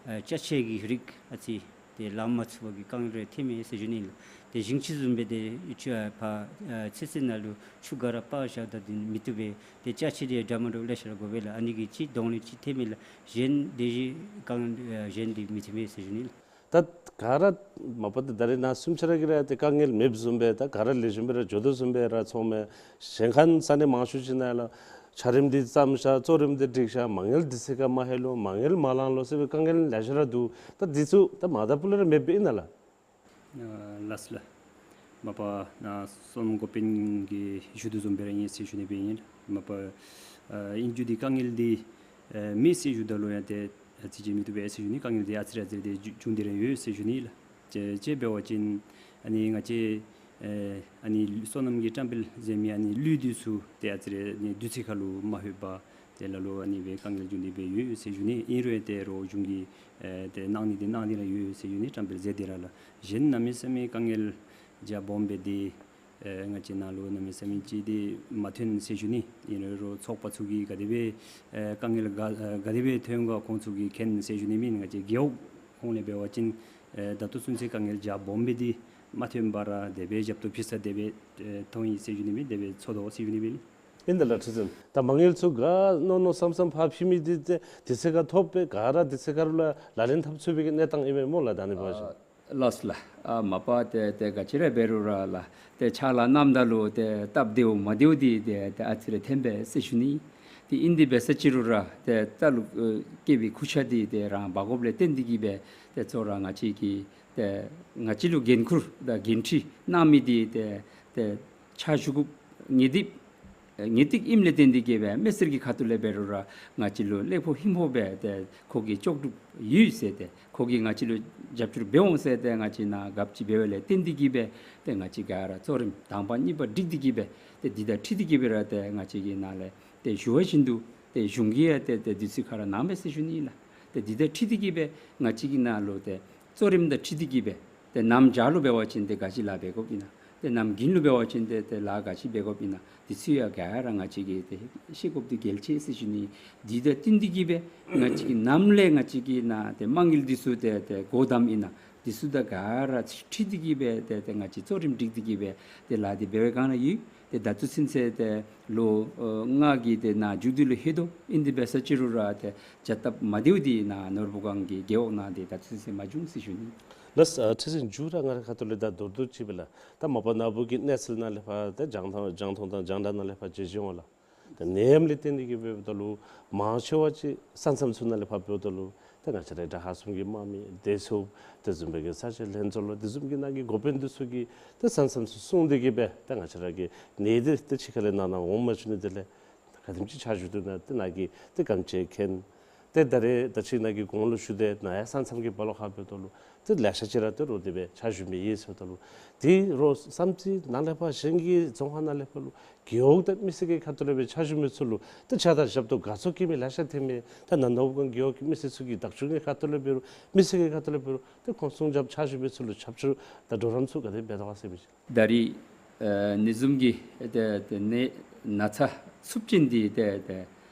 ཨ་ཅ་ཆས་ཀྱི་རིགས་ཨ་ཙི་ ཏེ་ལང་མ་ཚུགས་པའི་གི་དཀའ་ངལ་རེ་ཐོནམ་མས་ཟེར་ཞུ་ནི་ལགས། ཏེ་ཞིང་ཆུ་བཟུམ་སྦེ་ཏེ་ཆུ་ཨ་ཕར་ཨ་ཚོད་བསྲེ་ནང་ལུ་ཆུ་ག་ར་སྤར་བཞག་ད་འདི་མི་བཏུབ་པས། ཏེ་ཅ་ཆས་འདི་འདྲ་མ་འདྲཝ་ལེ་ཤ་ར་དགོ་པས་ལགས། ཨ་ནི་གི་ཅིག་གདོང་ལེན་ཅིག་ཐོནམ་མས་ལགས། གཞན་དེ་བཞིན་དཀའ་ངལ་ཨ་གཞན་འདི་མི་ཐོན་པས་ཟེར་ཞུ་ནི་ལགས། ད་ག་ར་མ་པ་ཏེ་ད་རེས་ནཱ་གསུམ་ཆ་ར་གི་ར་ཏེ་དཀའ་ངལ་མེདཔ་བཟུམ་སྦེ་ད་ག་ར་ལེགས་ཤོམ་སྦེ་ར་འགྱོ་དོ་བཟུམ་སྦེ་ར་ཚོརཝ་མས། གཞན་ཁར་ས་གནས་མང་ཤོས་ཅིག་ནང་ལུ་འཆར་རིམ་འདི་བརྩམས་བཞག། གཙོ་རིམ་འདི་སྒྲིག་བཞག། མ་དངུལ་དུས་ཚོད་ཁར་མ་ལྷོད་ལོ། མ་དངུལ་མ་ལང་ལོ་ཟེར་བའི་དཀའ་ངལ་ལེ་ཤ་ར་འདུག། ད་འདི་ཚུ་ད་མ་དང་ཕུ་ལས་ར་མེདཔ་ཨིན་ན་ལགས། ཨ་ལགས་སོ་ལགས། མ་པ་ནཱ་བསོད་ནམས་འགོ་དཔོན་གྱིས་ཞུ་དོ་བཟུམ་སྦེ་ར་ཨིན་ཟེར་ཞུ་ནི་སྦེ་ཨིན། མ་པ་ཨ་ཨིན་རྒྱུ་འདི་དཀའ་ངལ་འདི་ཨ་མེད་ཟེར་ཞུཝ་ད་ལུ་ཡང་ཏེ་ཨ་ཙི་ཅིག་མི་བཏུབ་པས་ཟེར་ཞུ་ནི། དཀའ་ངལ་འདི་ཨ་ཙི་རེ་ཨ་ཙི་རེ་འདི་འབྱུང་སྟེ་ར་ཡོད་ཟེར་ཞུ་ནི་ལགས། ཅེ་ཅེ་འབད་བ་ཅིན་ཨ་ནི་ང་བཅས་ཨ་ཨ་ནི་བསོད་ནམས་ཀྱིས་བཀྲམ་སྤེལ་མཛད་མི་ཨ་ནི་གླུད་འདི་ཚུ་ཏེ་ཨ་ཙི་རེ་ཨ་ནི་དུས་ཚོད་ཁར་ལུ་མ་ལྷོད་པར་ཏེ་ལ་ལུ་ཨ་ནི་སྦེ་དཀའ་ངལ་འབྱུང་སྟེ་སྦེ་ཡོད་ཟེར་ཞུ་ནི། ཨིན་རུང་ཏེ་རོགས་གཞུང་གིས་ཨེ་ཏེ་གནང་ནི་འདི་གནང་སྟེ་ར་ཡོད་ཟེར་ཞུ་ནི། བཀྲམ་སྤེལ་མཛད་དེ་ར་ལགས། གཞན་གནམ་མེད་ས་མེད་དཀའ་ངལ་རྒྱ་སྦོམ་སྦེ་འདི་ཨེ་ང་བཅས་ནཱ་ལུ་གནམ་མེད་ས་མེད་ཅིག་འདི་མ་ཐོན་ཟེར་ཞུ་ནི། ཨིན་རུང་ཚོགས་པ་ཚུ་གིས་ག་དེ་སྦེ་ཨེ་དཀའ་ངལ་ག་ཨེ་ག་དེ་སྦེ་ཐོན་ག་ཁོང་ཚུ་གིས་མཁྱེན་ཟེར་ཞུ་ནི་མེན། ང་བཅས་རྒེད་འོག་ཁོངས་ལས་འབད་བ་ཅིན་ཨེ་ད་ལྟོ་ཚུན་ཚོད་དཀའ་ངལ་རྒྱ་སྦོམ་སྦེ་འདི་མ་ཐོན་པར་ར་དེ་སྦེ་ཞབས་ཏོག་ཕུལ་ས་དེ་སྦེ་ཨེ་མཐོང་ཡི་ཟེར་ཞུ་ནི་མེན། དེ་སྦེ་ཚོར་དོ་ཟེར་ཞུ་ནི་མེན། ཨིན་ད་ལགས། ཁྲི་འཛིན། ད་མ་དངུལ་ཚུ་ག་མནོ་མནོ་བསམ་བསམ་ཕར་ཕུལ་མི་འདི་ཏེ་དུས་ཚོད་ཁར་ཐོབ་པས། ག་ར་དུས་ཚོད་ཁར་ལུ་ལག་ལེན་འཐབ་ཚུགས་པའི་གི་གནས་སྟངས་ཨིན་མས་སྨོ་ལགས། ད་ནི་འབད་བ་ཅིན། ཨ་ལགས་སོ་ལགས། ཨ་མ་པ་ཏེ་ཏེ་ག་ཅི་ར་འབད་རུང་ར་ལགས་ཏེ་ཕྱག་ལཱ་གནངམ་ད་ལུ་ཏེ་སྟབས་བདེཝ་མ་བདེཝ་འདི་ཏེ་ཏེ་ཨ་ཙི་རེ་ཐོན་པས་ཟེར་ཞུ་ནི། ཏེ་ཨིན་དེ་འབད་ས་ཅིག་རུང་ར་ཏེ་རྩ་ལུ་ཨེ་བསྐྱེད་པའི་ཁུར་ཆ་འདི་ཏེ་རང་འབག་དགོཔ་ལས་བརྟེན་ཏེ་གིས་སྦེ་ཏེ་གཙོ་བོ་ར་ང་བཅས་ཀྱི་ཏེ་ང་བཅས་ལུ་འགན་ཁུར་དང་འགན་འཁྲི་གནང་མི་འདི་ཏེ་ཏེ་ཕྱག་ཞུ་དགོཔ་ངེས་ཏིག་ངེས་ཏིག་ཨིནམ་ལས་བརྟེན་ཏེ་གིས་སྦེ་མི་སེར་གྱི་ཁ་ཐུག་ལས་འབད་རུང་ར་ང་བཅས་ལུ་ལེགས་པོ་ཧིང་ཧོ་སྦེ་ཏེ་ཁོ་གིས་ལྕོགས་གྲུབ་ཡོད་ཟེར་ཏེ་ཁོ་གིས་ང་བཅས་ལུ་རྒྱབ་སྐྱོར་འབད་འོང་ཟེར་ཏེ་ང་བཅས་ནཱ་ག་ཅི་འབད་བ་ལས་བརྟེན་ཏེ་གིས་སྦེ་ཏེ་ང་བཅས་ག་ར་གཙོ་རིམ་དང་པ་གཉིས་པ་བསྒྲིགས་ཏེ་གིས་སྦེ་ཏེ་འདི་དང་འཁྲིལ་ཏེ་གིས་སྦེ་ར་ཏེ་ང་བཅས་ཀྱི་ནཱ་ལས་ཏེ་ཞུ་བ་བཞིན་དུ་ཏེ་གཞུང་གིས་ཡང་ཏེ་ཏེ་དུས་ཚོད་ཁར་ར་གནང་པས་ཟེར་ཞུ་ནི་ཨིན་ལགས། ཏེ་འདི་དང་འཁྲིལ་ཏེ་གིས་སྦེ་ང་བཅས་ཀྱི་ནཱ་ལུ་ཏེ་གཙོ་རིམ་དང་འཁྲིལ་ཏེ་གིས་སྦེ་ཏེ་གནམ་བྱཱར་ལུ་འབད་བ་ཅིན་ཏེ་ག་ཅི་ལཱ་འབད་དགོཔ་ཨིན་ན། ཏེ་གནམ་དགུན་ལུ་འབད་བ་ཅིན་ཏེ་ཏེ་ལཱ་ག་ཅི་འབད་དགོཔ་ཨིན་ན། འདི་ཚུ་ཡང་ག་ར་ང་བཅས་ཀྱིས་ཏེ་ཤེས་དགོཔ་འདི་གལ་ཆེ་ཟེར་ཞུ་ནི། འདི་དང་བསྟུན་ཏེ་གིས་སྦེ་ང་བཅས་ཀྱིས་ནམ་ལས་ང་བཅས་ཀྱིས་ནཱ་ཏེ་མ་དངུལ་འདི་ཚུ་ཏེ་ཏེ་སྒོ་བསྡམ་ཨིན་ན། འདི་ཚུ་དང་ག་ར་འཁྲིལ་ཏེ་གིས་སྦེ་ཏེ་ཏེ་ང་བཅས་གཙོ་རིམ་བསྒྲིགས་ཏེ་གིས་སྦེ་ཏེ་ལཱ་འདི་འབད་བའི་སྒང་ལས་ཡོད། ཏེ་ད་ལྟོ་ཚུན་ཚོད་ཏེ་ལོ་ཨ་ལྔ་གི་ཏེ་ནཱ་མཇུག་བསྡུ་ལུ་ལྷོད་དོ། ཨིན་དེ་འབད་ས་ཅིག་རུང་ར་ཏེ་བྱ་སྟབས་མ་བདེཝ་འདི་ནཱ་ནོར་བུ་སྒང་གི་རྒེད་འོག་ནང་འདི་ད་ལྟོ་ཚུན་ཚོད་མ་བྱུང་ཟེར་ཞུ་ནི། ལགས་སོ། ཨ་ཁྲི་འཛིན་མཇུག་ར་ང་རའི་ཁ་ཐུག་ལས་ད་མདོར་བསྡུས་ཅིག་སྦེ་ལགས། ད་མ་པ་ནཱ་བུ་གི་གནས་ཚུལ་ནང་ལས་ཕར་ད་རྒྱང་མཐོང་རྒྱང་མཐོང་དང་རྒྱང་བསྒྲགས་ནང་ལས་ཕར་མཇལ་མཇལཝ་ལགས། ད་ནད་ཡམས་ལས་བརྟེན་ཏེ་གིས་འབདཝ་ད་ལུ་མང་ཆེ་བ་ཅིག་ས་མཚམས་ཚུ་ནང་ལས་ཕར་འབདཝ་ད་ལུ་ད་ང་བཅས་ར་དྲག་ཤོས་གསུམ་གྱི་དམག་མི་བདེ་སྲུངཔ་དེ་བཟུམ་སྦེ་གི་ས་ཆའི་ལྷན་ཚོགས་ལོ་དེ་བཟུམ་གྱི་ནང་གི་འགོ་དཔོན་འདི་ཚུ་གིས་ད་ས་མཚམས་ཚུ་སྲུང་སྟེ་གིས་སྦེ་ད་ང་བཅས་ར་གི་ནད་འདི་ད་ཕྱི་ཁ་ལས་ནང་ན་འོང་མ་བཅུག་ནི་དེ་ལས་ག་དེམ་ཅིག་ཕྱག་ཞུ་དོ་ན། ཏེ་ནཱ་གི་ཏེ་ག་ཅི་མཁྱེན། ཏེ་ད་རེས་ད་ཅི་ནཱ་གི་གོང་ལུ་ཞུ་དེ་ནཱ་ཡང་ས་མཚམས་ཀྱི་བར་ལུ་ཁར་འབདཝ་ད་ལུ་ཏེ་ལེ་ཤ་ཅིག་ར་ཏེ་རོགས་དེ་སྦེ་ཕྱག་ཞུ་མི་ཡོད་ཟེརཝ་ད་ལུ་ཏེ་རོགས་བསམ་རྩེ་ནང་ལས་ཕར་གཞན་གྱི་རྫོང་ཁག་ནང་ལས་ཕར་ལུ་རྒེད་འོག་དང་མི་སེར་གྱི་ཁ་ཐུག་ལས་སྦེ་ཕྱག་ཞུ་མི་ཚུ་ལུ་ཏེ་ཕྱག་དང་ཞབས་ཏོག་དགའ་ཚོར་བསྐྱེད་མི་ལེ་ཤ་ཐོན་མས། ད་ནཱ་ནོར་བུ་སྒང་རྒེད་འོག་གི་མི་སེར་ཚུ་གི་བདག་སྐྱོང་གི་ཁ་ཐུག་ལས་འབད་རུང་མི་སེར་གྱི་ཁ་ཐུག་ལས་འབད་རུང་ཏེ་ཁོང་སྲུང་སྐྱོབ་ཕྱག་ཞུ་མི་ཚུ་ལུ་རྒྱབ་སྐྱོར་དང་གྲོགས་རམ་ཚུ་ག་དེ་འབད་དོ་ག་ཟེར་མི་ཅིག། ད་རེས་ཨེ་ཨ་ནི་བཟུམ་གྱི་ཏེ་ཏེ་ནད་ན་ཚ་འཚུབ་ཅན་འདི་ཏེ་ཏེ་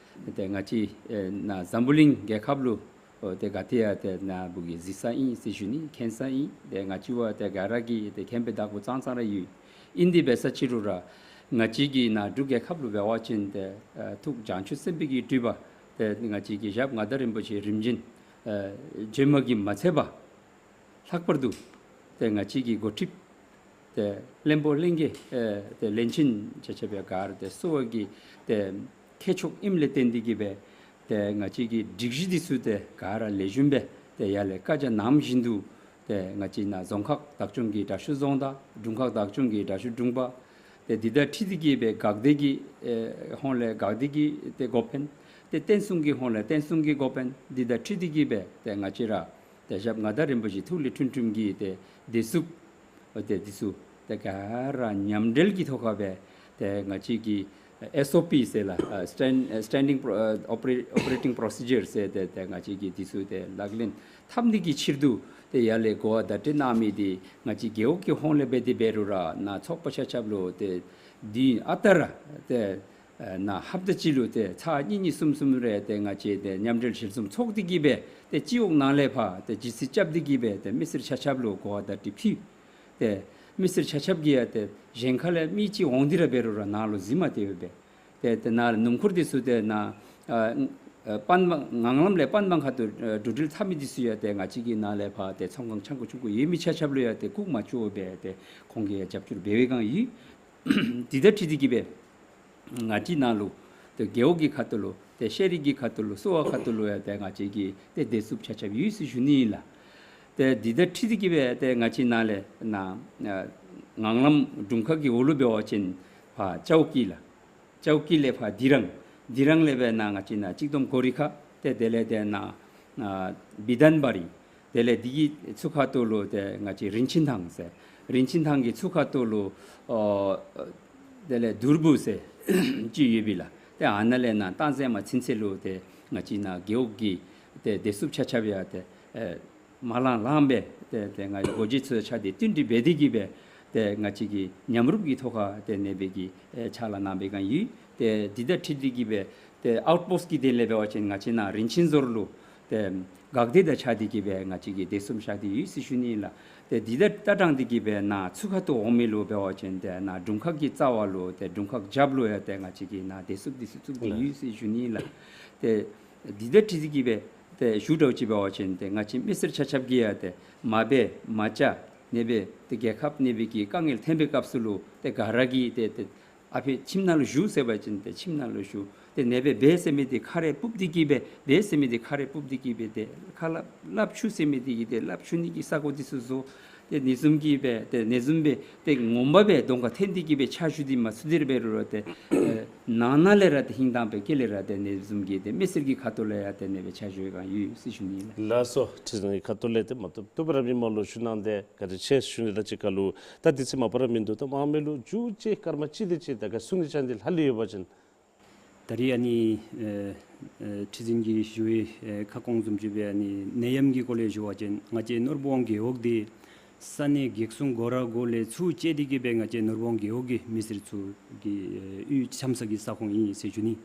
ཏེ་ང་བཅས་ཨེ་ནཱ་འཛམ་བུ་གླིང་རྒྱལ་ཁབ་ལུ་ཨོ་ཏེ་ག་ཏེ་ཡང་ཏེ་ནཱ་བུ་གིས་གཟིགས་ས་ཨིན་ཟེར་ཞུ་ནི། མཁྱེན་ས་ཨིན། ཏེ་ང་བཅས་བ་ཏེ་ག་ར་གིས་ཏེ་མཁྱེན་པའི་བདག་པོ་ཙང་ཙང་ར་ཡོད། ཨིན་དེ་འབད་ས་ཅིག་རུང་ར་ང་བཅས་ཀྱི་ནཱ་འབྲུག་རྒྱལ་ཁབ་ལུ་འབད་བ་ཅིན་ཏེ་ཨེ་ཐུགས་བྱང་ཆུབ་སེམས་དཔའི་གི་སྤྲུལ་པ་ཏེ་ང་བཅས་ཀྱི་ཞབས་མངའ་བདག་རིན་པོ་ཆེ་རིམ་བྱོན་ཨེ་བྱོན་མ་གིས་མ་ཚད་པར་ལྷག་པར་དུ་ཏེ་ང་བཅས་ཀྱི་འགོ་ཁྲིདཔ་ཏེ་བློན་པོ་བློན་དགེ་ཨེ་ཏེ་བློན་ཆེན་ཆ་ཁྱབ་སྦེ་ག་ར་ཏེ་གསོ་བ་གི་ཏེ་མཁས་མཆོག་ཨིནམ་ལས་བརྟེན་ཏེ་གིས་སྦེ་ཏེ་ང་བཅས་ཀྱི་སྒྲིག་གཞི་འདི་ཚུ་ཏེ་ག་ར་ལེགས་ཤོམ་སྦེ་ཏེ་ཡར་ལས་བཀའ་རྒྱ་གནང་བཞིན་དུ་ཏེ་ང་བཅས་ནཱ་རྫོང་ཁག་བདག་སྐྱོང་གི་དྲག་ཤོས་རྫོང་བདག་དྲུང་ཁག་བདག་སྐྱོང་གི་དྲག་ཤོས་དྲུང་པ་ཏེ་འདི་དང་འཁྲིལ་ཏེ་གིས་སྦེ་འགག་སྡེ་གི་ཨེ་ཧོང་ལས་འགག་སྡེ་གི་ཏེ་འགོ་དཔོན་ཏེ་བསྟན་སྲུང་གི་ཧོང་ལས་བསྟན་སྲུང་གི་འགོ་དཔོན་འདི་དང་འཁྲིལ་ཏེ་གིས་སྦེ་ཏེ་ང་བཅས་ར་ཏེ་ཞབས་མངའ་བདག་རིན་པོ་ཆེ་ཐུགས་ལས་འཁྲུངས་འཁྲུངསམ་གྱི་ཏེ་བདེ་སྲུངཔ་ཨོ་ཏེ་འདི་ཚུ་ཏེ་ག་ར་མཉམ་འབྲེལ་གྱི་ཐོག་ཁར་སྦེ་ཏེ་ང་བཅས་ཀྱི་ཨེསི་ཨོ་པི་ཟེར་ལགས། ཨ་སི་ཊེན་ཨ་སི་ཊེན་ཌིང་པོ་ཨ་ཨོ་པ་རེ་ཨོ་པ་རེ་ཊིང་པོ་རོ་སི་ཇར་ཟེར་ཏེ་ཏེ་ང་བཅས་ཀྱིས་འདི་ཚུ་ཏེ་ལག་ལེན་འཐབ་ནི་གི་ཕྱིར་དུ་ཏེ་ཡར་ལས་གོ་བ་བརྡ་སྤྲོད་གནང་མི་འདི་ང་བཅས་རྒེད་འོག་གི་ཧོང་ལས་འབད་དེ་འབད་རུང་ར་ནཱ་ཚོགས་པ་ཆ་ཁྱབ་ལུ་ཏེ་འདི་ཨ་རྟག་ར་ཏེ་ ཨ་ནཱ་ཧབ་ཏ་གཅིག་ལུ་ཏེ་ཚར་གཉིས་གཉིས་གསུམ་གསུམ་རེ་ཏེ་ང་བཅས་ཏེ་མཉམ་འབྲེལ་ཞལ་འཛོམས་ཚོགས་ཏེ་གི་སྦེ་ཏེ་སྤྱི་འོག་ནང་ལས་ཕར་ཏེ་ཇི་སི་རྐྱབ་སྟེ་གི་སྦེ་ཏེ་མི་སེར་ཆ་ཁྱབ་ལུ་གོ་བ་བརྡ་སྤྲོད་ཕུལ། ཏེ་མི་སེར་ཆ་ཁྱབ་ཀྱིས་ཡང་ཏེ་གཞན་ཁ་ལས་མི་ཅིག་འོང་སྟེ་ར་འབད་རུང་ར་ནཱ་ལུ་གཟིགས་མ་སྟེར་བར་སྦེ། ཏེ་ཏེ་ནཱ་སྣུམ་འཁོར་འདི་ཚུ་ཏེ་ནཱ་ཨ་ཨ་པན་སྦང་ངང་ལམ་ལས་པན་སྦང་ཁ་ཐུག་ཨ་འགྲོ་འགྲུལ་འཐབ་མི་འདི་ཚུ་ཡང་ཏེ་ང་བཅས་ཀྱི་ནཱ་ལས་ཕར་ཏེ་ཚོང་ཁང་ཆུང་ཀུ་ཆུང་ཀུ་ཡོད་མི་ཆ་ཁྱབ་ལུ་ཡང་ཏེ་ལྐོག་མ་འགྱོ་བར་སྦེ་ཏེ་ཁོང་གིས་ཡང་རྒྱབ་སྐྱོར་འབད་བའི་བསྒང་ཡོད། འདི་དང་འཁྲིལ་ཏེ་གི་སྦེ་ང་བཅས་ནཱ་ལུ་ཏེ་རྒེད་འོག་གི་ཁ་ཐུག་ལུ་ཏེ་ཤེས་རིག་གི་ཁ་ཐུག་ལུ་གསོ་བ་ཁ་ཐུག་ལུ་ཡང་ཏེ་ང་བཅས་ཀྱི་ཏེ་བདེ་སྲུངཔ་ཆ་ཁྱབ་ཡོད་ཟེར་ཞུ་ནི་ཨིན་ལགས། ཏེ་འདི་དང་འཁྲིལ་ཏེ་གི་སྦེ་ཏེ་ང་བཅས་ནཱ་ལས་ནཱ་ཨ་ངང་ལམ་དྲུང་ཁག་གི་འོག་ལུ་འབད་བ་ཅིན་ཕར་ཅའོ་ཀི་ལགས། ཅའོ་ཀི་ལས་ཕར་དི་རང་། དི་རང་ལས་སྦེ་ནཱ་ང་བཅས་ནཱ་གཅིག་སྡོམ་གོ་རི་ཁ། ཏེ་དེ་ལས་ཏེ་ནཱ་ཨ་བི་དཱན་བ་རི། དེ་ལས་འདི་གི་ཚུར་ཁ་ཐུག་ལུ་ཏེ་ང་བཅས་རིན་ཆེན་ཐང་ཟེར། རིན་ཆེན་ཐང་གི་ཚུར་ཁ་ཐུག་ལུ་ཨོ་དེ་ལས་དུར་བུ་ཟེར་ཅིག་ཡོད་པས་ལགས། ཏེ་ཨ་ནཱ་ལས་ནཱ་སྟང་ཟེ་མ་ཚུན་ཚོད་ལུ་ཏེ་ང་བཅས་ནཱ་རྒེད་འོག་གི་ཏེ་བདེ་སྲུངཔ་ཆ་ཁྱབ་ཡང་ཏེ་ཨེ་མ་ལང་ལང་སྦེ་ཏེ་ཏེ་ང་གོ་བརྗེ་ཚུ་ཆ་ཏེ་བསྟུན་གྲོས་འབད་དེ་གི་སྦེ་ཏེ་ང་བཅས་ཀྱིས་མཉམ་རུབ་ཀྱི་ཐོག་ཁར་ཏེ་ཨ་ནེ་སྦེ་གི་ཨེ་ཕྱག་ལཱ་གནང་བའི་བསྒང་ཡོད། ཏེ་འདི་དང་འཁྲིལ་ཏེ་གི་སྦེ་ཏེ་ཨའུཊ་པོསཊ་ཀྱི་དོན་ལས་འབད་བ་ཅིན་ང་བཅས་ནཱ་རིན་ཆེན་ཟུར་ལུ་ཏེ་འགག་སྡེ་དང་བཅས་ཏེ་གི་སྦེ་ང་བཅས་ཀྱིས་བདེ་སྲུངཔ་བཞག་སྟེ་ཡོད་ཟེར་ཞུ་ནི་ཨིན་ལགས། ཏེ་འདི་དང་ད་དྲང་སྟེ་གི་སྦེ་ནཱ་ཚུར་ཁ་ཐུག་འོང་མི་ལུ་འབད་བ་ཅིན་ཏེ་ནཱ་དྲུང་ཁག་གི་རྩ་བ་ལུ་ཏེ་དྲུང་ཁག་རྒྱབ་ལུ་ཡང་ཏེ་ང་བཅས་ཀྱིས་ནཱ་བདེ་སྲུངཔ་འདི་ཚུ་བཙུགས་ཏེ་ཡོད་ཟེར་ཞུ་ནི་ཨིན་ལགས། ཏེ་འདི་དང་འཁྲིལ་ཏེ་གི་སྦེ་ཏེ་ཞུ་དགོཔ་ཅིག་འབད་བ་ཅིན་ཏེ་ང་བཅས་མི་སེར་ཆ་ཁྱབ་ཀྱིས་ཡང་ཏེ་མ་འབད་མ་བྱ་ཨ་ནེ་སྦེ་ཏེ་རྒྱལ་ཁབ་ཨ་ནེ་སྦེ་གི་དཀའ་ངལ་ཐོན་པའི་སྐབས་སུ་ལུ་ཏེ་ག་ར་གིས་ཏེ་ཏེ་ཨ་ཕི་ཁྱིམ་ནང་ལུ་བཞུགས་ཟེར་བ་ཅིན་ཏེ་ཁྱིམ་ནང་ལུ་བཞུགས། ཏེ་ཨ་ནེ་སྦེ་འབད་ཟེར་མི་འདི་ཁ་རས་སྤུབས་ཏེ་གི་སྦེ་འབད་ཟེར་མི་འདི་ཁ་རས་སྤུབས་ཏེ་གི་སྦེ་ཏེ་ཁ་སླབ་སླབ་ཆུ་ཟེར་མི་འདི་གིས་ཏེ་སླབ་ཆུ་ནི་གི་ས་གོ་འདི་ཚུ་བཟོ། ཏེ་ཨ་ནེ་བཟུམ་གྱི་སྦེ་ཏེ་ཨ་ནེ་བཟུམ་སྦེ་ཏེ་ངོ་མ་སྦེ་གདོང་ཁར་འཐོན་ཏེ་གི་སྦེ་ཕྱག་ཞུ་སྟེ་མ་ཚུགས་ཏེ་ར་འབད་རུང་ར་ཏེ་ཨེ་ནང་ན་ལས་ར་ཏེ་ཧིང་དྭངས་པའི་དཀྱིལ་ལས་ར་ཏེ་ཨ་ནེ་བཟུམ་གྱི་ཏེ་མི་སེར་གྱི་ཁ་ཐུག་ལས་ཡང་ཏེ་ཨ་ནེ་སྦེ་ཕྱག་ཞུ་བའི་བསྒང་ཡོད་ཟེར་ཞུ་ནི་ལགས། ལགས་སོ། ཁྲི་འཛིན་གྱི་ཁ་ཐུག་ལས་ཏེ་མ་བཏུབ་བཏུབ་ར་མི་མང་ལུ་ཞུ་གནང་སྟེ་བཀའ་དྲིན་ཆེ་ཞུ་ནི་དང་གཅིག་ཁར་ལུ་ད་དུས་ཚོད་མང་པོ་ར་མིན་འདུག། ད་མང་མི་ལུ་མཇུག་ཅིག་སྐར་མ་གཅིག་དེ་ཅིག་ད་ག་གསུང་ནི་ཅིག་འདི་ལྷག་ལུས་ཡོད་པ་ཅིན། ད་རིས་ཨ་ནི་ཨེ་ཨེ་ཁྲི་འཛིན་གྱིས་ཞུ་བའི་ཨེ་ཁ་སྐོང་བཟུམ་ཅིག་སྦེ་ཨ་ནི་ནད་ཡམས་ཀྱི་སྐོར་ལས་ཞུ་བ་ཅིན་ང་བཅས་ནོར་བུ་སྒང་རྒེད་འོག་འདི་ས་གནས་འགག་སུང་སྒོ་ར་སྒོ་ལས་ཚུར་བཅད་དེ་གི་སྦེ་ང་བཅས་ནོར་བུ་སྒང་རྒེད་འོག་གི་མི་སེར་ཚུ་གི་ཨེ་དབུས་འཆམ་ས་གི་ས་ཁོངས་ཨིན་ཟེར་ཞུ་ནི།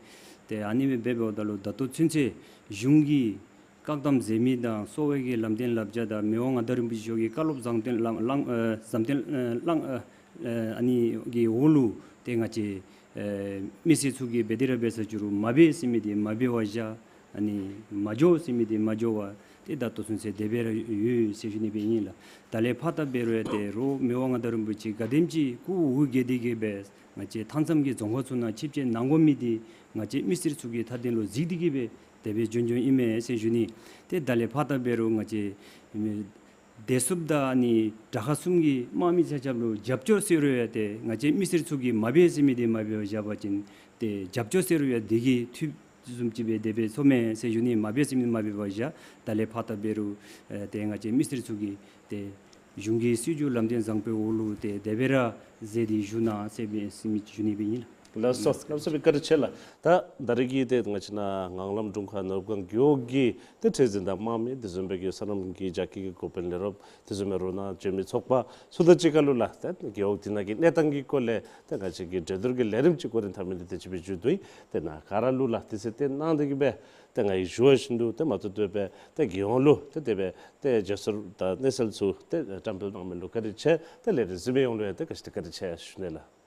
ཏེ་ཨ་ནི་སྦེ་འབདཝ་ད་ལུ་ད་ལྟོ་ཚུན་ཚོད་གཞུང་གི་བཀག་དམ་མཛད་མི་དང་གསོ་བའི་གི་ལམ་སྟོན་བསླབ་བྱ་དང་མི་དབང་མངའ་བདག་རིན་པོ་ཆེ་མཆོག་གི་བཀའ་སློབ་བཟང་སྟོན་ལམ་བླང་ཨེ་བཟང་སྟོན་ཨེ་བླང་ཨེ་ཨ་ནི་གི་འོག་ལུ་ཏེ་ང་བཅས་ཨེ་མི་སེར་ཚུ་གིས་འབད་དེ་ར་འབད་ས་ཅི་རུང་མ་འབད་ཟེར་མི་འདི་མ་འབད་བར་བཞག། ཨ་ནི་མ་འགྱོ་ཟེར་མི་འདི་མ་འགྱོ་བར་ཏེ་ད་ལྟོ་ཚུན་ཚོད་དེ་སྦེ་ར་ཡོད་ཟེར་ཞུ་ནི་སྦེ་ཨིན་ལགས། ད་ལས་ཕར་ད་འབད་རུང་ཡང་ཏེ་རོགས་མི་དབང་མངའ་བདག་རིན་པོ་ཆེ་ག་དེམ་ཅིག་སྐུ་འོ་བརྒྱལ་ཏེ་གི་སྦེ་ང་བཅས་མཐའ་མཚམས་ཀྱི་རྫོང་ཁག་ཚུ་ནང་ཆིབས་བསྐྱོད་གནང་དགོ་མི་འདི་ང་བཅས་མི་སེར་ཚུ་གི་མཐའ་དོན་ལུ་གཟིགས་ཏེ་གི་སྦེ་དེ་སྦེ་བྱོན་བྱོནམ་ཨིན་མས་ཟེར་ཞུ་ནི། ཏེ་ད་ལས་ཕར་ད་འབད་རུང་ང་བཅས་བདེ་སྲུངཔ་དང་ཨ་ནི་དྲག་ཁག་གསུམ་གྱི་དམག་མི་ཆ་ཁྱབ་ལུ་རྒྱབ་སྐྱོར་ཟེར་རུང་ཡང་ཏེ་ང་བཅས་མི་སེར་ཚུ་གིས་མ་འབད་ཟེར་མི་འདི་མ་འབད་བར་བཞག་པ་ཅིན་ཏེ་རྒྱབ་སྐྱོར་ཟེར་རུང་ཡང་དེ་གིས་འཐུས་བཟུམ་ཅིག་སྦེ་དེ་སྦེ་ཚོརཝ་མས་ཟེར་ཞུ་ནི། མ་འབད་ཟེར་མི་མ་འབད་བར་བཞག། ད་ལས་ཕར་ད་འབད་རུང་ཨེ་ཏེ་ང་བཅས་མི་སེར་ཚུ་གིས་ཏེ་གཞུང་གི་སྲིད་བྱུས་ལམ་སྟོན་བཟང་པོའི་འོག་ལུ་ཏེ་དེ་སྦེ་ར་མཛད་དེ་བཞུགས་གནང་ཟེར་སྦེ་ཟེར་མི་ཞུ་ནི་སྦེ་ཨིན་ལགས། ལགས་སོ། གནམ་མེད་ས་མེད་བཀའ་དྲིན་ཆེ་ལགས། ད་ད་རིས་ཀྱི་ཏེ་ང་བཅས་ནཱ་ངང་ལམ་དྲུང་ཁག་ནོར་བུ་སྒང་རྒེད་འོག་གི་ཏེ་ཁྲི་འཛིན་དང་དམག་མི་དེ་བཟུམ་སྦེ་གི་སོ་ནམ་གྱི་རྒྱ་སྐྱེད་ཀྱི་འགོ་དཔོན་ལས་རོགསཔ་དེ་བཟུམ་སྦེ་རོགས་ནང་འབྱོན་མི་ཚོགས་པ་ཚུ་དང་གཅིག་ཁར་ལུ་ལགས་ཏེ་རྒེད་འོག་འདི་ནང་གི་གནས་སྟངས་ཀྱི་སྐོར་ལས་ཏེ་ང་བཅས་ཀྱི་གྲོས་བསྡུར་གྱི་ལས་རིམ་ཅིག་འགོ་འདྲེན་འཐབ་མི་འདི་དེ་ཅིག་སྦེ་མཇུག་བསྡུ་ཡི། ཏེ་ནཱ་ག་ར་ལུ་ལགས་དུས་ཚོད་བཏོན་གནང་སྟེ་གི་སྦེ་ཏེ་ང་གིས་ཞུ་བ་བཞིན་དུ་ཏེ་མ་བཏུབ་བཏུབ་སྦེ་ཏེ་རྒྱལ་ཡོངས་ལུ་ཏེ་དེ་སྦེ་ཏེ་བརྗེ་སོར་དང་གནས་ཚུལ་ཚུ་ཏེ་བཀྲམ་སྤེལ་གནང་མི་ལུ་བཀའ་དྲིན་ཆེ། ཏེ་ལས་རིམ་གཟིགས་མི་ཡོངས་ལུ་ཡང་ཏེ་ག་ཅི་ཏེ་བཀའ་དྲིན་ཆེ་ཞུ་ནི་ལགས།